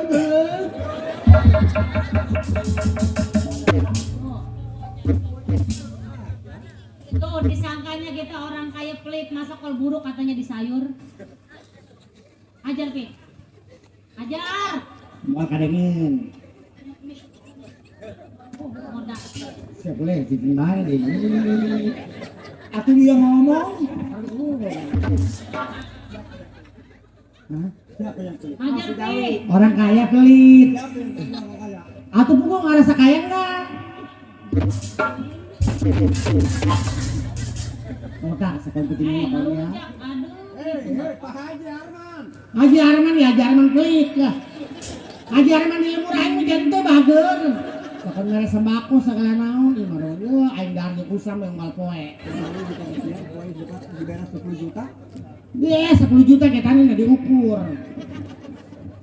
Tuh disangkanya kita orang kaya pelit masak kol buruk katanya di sayur. Ajar Pi. Ajar.
mau kadengin
Modak.
siap boleh jadi mana deh aku dia ngomong Hah?
Siapa yang tuh?
Ajar Pi.
orang kaya pelit atau pukul nggak rasa kaya enggak oh tak sekali begini ya
Ngelunjak. Aduh.
Pak Haji Arman.
Haji Arman ya Haji Arman pelit lah Haji Arman di lemur aing jadi tuh bager sakal ngare sembako segala naon di maroyo aing dari usam yang mal poe
Dibayar 10 juta.
dia 10 juta kayak tadi nggak diukur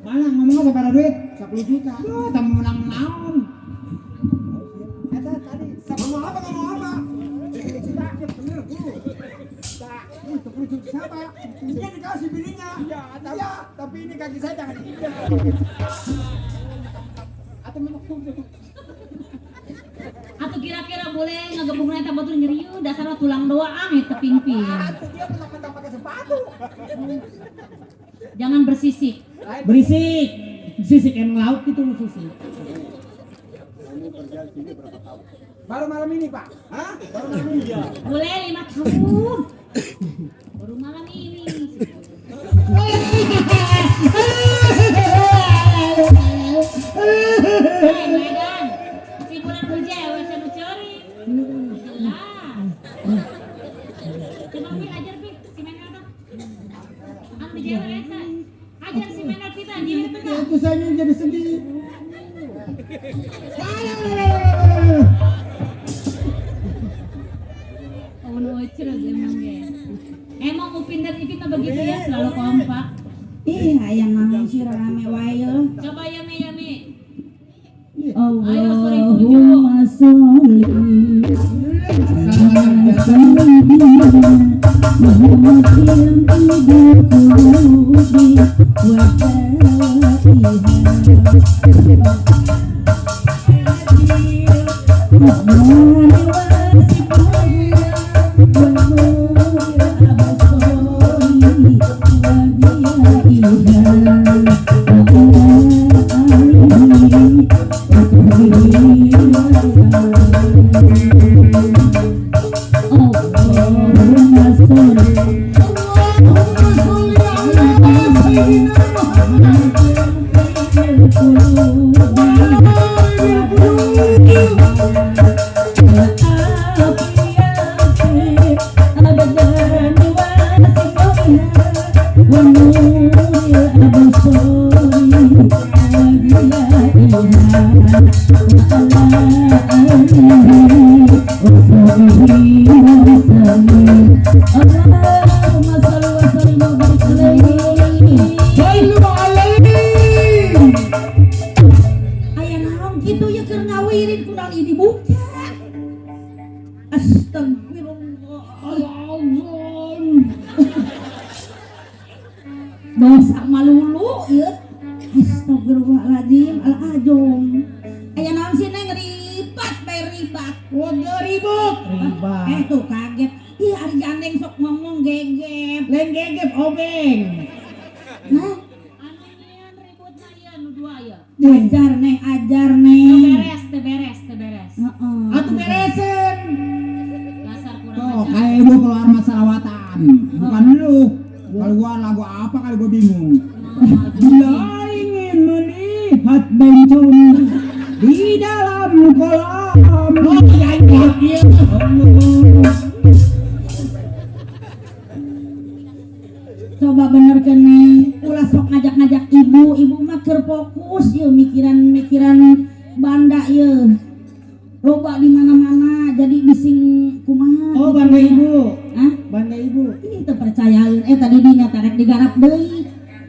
Mana ngomong apa pada duit? 10 juta.
oh tamu menang naon
Eta tadi ngomong apa? Bener guru. 10 juta siapa? Ini dikasih bininya. Iya, tapi ini kaki saya jangan diinjak. Atau memang
Atau kira-kira boleh ngagebung eta batu nyeriu dasarna tulang doang eta pingping.
atau dia mentang-mentang pakai sepatu.
Jangan bersisik.
berisik sisik emang laut gitu sisik
Baru malam ini, Pak. Hah? Baru malam ini.
Boleh 5 tahun. Baru malam ini. Medan. Si bulan hujan wes anu ceuring. Jelas. Cuma Pi ajar Pi si Menel tuh. Anu di jalan eta. Ajar si Menel kita dia itu
ya itu saya jadi sedih
Oh, no, cerah emang ya. Emang Upin dan Ipin mah begitu ya, selalu kompak.
Ih, yang ngomong si rame wae.
Coba Yami Yami.
Allahumma sholli ala sayyidina Muhammadin qulubi wa Wa dosa malulu ieu. Astagfirullahaladzim, al-ajum. Aya naon sih neng ribat bae ribat.
Waduh ribut.
Tuh kaget. Ih ari gandeng sok ngomong gegep.
Lain gegep obeng.
Hah?
Anu nyian ributna ieu nu dua ya.
Ajar neng.
Teu beres.
Heeh.
Atuh beresin.
Dasar kurang
Tuh,
ajar.
kayak ibu keluar masalawatan. Bukan lu. Keluar lagu apa kali gue bingung. Bila ingin melihat bencong di dalam kolam. Oh, ya iya.
Coba bener neng. Ulah sok ngajak ibu mah keur fokus yeuh mikiran banda yeuh. Loba di mana-mana jadi bising kumaha.
Oh,
gitu
banda
ya.
ibu.
Hah?
Banda ibu.
Ih teu percayaeun tadi dinya tarek digarap deui.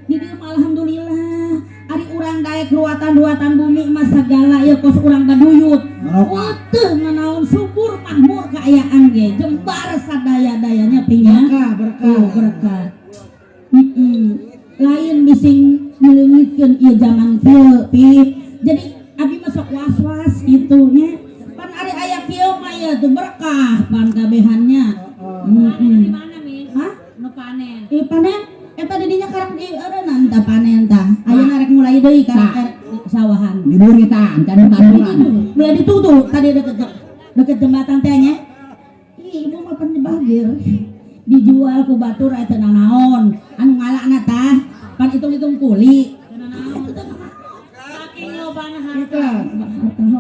Di dieu mah alhamdulillah. Ari urang daek ruatan bumi mah sagala ya kos urang baduyut.
Barokah.
Teu nanaon subur makmur kaayaan ge jembar sadaya-dayanya pinya.
Berkah.
Berkah. Lain bising ngeulingkeun ieu zaman kieu pip. Jadi abi mah sok was-was kitu nya. Pan ari aya kieu mah ya tuh berkah pan kabehannya.
Di mana Min?
Hah?
Nu panen.
Panen eta di dinya karang di eureunna tah panen tah. Ayeuna rek mulai deui karang sawahan.
Di buritan, can tanduran.
Mulai ditutup tadi deket jembatan teh nya. Ih, ibu mah pan dibagir. Dijual ku batur eta naon. Anu ngalakna tah pan hitung-hitung kuli.
Saking lobana harta.
Ikhlas.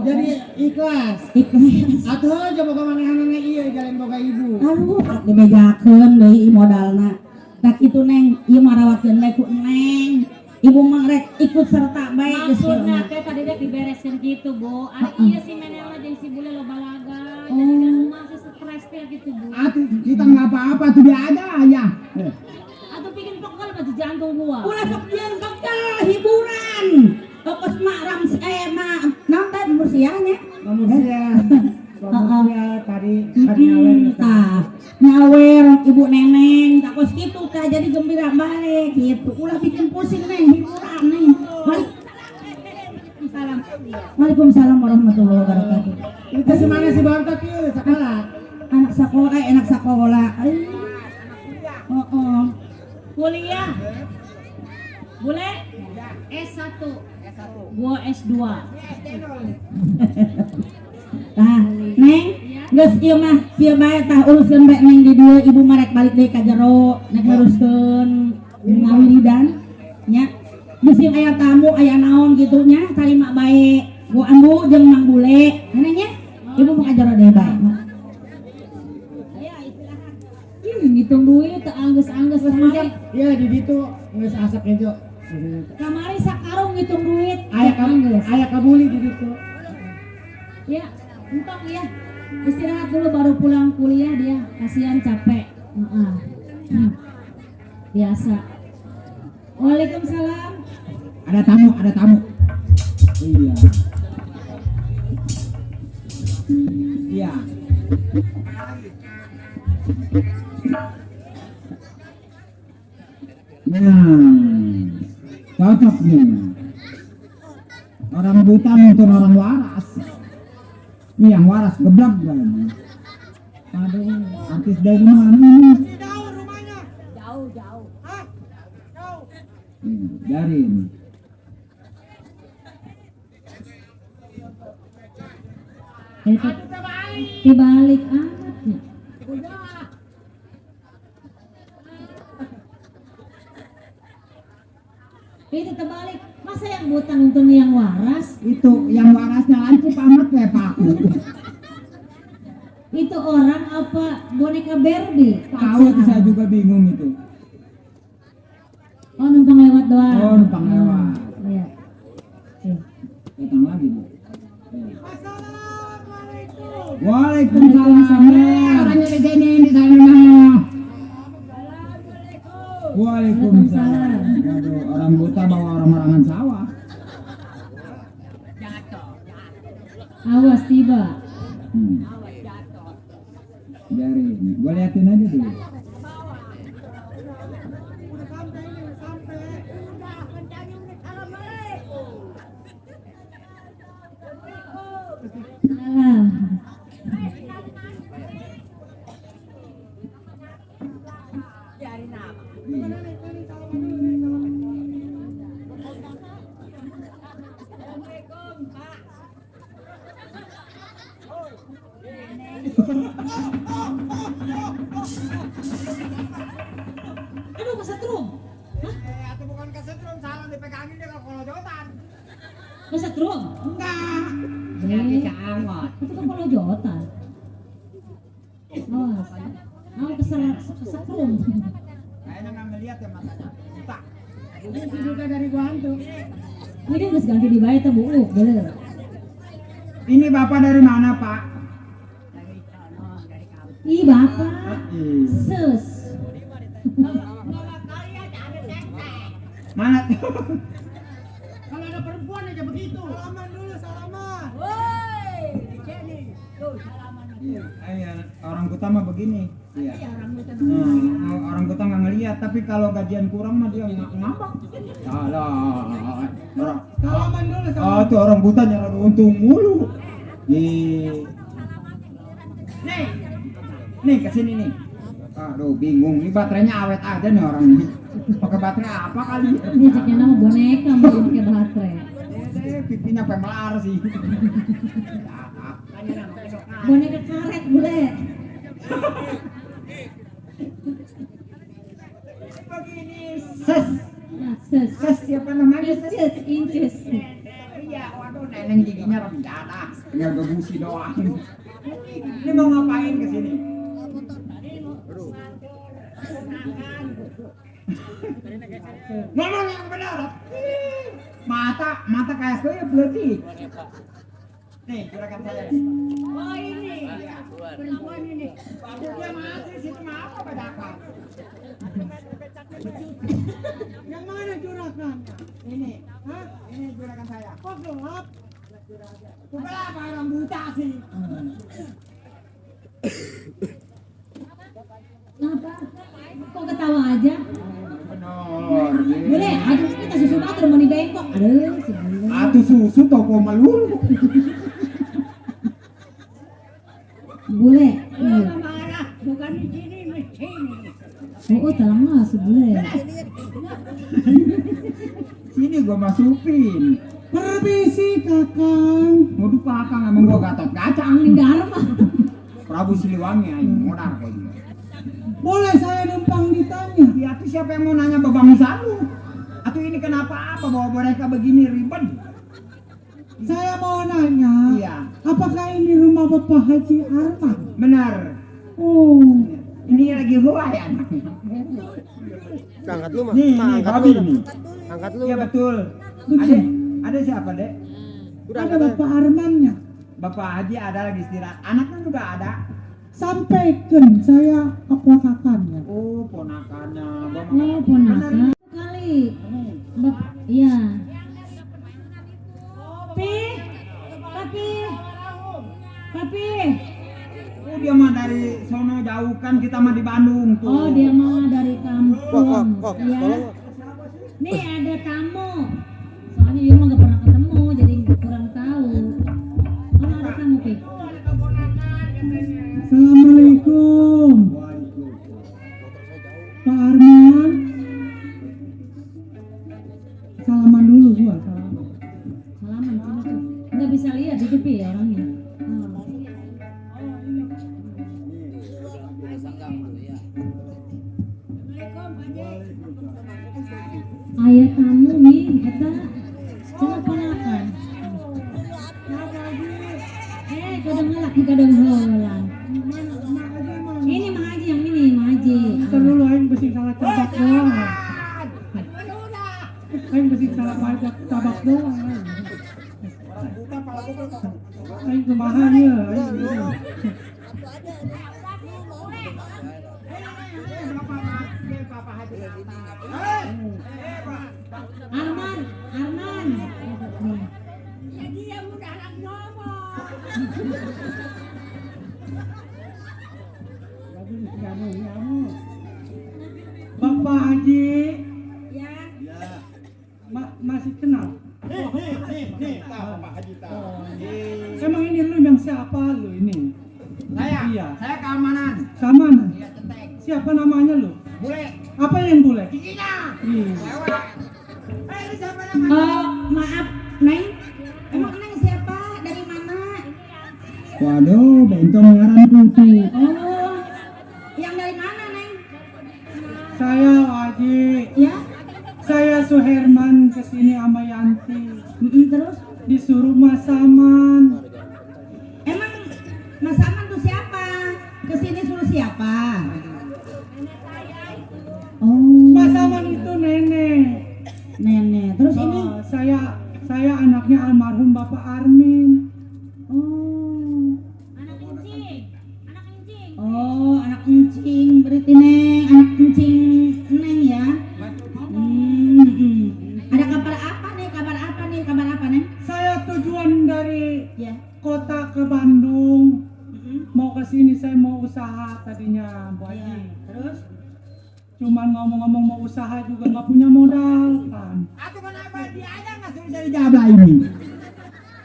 Jadi ikhlas.
Ikhlas.
Atuh coba ka manehanana ieu jalan boga ibu.
Aduh, dibejakeun deui modalna. Tak itu neng, ieu marawatkeun bae ku neng. Ibu mah rek ikut serta bae geus kieu
Maksudna
mah.
teh tadi deh diberesin gitu, Bu. Ari ieu si Menela jeung si Bule loba laga.
Oh.
Jadi kan masih stres teh gitu, Bu.
Atuh kita nggak apa-apa tuh dia ada ya.
Atuh bikin pokoknya baju jantung gua.
Ulah sok jeung bekal hiburan. Fokus mak rams naon teh musianya.
Manusia. Manusia tadi kan nyawer kita.
Tah, nyawer ibu neneng takos kitu tah jadi gembira balik gitu. Ulah bikin pusing neng hiburan neng. Waalaikumsalam. Waalaikumsalam warahmatullahi wabarakatuh.
Itu si mana si Bontot ieu sekolah.
Anak sekolah. Oh.
Kuliah. Bule S1. Gua S2.
Tah, neng, geus ieu mah kieu bae tah uruskeun bae neng di dieu ibu mah rek balik deui ka jero, nek nguruskeun ngawiridan nya. Bisi aya tamu, aya naon kitu nya, tarima bae. Bu Ambu jeung Mang Bule, neng nya. Ibu mah ka jero deui bae.
Ngitung duit teu anggeus-anggeus kamari.
Iya di ditu geus asap hejo.
Kamari sakarung ngitung duit.
Aya kabuli di ditu.
Ya, entok ya. Istirahat dulu baru pulang kuliah dia. Kasihan capek. Biasa. Waalaikumsalam.
Ada tamu. Iya. Iya. Cocok nih. Orang buta nonton orang waras. Ini yang waras geblak kan. Aduh, artis dari mana ini?
Jauh.
Dari ini.
Dibalik amatnya. Itu terbalik. Masa yang buta nonton yang waras?
Itu yang warasnya lancip amat kayak paku.
Itu orang apa boneka Barbie?
Tahu itu saya juga bingung itu.
Oh numpang lewat doang.
Oh, numpang lewat.
Iya.
Datang lagi bu. Waalaikumsalam. Orangnya di sini di sana mana? Waalaikumsalam. Waduh, orang buta bawa orang-orangan sawah.
Awas tiba.
Biarin, gua liatin aja dulu.
Aduh, kesetrum.
Atau bukan kesetrum, salah dipegangin dia kalau jotan.
Kesetrum.
Enggak.
Bisa
amat.
Itu kan kalau jotan. Awas. Kesetrum.
Kayaknya nggak ngeliat ya matanya. Buta.
Ini juga dari gua hantu.
Ini udah ganti di bayar buuk, bener.
Ini bapak dari mana pak?
Ih, bapak. Sus.
Mana tuh?
Kalau ada perempuan aja begitu.
Salaman dulu, salaman. Orang Kuta mah begini. Iya. Orang Kuta nggak ngelihat, tapi kalau gajian kurang mah dia ngambek. Salah.
Salaman dulu.
Oh, tuh orang buta nyari untung mulu. Nih kesini nih. Aduh bingung, ini baterainya awet aja nih orang ini. Pakai baterai apa kali?
Ini ceknya nama boneka mau pakai baterai.
Pipinya pemelar sih.
Boneka karet, bule.
Begini, ses.
Nah, sus.
Ses siapa namanya?
Inces, inces.
Iya, waduh neneng giginya rencana. Tinggal bebusi doang. Ini mau ngapain kesini? Ngomong yang benar. Mata kayak saya berarti. Nih, juragan saya.
Oh ini, perempuan ini.
Dia masih situ mah apa badakan?
Yang mana juragan?
Ini, hah? Ini juragan saya.
Kok gelap?
Coba apa orang buta sih?
Kenapa? Kok ketawa aja?
Benar.
Bule, aduh kita susu batur mau di bengkok. Aduh, si bule.
Atuh susu toko melulu.
Bule.
Marah, bukan di sini, di sini.
Oh, tolonglah si bule.
Sini gua masukin.
Permisi kakang.
Waduh kakang emang gua gatot kacang
Ini
nih.
Dharma.
Prabu Siliwangi aing modar kayak gitu.
Boleh saya numpang ditanya?
Ya tuh siapa yang mau nanya bebangsa lu? Atau ini kenapa apa bawa boneka begini ribet?
Saya mau nanya.
Iya.
Apakah ini rumah Bapak Haji Arman?
Benar.
Oh.
Ini lagi gua ya anaknya.
Angkat lu mah.
Nih,
Angkat
babi
lu.
nih.
Angkat lu.
Iya betul.
Betul.
Ada siapa, Dek?
Udah
Ada
angkat aja.
Bapak Armannya.
Bapak Haji ada lagi istirahat. Anaknya juga ada.
Sampaikan saya keponakannya.
Oh, ponakannya.
Oh, ponakan. Kali. Iya. Papi.
Oh, dia mah dari sono jauh kan, kita mah di Bandung tuh.
Oh, dia mah dari kampung.
Kok,
Iya.
tolong.
Nih ada tamu. Soalnya dia mah gak pernah ketemu, jadi kurang tahu. Oh, ada tamu, Pi.
Assalamualaikum. Pak Arman. Salaman dulu gua. Salaman.
Salaman sini tuh. Nggak bisa lihat itu Pi ya orangnya. Ayah tamu nih, eta cenah ponakan. Kadang laki kadang heula. Ini Mang Haji yang ini, Mang Haji.
Ntar dulu aing besi salah cabak doang. Aing besi salah cabak doang. Aing kumaha ya?
Arman. Nih.
Dia udah anak ngomong.
Bapak Haji
Ya,
masih kenal?
Nih, Pak Haji tahu.
Emang ini lu yang siapa lu ini?
Saya,
Iya.
saya keamanan.
Keamanan?
Iya, cetek.
Siapa namanya lu?
Bule,
Apa yang boleh?
giginya.
Maaf, Neng. Emang Neng siapa? Dari mana?
Waduh, bentong ngaran kutu.
Oh, yang dari mana, Neng?
Saya Haji,
Ya?
saya Suherman kesini sama Yanti,
Terus?
disuruh Mas Saman.
Emang Mas Aman tuh siapa? Kesini suruh siapa? Oh,
Mas Saman itu nenek.
nenek. Terus ini?
Saya anaknya almarhum Bapak Armin.
Oh. Oh, anak encing. Berarti Neng, anak encing Neng ya. Ada kabar apa nih? Kabar apa nih? Kabar apa Neng?
Saya tujuan dari
Ya.
kota ke Bandung. Mau ke sini saya mau usaha tadinya, Bu
Ya.
Haji.
Terus?
Cuman ngomong-ngomong mau usaha juga nggak punya modal kan.
Atau kenapa dia aja nggak sering dari jabla ini?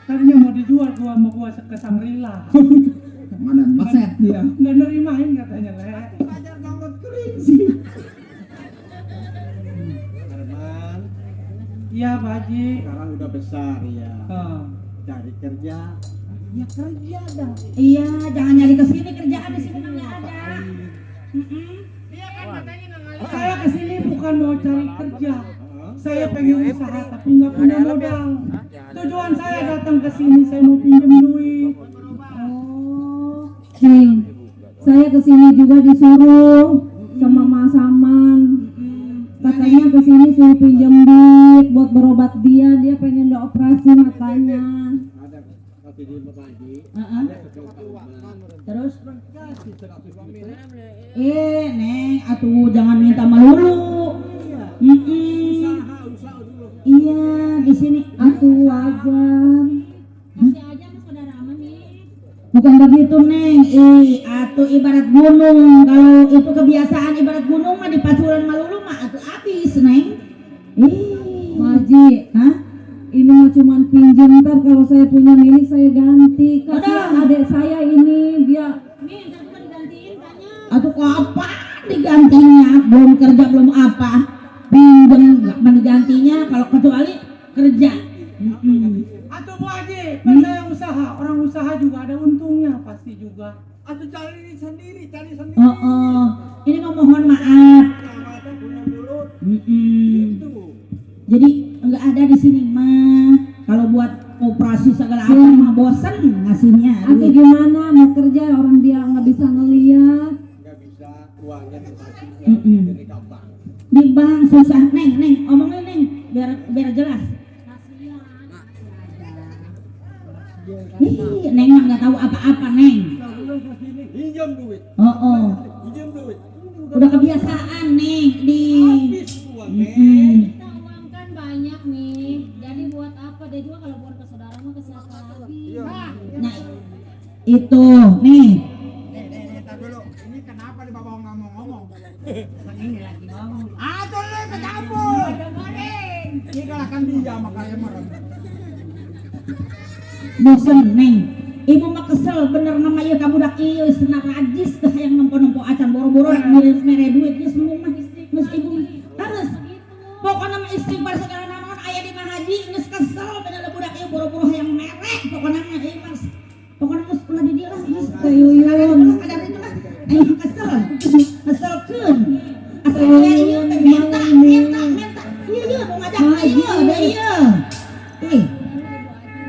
Tadinya mau dijual gua mau gua ke Sangrila.
Mana paset dia?
Nggak nerimain katanya Le.
Pacar ngangkut kering sih.
Iya Pak Haji.
Sekarang udah besar ya. Cari kerja.
Ya kerja dah.
Iya, jangan nyari ke sini, kerjaan di sini nggak ada.
Saya kesini bukan mau cari kerja. Saya pengen usaha tapi nggak punya modal. Tujuan saya datang ke sini saya mau pinjam duit.
Oh,
Cing, saya kesini juga disuruh sama Mas Saman. Katanya kesini suruh pinjam duit buat berobat dia pengen dioperasi matanya.
Ada kasih di Bapak Haji.
terus? Neng, atuh jangan minta melulu. Iya, di sini atuh wajar.
Masih aja sama saudara Aman nih.
Bukan begitu Neng, atuh ibarat gunung. Kalau itu kebiasaan ibarat gunung mah dipacuran melulu mah atuh habis Neng.
Pak Haji,
Hah?
ini mah cuman pinjam, ntar kalau saya punya milik saya ganti. Kasih
Aduh.
adik saya ini, dia
Atuh kok apa digantinya? Belum kerja belum apa. Pinjam nggak menggantinya kalau kecuali kerja.
Atau Bu Haji, kan saya usaha. Orang usaha juga ada untungnya pasti juga.
Atau cari sendiri, cari sendiri.
Ini mau mohon maaf.
Ada punya mulut.
Jadi nggak ada di sini mah. Kalau buat operasi segala apa mah bosen ngasihnya.
atau
duit.
gimana mau kerja orang dia nggak bisa ngeliat.
Nggak bisa uangnya dikasih
Mm-mm.
jadi gampang.
Di bank susah Neng, omongin Neng biar jelas. Neng mah nggak tahu apa-apa Neng.
Pinjam duit, pinjam duit.
Udah kebiasaan Neng di.
Habis uangnya.
Kita uang kan banyak nih, jadi buat apa dia juga kalau bukan ke saudara mah ke siapa lagi.
Nah itu nih.
Tar dulu. Ini kenapa di bawah ngomong-ngomong? Ini lagi ngomong. Atau lu kecampur. Ini kalahkan dia makanya marah.
Bosen Neng. Ibu mah kesel bener nama ieu kabudak ieu senar rajis teh hayang nempo-nempo acan boro-boro mere duitnya semua mah geus ibu mah. Terus pokona mah istighfar segala naon aya di Mah Haji geus kesel bener budak ieu boro-boro hayang mere pokona mah ieu mah pokona geus ulah di dieu lah geus kayeuyeun ada itu lah aya keselkeun asal ieu teh minta ieu mau ngajak ieu da ieu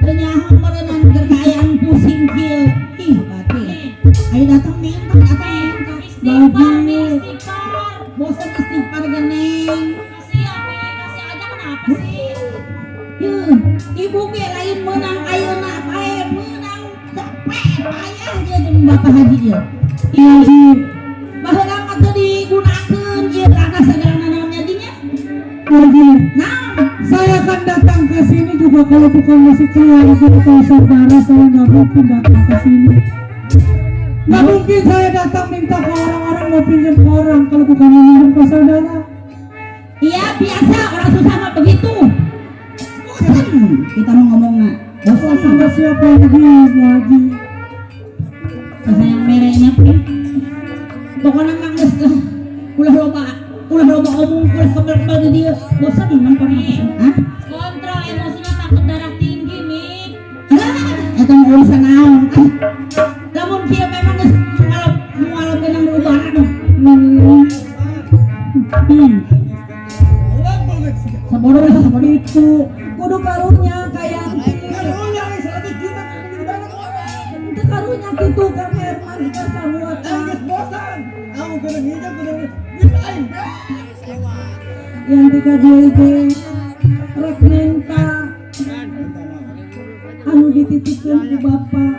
Penyaho merenang kekayaan pusing kieu. Ih, batin. Ayo datang minta.
Istighfar.
Bosan istighfar geneng.
Kasih aja kenapa sih?
Ibu ge lain menang ayeuna bae menang cepet payah je jeung Bapak Haji ieu. Baheula mah teu digunakeun ieu kana segala naonnya dinya. Nah,
Saya akan datang ke sini juga kalau bukan masih keluarga atau saudara saya nggak mungkin datang ke sini. Nggak mungkin saya datang minta ke orang-orang mau pinjam ke orang kalau bukan minjem ke saudara.
iya biasa orang susah mah begitu. Bosan kita mau ngomongna.
Bosan sama siapa lagi Bu Haji?
Sayang merenya pun pokoknya mah geus ulah loba Ulah ngomong-ngomong kebal-kebal ke dia. Bosan man pernah pesan. Hah?
Kontrol emosinya, takut darah tinggi nih.
Eta mah urusan naon. Lamun kieu memang geus mualaf dengan rubaan. Sabodo itu. Kudu karunya kayak itu karunya gitu kan Herman kita samuat. Yang tiga dia rek minta anu dititipkeun ku bapak.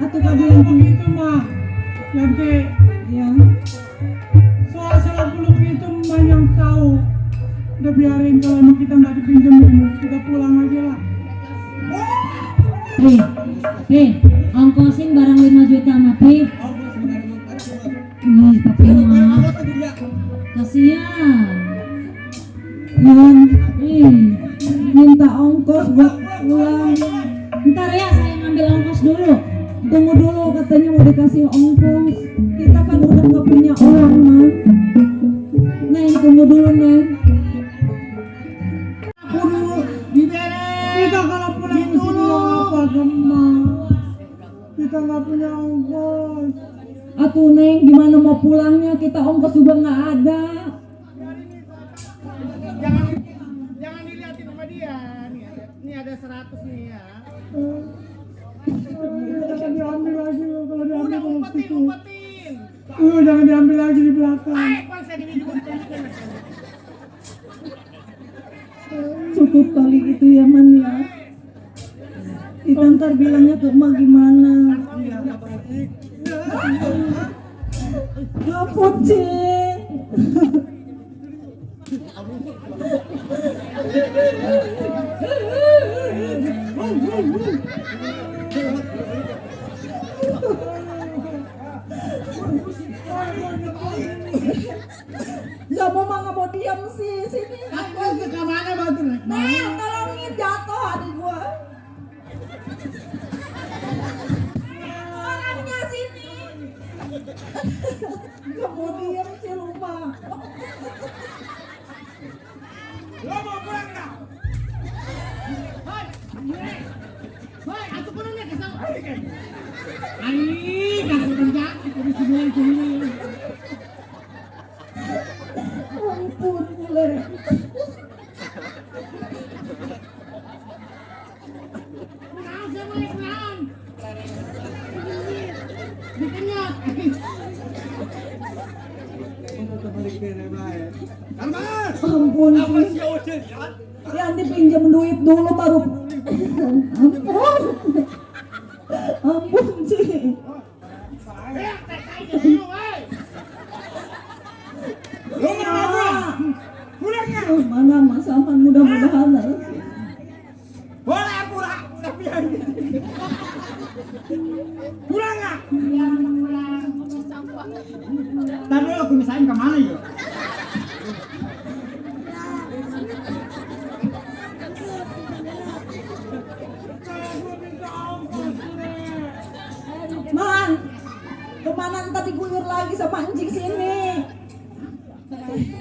Atuh kabilang
Begitu mah. Nanti
ya.
soal salah puluk itu mah yang tahu. Udah biarin kalau emang kita nggak dipinjemin, kita pulang aja lah.
Nih, ongkosin barang 5 juta mah, Pi. Ih, tapi mah kasihan.
Minta ongkos buat pulang.
Ntar ya saya ngambil ongkos dulu.
Tunggu dulu katanya mau dikasih ongkos. Kita kan udah nggak punya orang mah. Neng tunggu dulu Neng.
Kita kalau pulang ke sini apa gemar. Kita nggak punya ongkos.
Atuh Neng gimana mau pulangnya kita ongkos juga nggak ada.
Jangan dilihatin sama dia. Nih ada 100 nih ya.
Jangan diambil lagi loh kalau diambil
Udah
kalau
umpetin,
situ.
umpetin.
Jangan diambil lagi di belakang.
Baik, bangsa ini juga ditunjukin.
Cukup kali gitu ya Man ya. Kita ntar bilangnya ke emak gimana. Kapot sih. Gak mau mah gak mau diam sih sini.
Aku ke mana batu?
Neng tolongin jatuh adik gua. Orangnya sini. Gak mau diam sih rumah.
Lo mau pulang enggak? Hoi, aku pernah kesal. Ai, kasih kerja, kita di sini.
Ampun boleh.
Pulang sama yang pulang. Dikenyot.
Ampun sih. Yang dipinjam duit dulu baru. Ampun. Ampun sih. Mana Mas Aman mudah-mudahan lah.
Boleh pulang, tapi pulang nggak?
Tadi aku misahin kemana ya?
Man, kemana ntar diguyur lagi sama anjing sini?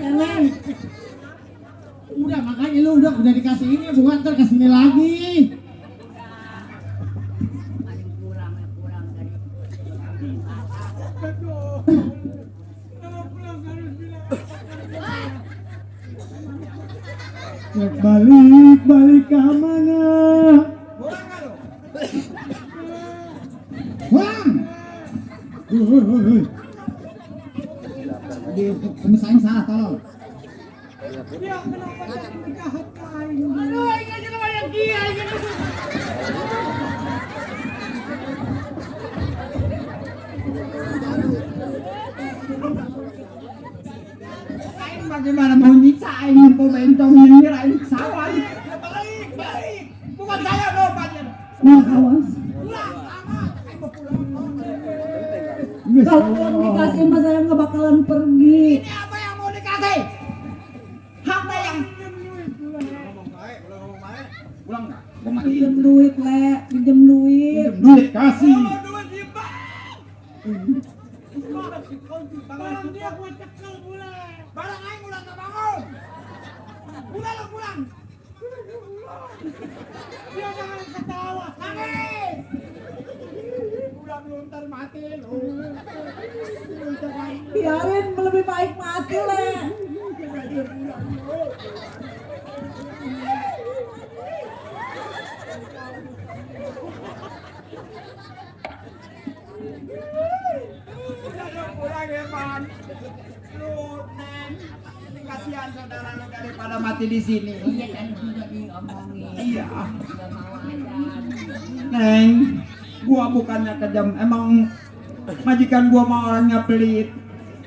Jangan.
Udah makanya lu udah dikasih ini bukan ntar kasih ini lagi.
Balik ke mana?
Pulang. Di pemisahin salah tolong.
Ya kenapa jangan jahat lain?
Aduh, ini aja nama yang kia.
Bagaimana mau nyiksain bentong nyirain sawah? Balik. Bukan saya loh, Pak.
Nah, awas. Kalau yang dikasih mas saya nggak bakalan pergi.
Ini apa yang mau dikasih? Harta yang pulang nggak?
Pinjam duit le, pinjam
kasih.
Barang dia gua cekel pula. Barang aing udah gak bangun. Udah lo pulang. Dia jangan ketawa. Nangis. Udah belum mati lo.
Biarin lebih baik mati le.
Udah pulang ya, Man. Lu, Neng. Kasihan saudara lu daripada mati di sini.
Iya tadi juga diomongin.
Iya.
Gak mau adan.
Neng, gua bukannya kejam. Emang majikan gua mau orangnya pelit.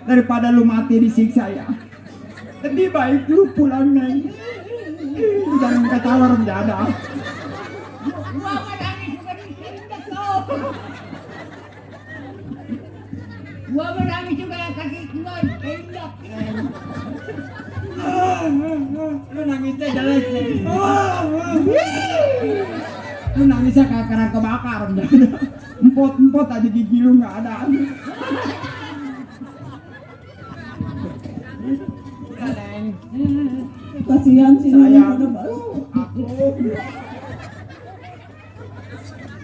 Daripada lu mati disiksa ya. Lebih baik lu pulang, Neng. Jangan ketawa renjada.
Gua menangis juga di sini tuh. Gua menangis juga kaki gua injak.
Lu nangisnya jelek, Neng. Lu nangisnya kayak kena kebakar. Empot-empot aja gigi lu nggak ada. Udah, Neng.
Kasihan sih
Sayang.
pada baru.
Aku.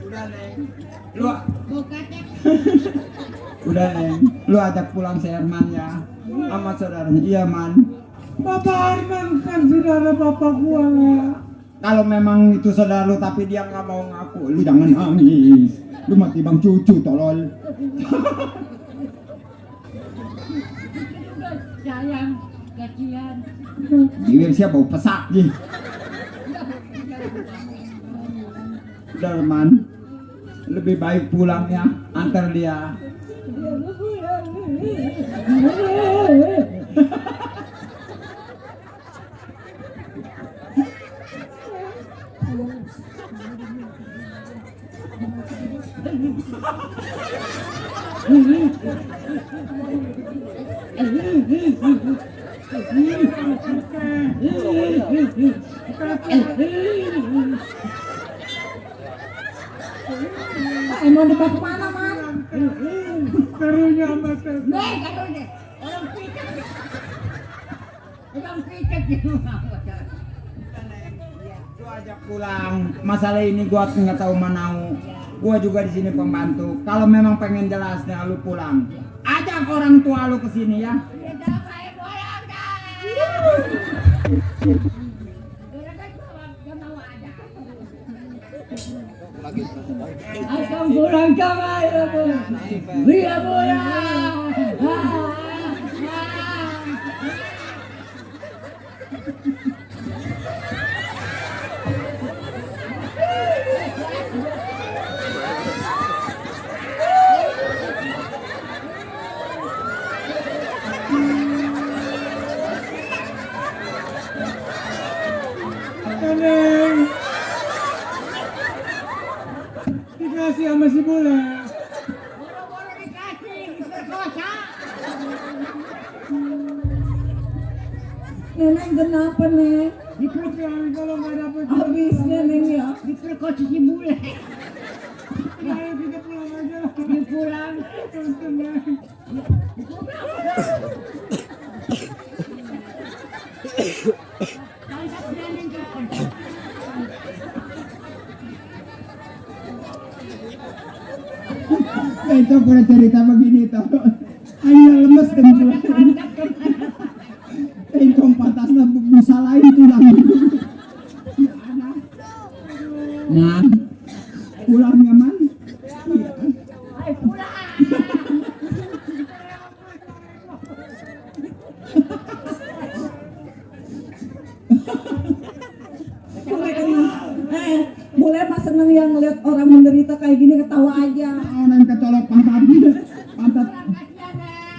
Udah, Neng. Lu
Bokatnya
udah, Neng. Lu ajak pulang si Herman ya. Sama saudaranya. Iya, Man.
Bapak Arman kan saudara bapak gua ya.
Kalau memang itu saudara lu tapi dia nggak mau ngaku, lu jangan nangis. Lu mati bang cucu tolol.
sayang, kasihan.
Bibir siapa bau pesak nih. Udah, Man. Lebih baik pulang ya, antar dia.
Mau dibawa kemana, Man?
Karunya mata.
Nih, karunya. Orang picek. Orang picek di rumah.
Lu ajak pulang. Masalah ini gua nggak tahu manau. Gua juga di sini pembantu. Kalau memang pengen jelasnya lu pulang. Ajak orang tua lu ke sini ya.
Akan pulang sama ya, Bu. Iya, Bu ya.
Neng. Dikasih sama si Bule.
Boro-boro dikasih, diperkosa. Neneng kenapa, Neng?
Dipulang kalau nggak dapet.
Habisnya, Neng ya. Diperkosa si bule.
Ayo kita pulang aja lah.
Pulang.
Untung, Neng.
Itu pernah cerita begini tuh. Ayo lemes dan pulang. Engkong patasnya bisa lain tulang. Nah, pulangnya Man. Iya.
Ayo pulang. Boleh mas seneng yang ngeliat orang menderita kayak gini ketawa aja.
Orang kecolok pantat.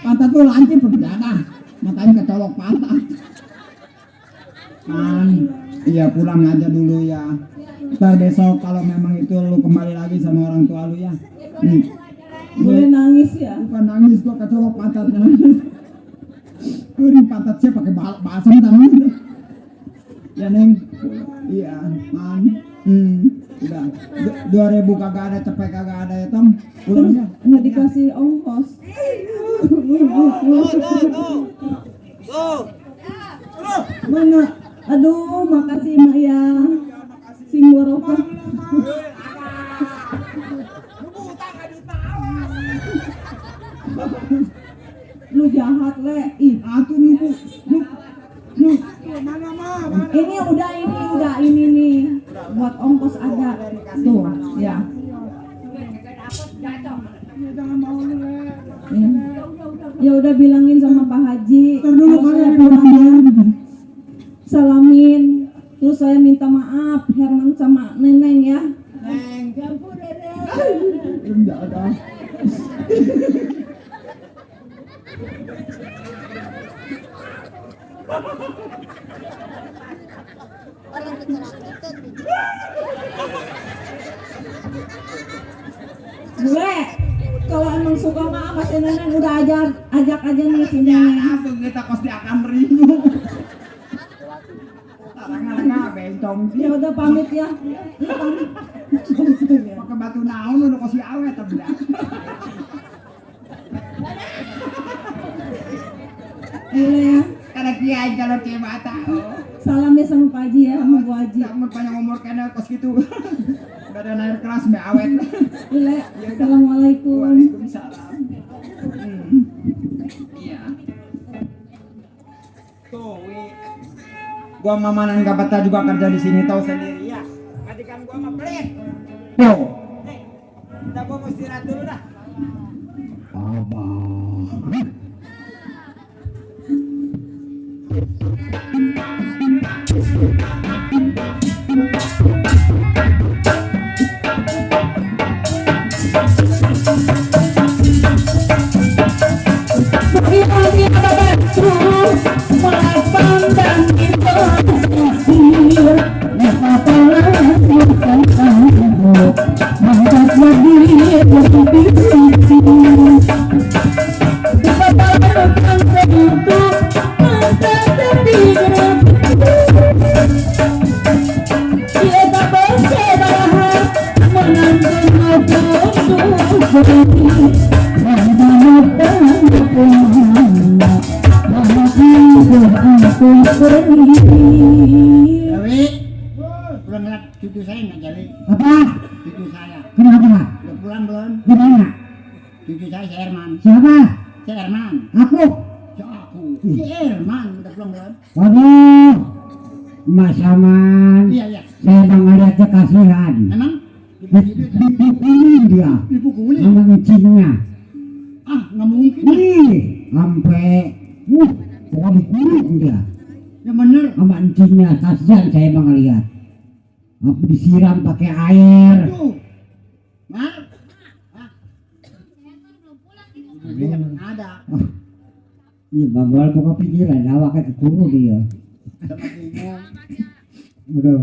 Pantat tuh lancip berdarah. Matanya kecolok pantat. Man, iya pulang aja dulu ya. Ntar besok kalau memang itu lu kembali lagi sama orang tua lu ya.
Boleh nangis ya.
Bukan nangis gua kecolok pantatnya. Kuring pantat saya pakai balsam tangan. Ya Neng. Iya, Man.
Udah 2000 kagak ada, cepet kagak ada ya Tom. Pulangnya.
Nggak dikasih ongkos. Mana? Aduh, makasih Mak ya. Sing barokah. Lu jahat le. Ih,
Atuh nih Bu.
Mana mah?
ini nih. Buat ongkos ada. Tuh, ya.
Jangan mau lu le.
Ya. Ya udah bilangin sama Pak Haji.
Ntar dulu
kalau
kalian
saya
di belakang
pulang, salamin. Terus saya minta maaf Herman sama Neneng ya.
Enggak ada.
Bule, kalau emang suka sama si Neneng udah ajak aja nih si Neneng.
Apa kita kos di akan rindu. Tarang-tarang bencong sih.
Ya udah pamit ya. Lu pamit.
Pakai batu naon udah kasih awet tapi dah.
Bule ya.
Karena kiai kalau kiai mata.
Salamnya sama Pak Haji ya, sama Bu Haji.
Kamu panjang umur kena kos gitu. Gak ada air keras be awet.
Bule, assalamualaikum.
Waalaikumsalam. Iya. Tuh, gua mamanan gak betah juga kerja di sini tahu sendiri ya. Majikan gua mah pelit. Tuh. Udah gua mau istirahat dulu dah. Abah. Jawi, belum lihat cucu saya nggak Jawi?
Apa?
Cucu saya,
Kenapa?
udah pulang belum?
Gimana?
Cucu saya si Herman,
Siapa?
si Herman,
Aku?
si aku, si Herman udah pulang belum?
Waduh, Mas Aman,
Iya iya,
saya melihatnya kasihan.
emang
Dipukulin dia
dipukulin?
sama encingnya.
Ah nggak mungkin.
Ih, sampai pokoknya dikurung dia
Ya bener.
sama encingnya. Kasihan saya melihat. Aku disiram pakai air.
Aduh, Mar, belum ada.
Iya, babal pokok pikiran, awaknya kekurung dia.
Sama bingung.
Udah.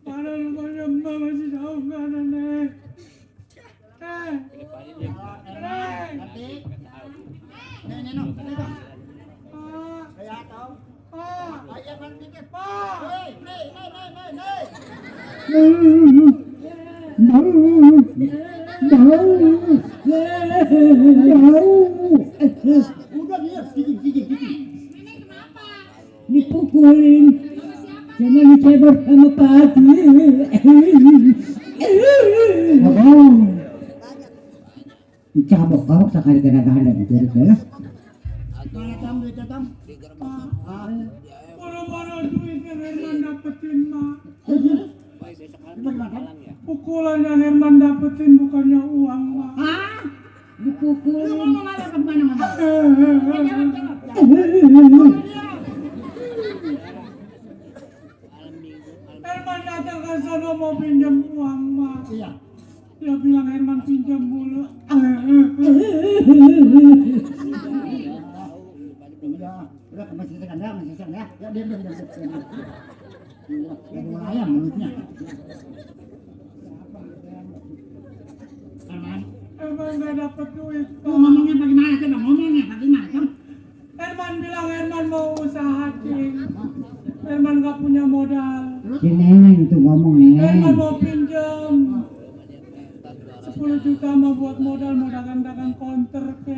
Mana rumahnya Mbak masih jauh nggak ada nih?
Nanti, nih no, saya tahu. Ayah nanti ke Pak. Udah dia, gigi.
Dipukulin. Jangan dicebok sama Pak Haji.
Dicabok kau sekali kadang-kadang jadi ya.
Mana Tom, duitnya Tom?
Mana duitnya Herman dapetin mak.
Gimana?
Pukulan yang Herman dapetin bukannya uang mak.
Dipukulin.
Lu ngomong apa kemana-mana?
Herman datang ke sana mau pinjam uang mak.
Iya.
Dia bilang Herman pinjam mulu.
Udah masih sekandar. Ya dia. Udah ayam mulutnya. Herman,
Herman gak dapet duit
lu
mak.
ngomongnya bagaimana? Coba ngomongnya bagaimana? Tom?
Herman bilang Herman mau usaha cing. Herman gak punya modal.
Si Neneng tuh ngomong
Kan
Neneng.
mau pinjam 10 juta mau buat modal mau dagang-dagang counter ke.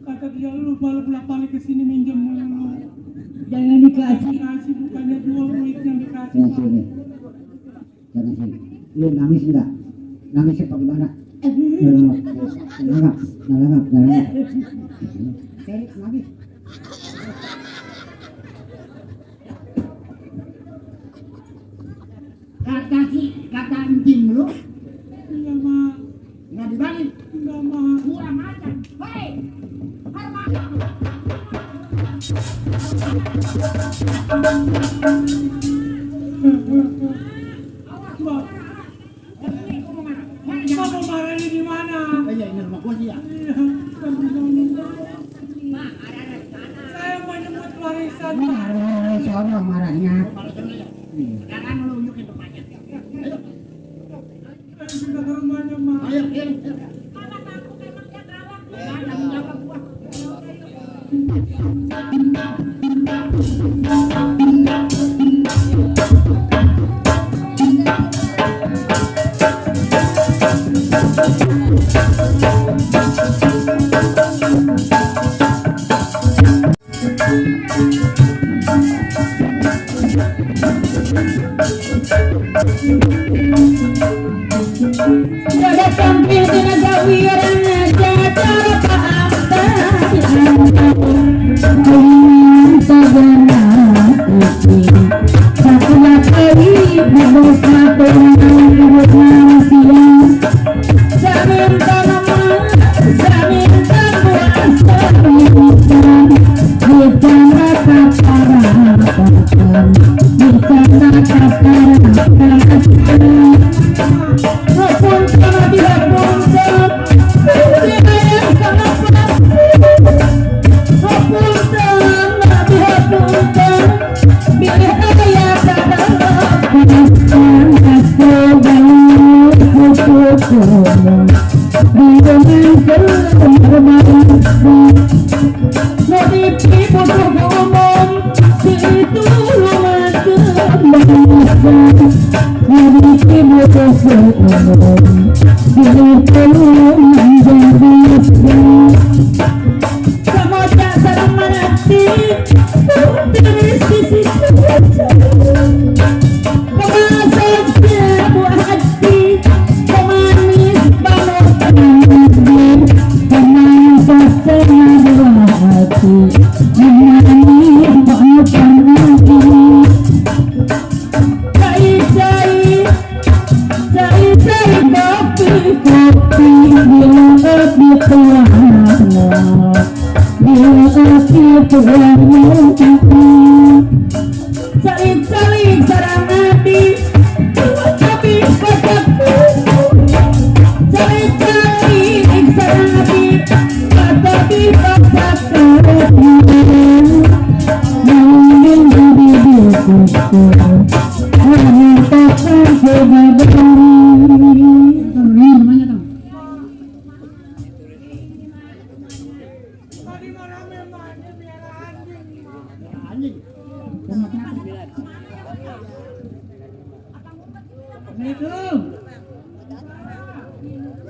Kata dia lu bolak-balik ke sini minjem mulu.
Jangan dikasih.
Kasih bukannya jual duit yang dikasih.
Jangan sini. Jangan sini. Lu nangis enggak? Nangisnya bagaimana? Nangap. Terik nangis. Kata anjing lu
Iya mah,
nggak dibalik.
enggak mah.
Kurang ajar. Hei,
Mbak, kamu marah ini di mana?
Iya, ini rumah gua sih ya.
Iya, kan di sana. Saya mau nyebut warisan.
Soalnya marahnya.
Sekarang lu unjukin rumahnya.
Saya sudah ke rumahnya mah.
Ayo, kirim.
Jaga tampil tenaga wiranya jajar paamta
Tadi malam memang ini biara anjing.
Anjing.
Assalamualaikum.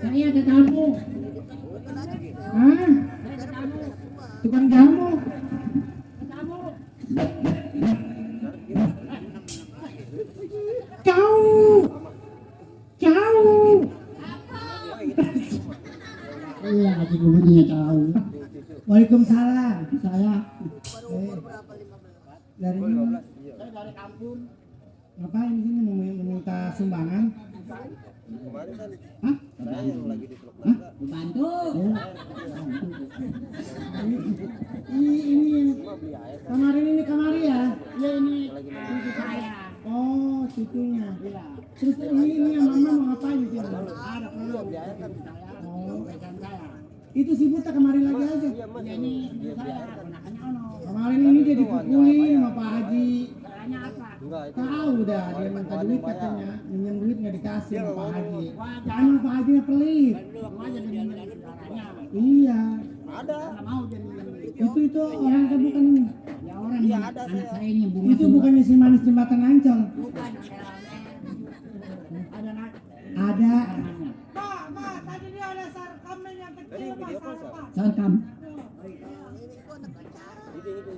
Saya ada tamu. Hah? Tukang jamu. Jauh.
Iya, kasih bunyinya tahu.
Waalaikumsalam. Saya dari mana?
Saya dari kampung.
Ngapain di sini meminta sumbangan? Hah? Hah?
Bantu.
Ini kemarin ini kamari ya?
Iya, ini
Cucu saya.
Oh, cucunya. Terus ini yang mama mau ngapain di sini?
ada perlu.
Oh,
Pesan saya.
itu si buta kemari lagi aja.
Iya, ini ibu saya, ponakannya ono.
Kemarin ini dia dipukulin sama Pak Haji.
Caranya apa?
Tahu dah dia minta duit katanya, minjem duit nggak dikasih sama Pak Haji.
Wah,
Kan Pak Haji pelit.
Belum aja dia saudaranya.
Iya,
Ada.
Mau jadi
Itu orang kamu kan
ya orang
Iya, ada
anak
saya.
saya ini bunga
itu bukannya si manis jembatan Ancol.
bukan ada nak
Ada
namanya.
Ma, tadi dia ada sarkamnya yang kecil, Ma, sarkam.
Sarkam.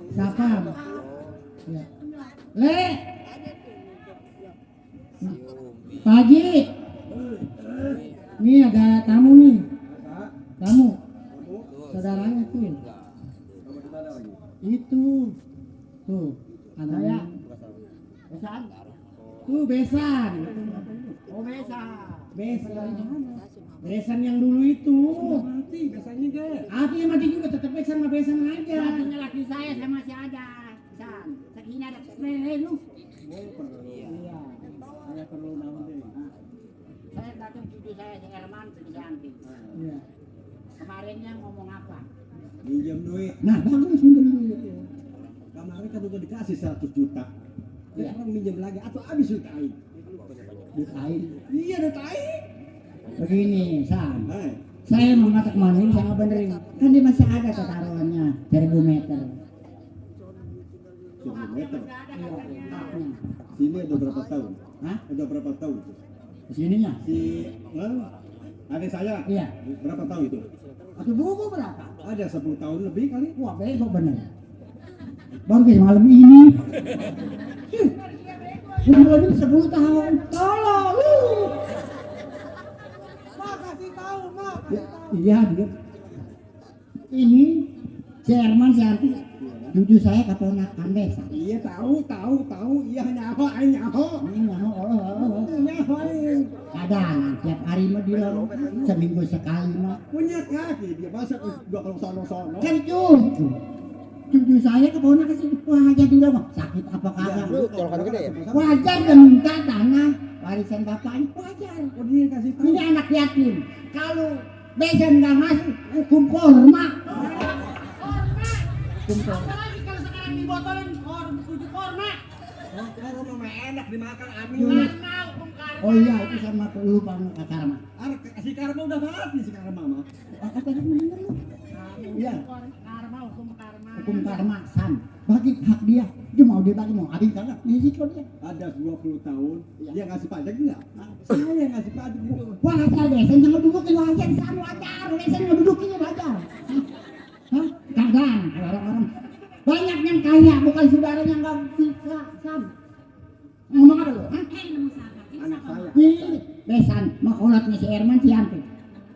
siapa? Ya. Le. Pak Haji. Nih ada tamu nih. Tamu. Saudaranya tuh. Itu. Tuh. Anaknya.
Besan.
Tuh besan.
Oh besa.
Besan. Besan yang dulu itu.
Mati biasanya deh.
Aku yang mati juga tetap besan sama besan aja.
Satunya laki saya masih ada. Besan. Sakina ada lu.
Iya. Saya perlu nama deh.
Saya datang cucu saya si Herman ke Santi.
Iya.
Kemarinnya ngomong apa?
Minjem duit.
Nah, bagus minjem duit.
Kemarin kan udah dikasih 100 juta.
Iya.
Sekarang minjem lagi atau habis duit aing.
Duit air.
Iya duit aing.
Begini, San.
Hai.
Saya mau ngatak maning sama benerin. Kan dia masih ada taruhannya 1000 meter.
10 meter.
Iya.
Sini ada berapa tahun?
Hah?
Ada berapa tahun itu?
Kesininya?
Si adik saya.
Iya.
Berapa tahun itu?
Atau buku berapa?
Ada 10 tahun lebih kali.
Wah, bego bener. Baru ke malam ini. Umur 10 tahun. Tolong.
Ma, kasih tahu, Ma,
Ya,
kasih tahu.
iya dia. Ini si Herman si Anti. Cucu saya keponakan desa.
Iya tahu. Iya nyaho aing nyaho.
Ini nyaho,
Nyaho aing.
kadang tiap hari mah dia seminggu sekali mah.
Punya kaki dia masa gua kalau sono-sono.
Kan cucu saya keponakan sih. Wah, jadi udah mah sakit apa kagak?
colokan gede ya?
Wajar dan minta tanah warisan bapaknya wajar.
Oh dia kasih tahu.
Ini anak yatim. Kalau besan nggak masuk, hukum korma.
Apalagi kalau sekarang dibotolin tujuh korma.
Kalau mah enak dimakan amin.
Mana hukum karma?
Oh iya, itu sama lupa karma.
Si Karma udah mati si Karma mah.
Apa tadi bener lu? Iya,
Karma, hukum karma.
hukum karma san. Bagi hak dia. Dia mau dibagi mau habis kagak? Risiko dia.
Ada 20 tahun, dia ngasih pajak enggak? Saya yang ngasih pajak itu.
Wajar besan jangan dudukin wajar san wajar. Besan jangan dudukin wajar. Hah? Kadang orang-orang banyak yang kaya bukan saudaranya nggak bisa san. Ngomong apa lu? Hah?
Anak saya.
Ini besan makolatnya si Herman si Anti.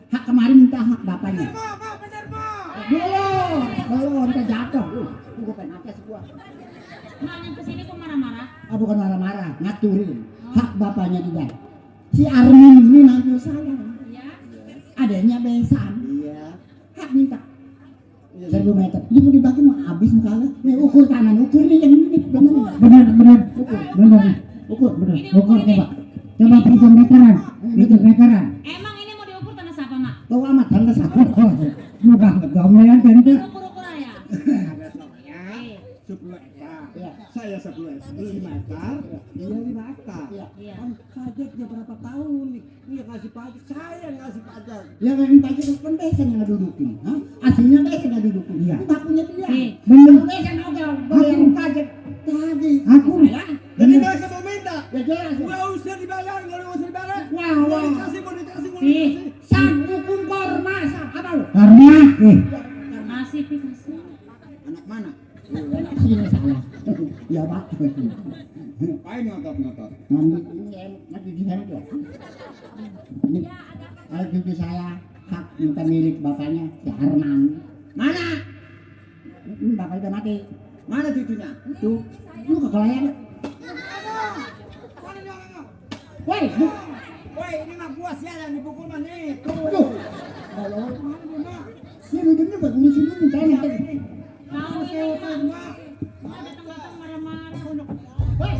Hak kemarin minta hak bapaknya.
Ma, bener, Ma.
Belum, kita jatuh. Gua pengen atas gua.
Mak yang kesini kok marah-marah?
Ah, bukan marah-marah, ngaturin hak bapaknya juga. Si Armin ini manggil saya.
Iya.
Adanya besan,
Iya.
hak minta 1000 meter. Dia mau dibagi mau habis kagak? Nih ukur kanan, ukur nih yang ini bener. Ukur bener. Ukur coba. Coba hitung meteran, hitung meteran.
Emang ini mau diukur tanah siapa, Mak?
Kau amat tanda satu. Mudah gamelan tanda.
Ukur-ukur aja.
Ada saya
Eh,
10 hektar.
Iya.
Saya 5 hektar, dia 5 hektar.
Iya.
Iya.
Kan pajaknya berapa tahun nih? Dia ngasih pajak, saya yang ngasih pajak.
Ya kan pajak kan besan yang dudukin. Hah? Aslinya besan yang dudukin. Iya. Itu haknya dia.
Eh.
Bener besan oke bayar pajak tadi. Aku
Jadi nggak usah mau minta.
ya jelas.
Nggak usah dibayar, nggak usah dibayar.
Wah,
Mau
wah.
dikasih, mau dikasih, mau
Ih.
dikasih.
San hukum korma san apa lu? Karma.
Kasih, Pi, kasih.
Anak mana?
Anak sini saya. Ya Pak.
Aing ngotot.
Nanti di sana tuh. Ini kalau cucu saya hak minta milik bapaknya si Arman. Mana? Ini bapaknya udah mati.
Mana cucunya?
Tuh, lu ke kelayan.
Mana dia orangnya?
Woi,
Woi, ini mah gua sialan dipukul mah nih.
tuh. Ini ujungnya buat ngurusin dulu tanya.
Tahu ini, Mak. Mak datang-datang marah-marah.
Woi.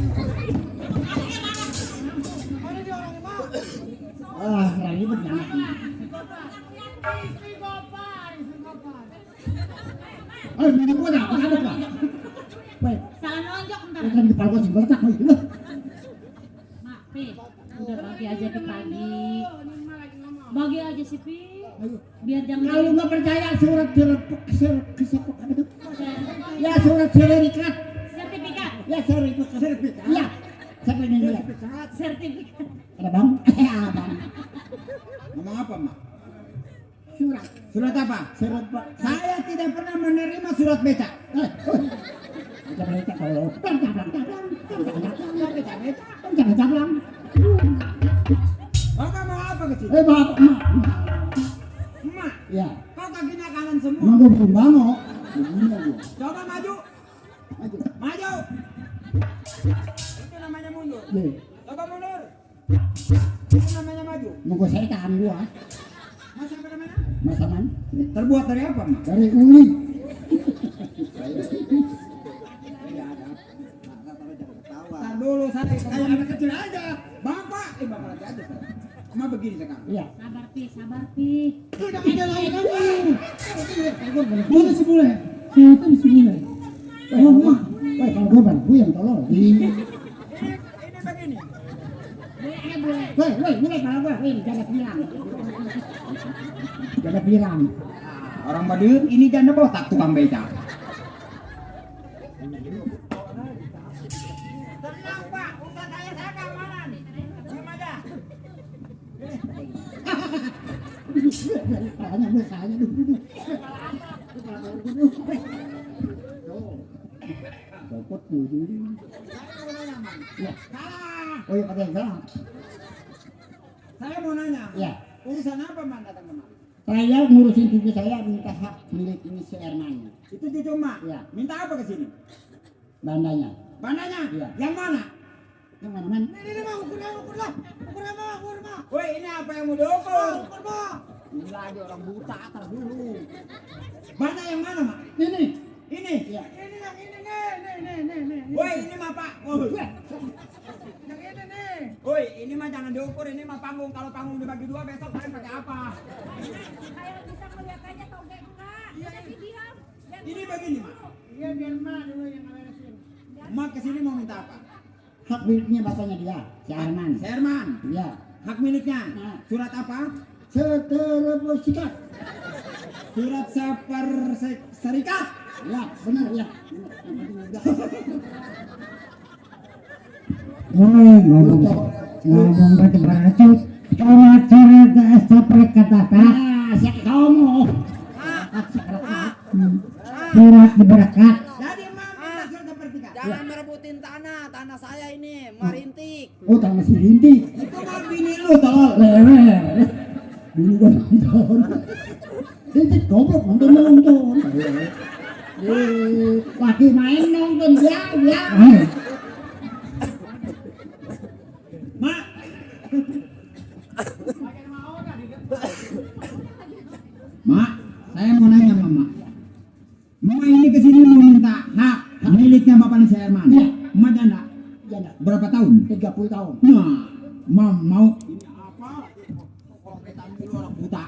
Mana dia orangnya, Ma?
Ah, ribet banget.
Istri bapak.
Ini gua dah, ada Pak. Woi,
Salah nonjok ntar.
kan kepala gua sebelah woi.
Mak, Pi. Udah bagi aja Pi pagi. Bagi aja sih, Pi.
Ayo.
Biar jangan
Kalau nggak percaya surat apa itu? Ya surat sertifikat.
sertifikat.
Ya sertifikat. Ya. Siapa yang lihat?
Sertifikat.
Ada bang? Bang.
Ngomong apa, Mak?
Surat.
Surat apa?
Surat Pak.
Saya tidak pernah menerima surat becak.
Kita baca kalau cablang.
Bapak mau apa ke sini?
Bapak, mak.
Emak,
Ya.
kau kakinya kanan semua.
Mau gue bango. Begini aja.
Coba maju.
Ayo.
Maju. Itu namanya mundur.
Ye.
Coba mundur. Itu namanya maju.
Mau gue setan gua.
Masa apa namanya?
Masaman.
Terbuat dari apa, Mak?
Dari uli.
Tar dulu, saya kayak anak kecil aja. Bapak lagi aja. Emak begini sekarang.
Iya.
Sabar pi.
Udah ada lagi kamu. Mana si bule? Siapa si bule? Oh, Mak.
Woi, kalau gue bantu yang tolong.
Ini begini.
Woi, mulai kalau gue, jaga pirang. Jaga pirang.
Orang Madiun ini janda botak tukang becak. Tenang, Pak. Urusan saya keamanan. Diam aja.
Mukanya dulu. Dapat dulu. Ya. Oh iya, pakai salah.
Saya mau nanya.
Ya.
Urusan apa, Man, datang ke Mak?
Saya ngurusin cucu saya minta hak milik ini si Herman.
Itu cucu Mak.
Iya.
Minta apa ke sini?
Bandanya.
Bandanya?
Iya.
Yang mana?
Yang mana man?
Ini mah ukur lah. Ukur mah.
Woi, ini apa yang mau diukur?
Ukur mah.
Ini lagi orang buta atar dulu. Banda yang mana, Mak?
Ini.
Ini?
Iya.
Ini yang ini nih.
Woi, ini mah Pak. Woi.
Yang ini nih.
Woi, ini mah jangan diukur, ini mah panggung. Kalau panggung dibagi dua, besok kalian pakai apa?
Ayo bisa melihat aja toge enggak. Udah sih diam.
Ini begini, Mak.
Iya biar mah dulu yang beresin.
Mak kesini mau minta apa?
Hak miliknya bapaknya dia, si Herman.
Herman.
Iya.
Hak miliknya.
Nah.
Surat apa?
Sertifikat.
Surat serikat.
Ya, benar ya. Ngomong batu batu. Kamu cerita seperti kata siapa kamu? Surat berkat.
Jadi Mak minta surat sertifikat.
Jangan merebutin tanah saya ini, merintik.
Oh, tanah si Rinti.
Itu mah bini lu, tolol.
Lewer. Bini gua nonton. Rinti goblok nonton. Lagi main nonton ya.
Mak. Mak, saya mau nanya Mama. Mama ini kesini mau minta hak miliknya Bapak si Herman.
Iya.
Mama janda.
Janda.
Berapa tahun?
30 tahun.
Nah, Mam mau ini apa? Orang kita dulu orang buta.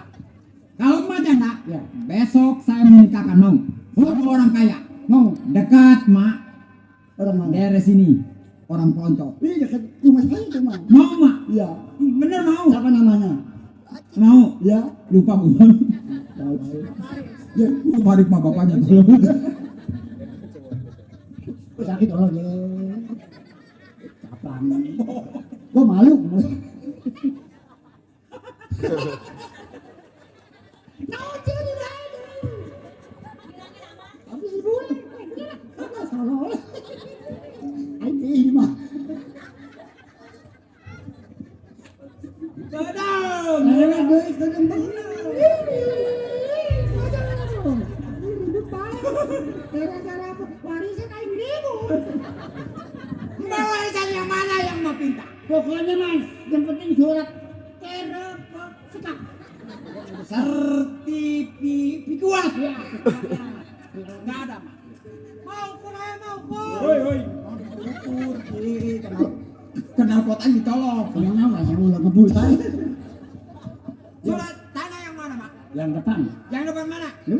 Kalau Mama janda,
Ya.
besok saya menikahkan mau. Sama orang kaya.
Mau
Dekat Mak,
orang mana?
daerah sini. Orang pelonco.
Ini dekat rumah saya itu mau.
Mau Mak?
Iya.
Bener mau?
Siapa namanya?
Mau?
Ya.
Lupa Bu.
Tahu.
Ya, balik mah bapaknya dulu.
Sakit Allah ya. Capang. Gua malu. Habis dulu. Apa salah? Ini mah.
Dadang.
Ayo guys, kadang gara-gara apa? Warisan aing demo.
Mau warisan yang mana yang mau pinta?
Pokoknya mas, yang penting surat sertifikat.
Sertifikat.
Ya.
Enggak ada, Mak.
Mau ukur aja mau ukur.
Woi. Ukur, kenal kotaan dicolok.
Kenapa nggak selalu ngebul tadi?
Surat tanah yang mana, Mak?
Yang depan.
Yang depan mana?
Lu?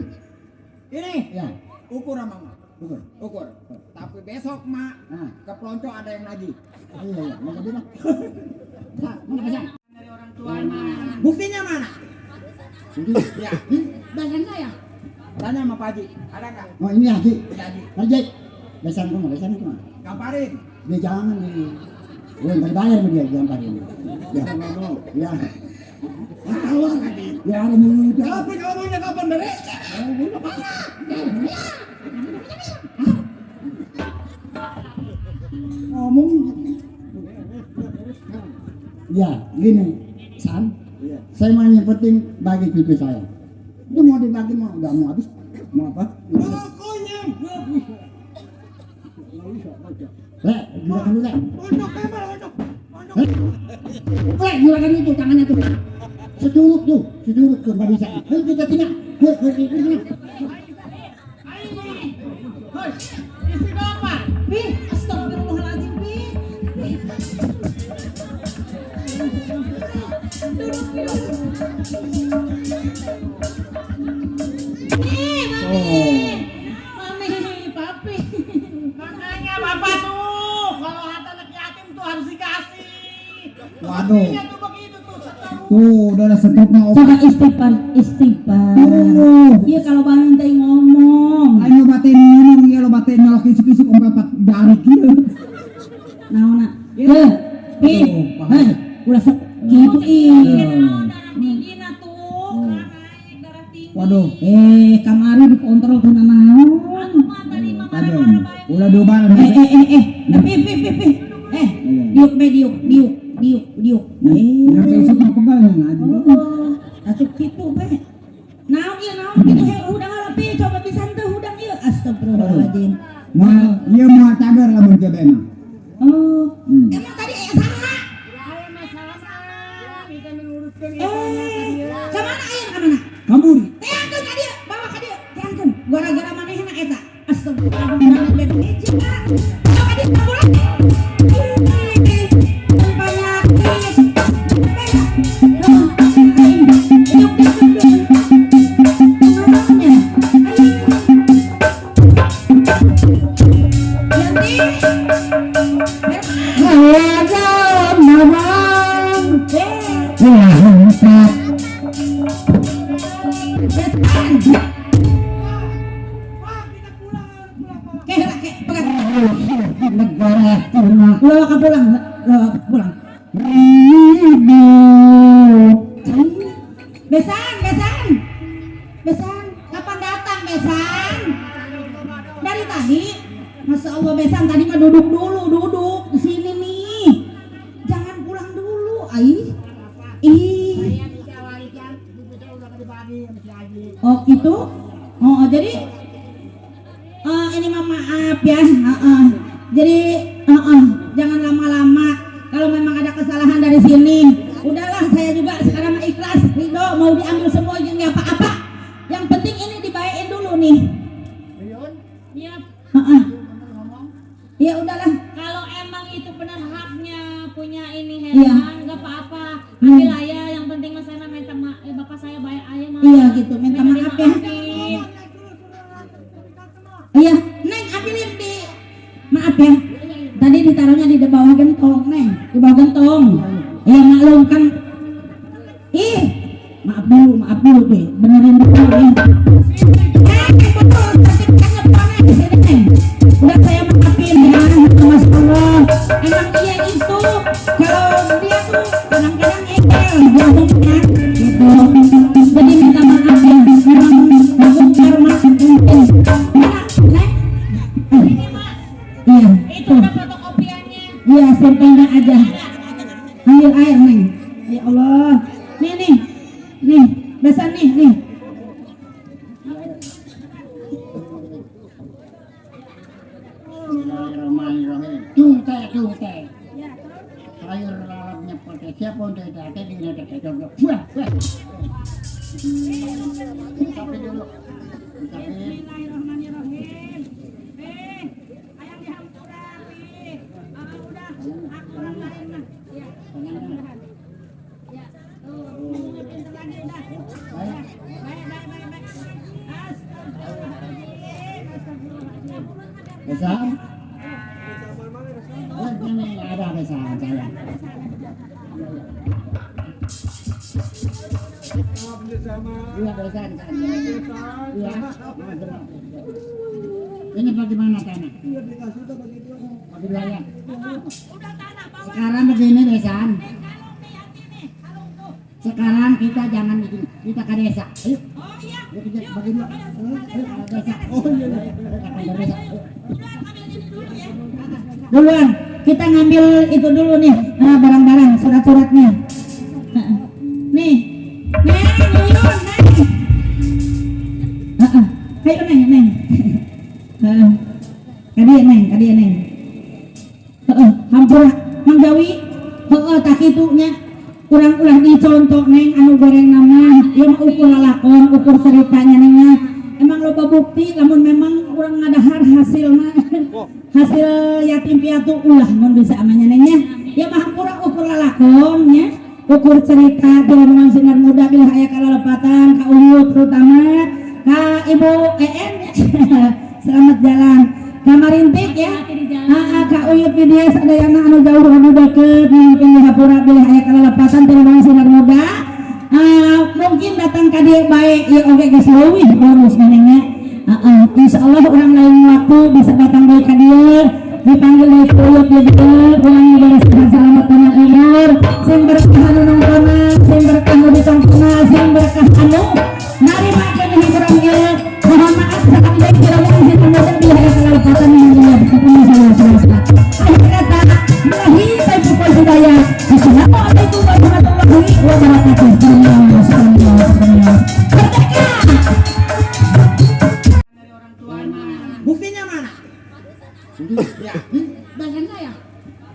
Ini.
Ya.
Ukur sama Mak.
Bukan.
Ukur. Tapi besok, Mak,
Nah.
ke pelonco ada yang lagi.
Iya, mau bilang. Nah, mana pesan?
Buktinya mana?
Sini.
Ya.
Besan saya.
Tanya sama Pak Haji, ada nggak?
Oh ini Haji.
Haji.
Haji. Besan kamu, besan kamu.
Gamparin.
Dia jangan di. Belum bayar sama dia gamparin. Ya. Ya. Ya ada mulu.
Kapan ngomongnya kapan beres?
Ngomong. Ya, gini, San. Saya mau yang penting bagi cucu saya. Itu mau dibagi mau nggak mau habis. Mau apa?
Pokoknya bagus.
Lek, gerakan dulu, Lek.
Untuk kamar, untuk.
Lek, gerakan itu tangannya tuh. Seduruk tuh, seduruk tuh nggak bisa. Ayo kita tinggal. Ayo.
Isi bapak.
Pi, astagfirullahaladzim, Pi. Mami, papi.
Makanya bapak tuh, kalau harta anak yatim tuh harus dikasih.
Waduh.
Iya tuh begitu tuh.
Tuh, udah ada setupnya
Coba
obat.
istighfar.
Tuh.
Iya kalau Bang teh ngomong.
Ayo batin minum, ya lo batin nyolok kisik-kisik empat jari gitu.
Naona. Ye, Pi.
Tuh,
Hei, ulah sok gitu ih.
Darah tinggi na tuh. Naik darah tinggi.
Waduh.
Kamari dikontrol tuh naon.
Aku mah tadi mah
Aduh,
marah-marah baik.
udah diobat.
Pi. Diuk be diuk.
Yang kisik mah pegalnya aja.
Atuh kitu be. Naon ieu naon kitu he hudang pi coba pisan teh hudang ieu. Astagfirullahaladzim.
Mau, iya mau cagar lah mun coba emang.
Oh,
Hmm.
emang tadi aya saha?
Kita menguruskan
Kamana aya kamana?
Kabur.
Teangkeun ka dieu, bawa ka dieu, teangkeun. Gara-gara manehna eta. Astagfirullahaladzim bebe hiji ka. Bawa ka dieu pulang. Bawa ka pulang. Besan, kapan datang Besan? Dari tadi, Masya Allah Besan tadi mah duduk di sini nih. Jangan pulang dulu, ih. Oh gitu? Oh jadi, ini mah maaf ya. Jadi, jangan lama-lama. Kalau memang ada kesalahan dari sini, udahlah saya juga sekarang ikhlas, ridho, mau diambil semua juga nggak apa-apa. Yang penting ini dibayain dulu nih.
Iya,
Ya udahlah.
kalau emang itu benar haknya punya ini
Iya.
heran, nggak apa-apa. Ambil aja, yang penting mas saya minta bapak saya bayar aja mah.
Iya gitu, minta maaf ya.
dimaafin.
Iya, Neng ambilin di. Maaf ya. Tadi ditaruhnya di bawah gentong, Neng. Di bawah gentong. Iya maklum kan. Ih, maaf dulu deh. Benerin dulu ya. Betul, tertibkannya panas di sini, Neng. Udah saya maafin ya, Mas Allah. Emang dia itu kalau dia tuh kadang-kadang engkel ngomongnya gitu. Jadi minta maaf ya. Memang karma mungkin. Mana, Neng? Iya.
Itu udah fotokopiannya.
Iya, sampainya aja. Ambil air, Neng. Ya Allah. Nih. Besan nih.
Bismillahirrahmanirrahim. Tuh teh. Sayur lalapnya pakai siapa udah ada di nada jodoh. Buah. Tapi dulu. Besan? Ini ada besan saya.
Iya, besan. Iya. Ini bagaimana tanah? Bagi wilayah. Sekarang begini besan. Sekarang kita jangan bikin, kita ke desa. Ayo. Ayo kita bagi dua. Desa. Oh iya. Kita desa.
Duluan, kita ngambil itu dulu nih, barang-barang, surat-suratnya. Nih, Neng, yuyun, Neng. Ayo Neng. Kadieu Neng. Hampura, Mang Jawi, tak kitunya. Kurang ulah dicontoh Neng, anu goreng nama, ieu mah ukur lalakon, ukur ceritanya Nengnya. Emang loba bukti, namun memang kurang ngadahar hasilnya. Hasil yatim piatu ulah mun bisa amanya Nengnya. Ya mah hampura ukur lalakon nya. Ukur cerita dengan sinar muda bila aya kalalepatan ka Uyut terutama ka Ibu EN selamat jalan ka Marintik ya ka Uyut dia sadayana anu jauh anu deket mungkin hapura bila aya kalalepatan dengan sinar muda mungkin datang ka dieu bae ieu oge geus leuwih bonus nenengnya insyaallah urang lain waktu bisa datang deui ka dieu dipanggil dari Uyut jadi ulangi beres selamat tanah umur sing berkah anu nongkrona sing berkah anu ditongkrona sing berkah anu narimakeun hiburan ieu mohon maaf sakit baik kira mungkin mudah bila aya kalepatan yang mulia berkapun saudara-saudara akhir kata berahi saya pukul budaya assalamualaikum warahmatullahi wabarakatuh
Buktinya mana?
Sendiri.
Ya.
Besan saya.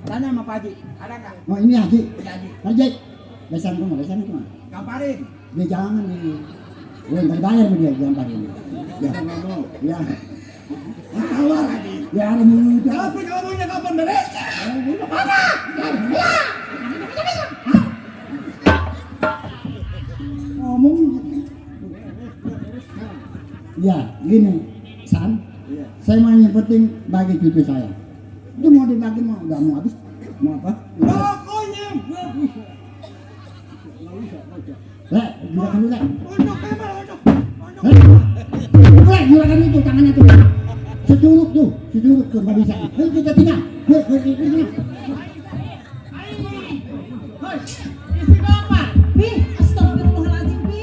Tanya sama Pak Haji. Ada nggak?
Oh ini Haji.
Ya, Haji.
Haji. Besan kumah.
Gamparin.
Dia jangan di. Udah nggak bayar sama dia gamparin. Ya. Ya. Awal. Ya ada mulut.
Kapan ngomongnya kapan beres?
Ngomong. Ya, gini, San. Saya mau yang penting bagi cucu saya. Itu mau dibagi mau nggak mau habis. Mau apa?
Pokoknya
Le, gerakan dulu, Le.
ujung kamar, ujung.
Le, gerakan itu tangannya tuh. Securuk tuh, nggak bisa. Ayo kita tinggal. Ayo.
Isi kamar.
Pi, astagfirullahaladzim Pi.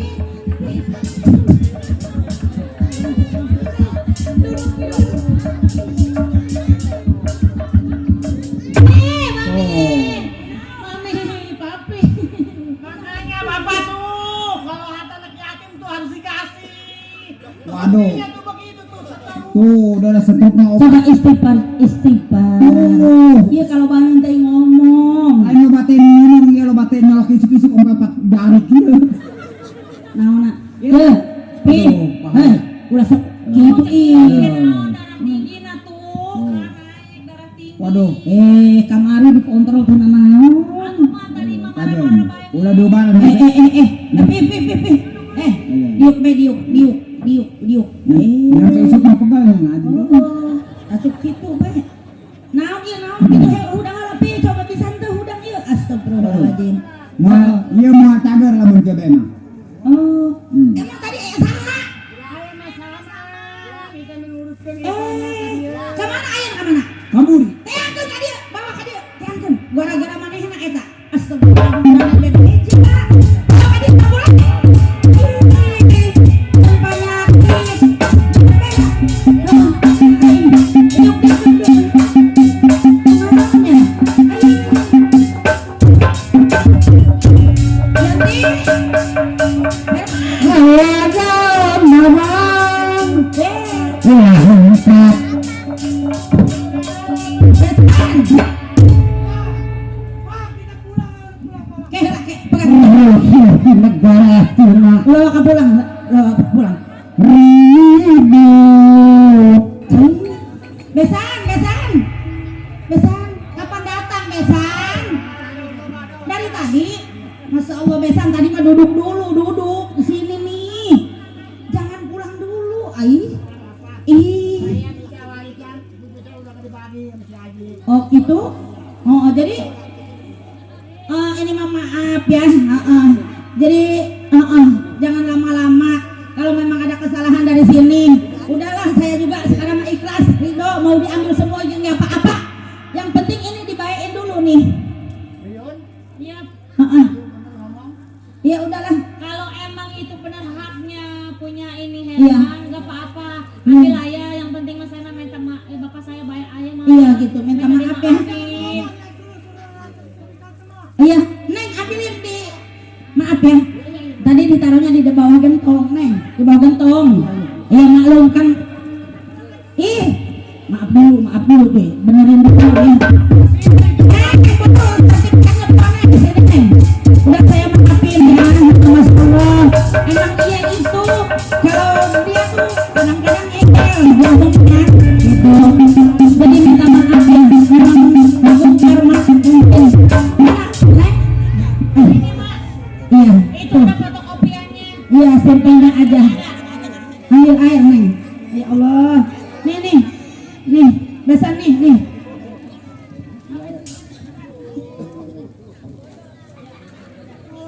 Mami, papi.
Makanya bapak tuh kalau harta anak yatim tuh harus dikasih.
Waduh.
Iya tuh begitu tuh. Setahu.
Tuh, udah ada setupnya
Coba istighfar. Iya kalau bangun teh ngomong.
Ayo batin minum, ya lo batin nyolok isuk-isuk om bapak dari gitu.
Naona.
Iya.
Pi.
Aduh, paham.
Ulah sok gitu ih.
Waduh.
Kamari dikontrol tuh naon.
Aduh. Ulah diobalan.
Pi. Diuk.
Yang isuk mah pegang aja.
Atuh kitu bae. Naon ieu naon kitu hudang pi coba pisan teh hudang ieu. Astagfirullahaladzim.
Mau, iya mau cager lah mun coba emang.
Oh, emang tadi sama. Kemana aya kemana?
Kabur.
Teangkeun ka dieu, bawa ka dieu, teangkeun. Gara-gara manehna eta. Astagfirullahaladzim. Bawa ka dieu kabulan. Bawa ka pulang. Besan, kapan datang Besan? Dari tadi, Masya Allah Besan tadi mah duduk di sini nih. Jangan pulang dulu, Oh gitu? Oh jadi, ini mah maaf ya. Jadi Jangan lama-lama. Kalau memang ada kesalahan dari sini, udahlah saya juga sekarang ikhlas, ridho, mau diambil semua yang nggak apa-apa. Yang penting ini dibayain dulu nih.
Iya.
Ya udahlah.
Kalau emang itu benar haknya punya ini
Iya.
Herman, nggak apa-apa. Ambil aja, yang penting mas saya minta maaf, bapak saya bayar aja mah.
Iya gitu, minta maaf ya.
dimaafin.
Iya, Neng ambilin di. Maaf ya. Tadi ditaruhnya di bawah gentong, Neng. Di bawah gentong. Iya maklum kan. Ih, maaf dulu deh. Benerin dulu ya. Betul, tapi kan panas di sini, Neng. Udah saya maafin ya, Mas Allah. Emang dia itu kalau dia tuh kadang-kadang engel, ngomongnya gitu. Jadi minta maaf ya. Memang karma mungkin. Iya,
Itu udah fotokopiannya.
iya simpelnya aja. Ambil air Neng. Ya Allah, nih, besan nih.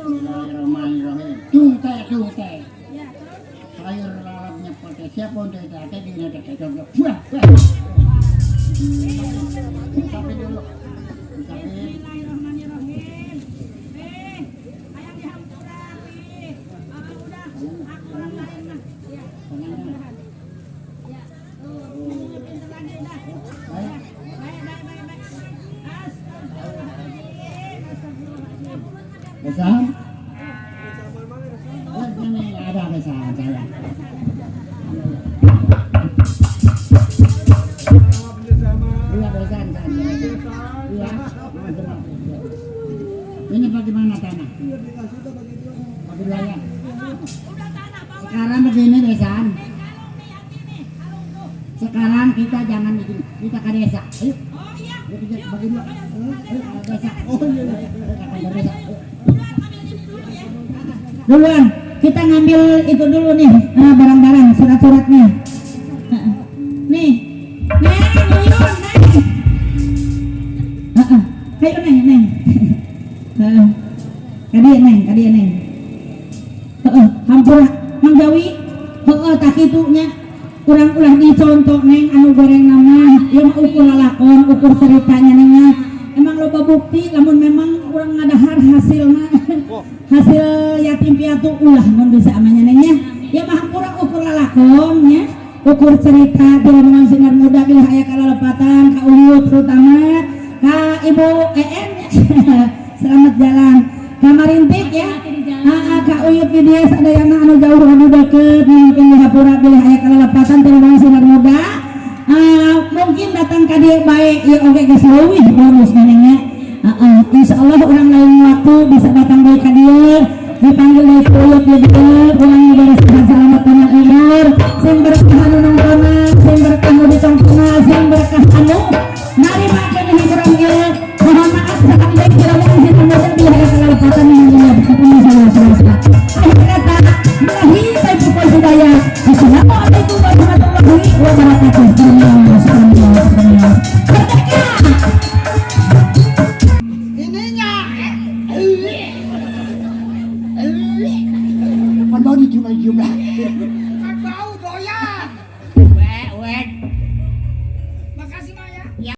Bismillahirrahmanirrahim. Cute. Sayur lalapnya pakai siapa untuk itu? Ada di mana kita coba. Buah. Sampai dulu. Besan? Ini ada besan saya. Iya besan saya. Iya. Ini bagaimana tanah? Bagi wilayah. Sekarang begini besan. Sekarang kita jangan bikin, kita ke desa. Ayo. Bagi dua. Ayo desa. Oh iya. Desa.
Duluan, kita ngambil itu dulu nih, barang-barang, surat-suratnya. Nih, Yuyun, Ayo Neng. Kadieu Neng. Hampura, Mang Jawi, tak kitunya. Kurang ulah dicontoh Neng, anu goreng nama, ieu mah ukur lalakon, ukur ceritanya Nengnya. Emang loba bukti, namun memang kurang ngadahar hasilnya. Hasil yatim piatu ulah mun bisa amanya Nengnya. Ya mah kurang ukur lalakon ya. Ukur cerita di rombongan sinar muda bila aya kalalepatan ka Uyut terutama ka Ibu EN ya. Selamat jalan. Ka Marintik ya. Ka Uyut di dia sadayana anu jauh anu deket mungkin di Hapura bila aya kalalepatan di rombongan sinar muda. Mungkin datang ka dieu bae ieu oge geus leuwih bonus Nengnya. Insya Allah orang lain waktu bisa datang dari kadir dipanggil dari Uyut di dia ulang beres selamat panjang umur sing berkah anu nongkrona sing berkah anu ditongkrona sing berkah anu narimakeun hiburan ieu mohon maaf saat baik kira-kira sing kemudian bila aya kalalepatan yang dunia berkapun salah akhir kata berakhir saya pukul hidayah. Assalamualaikum warahmatullahi wabarakatuh.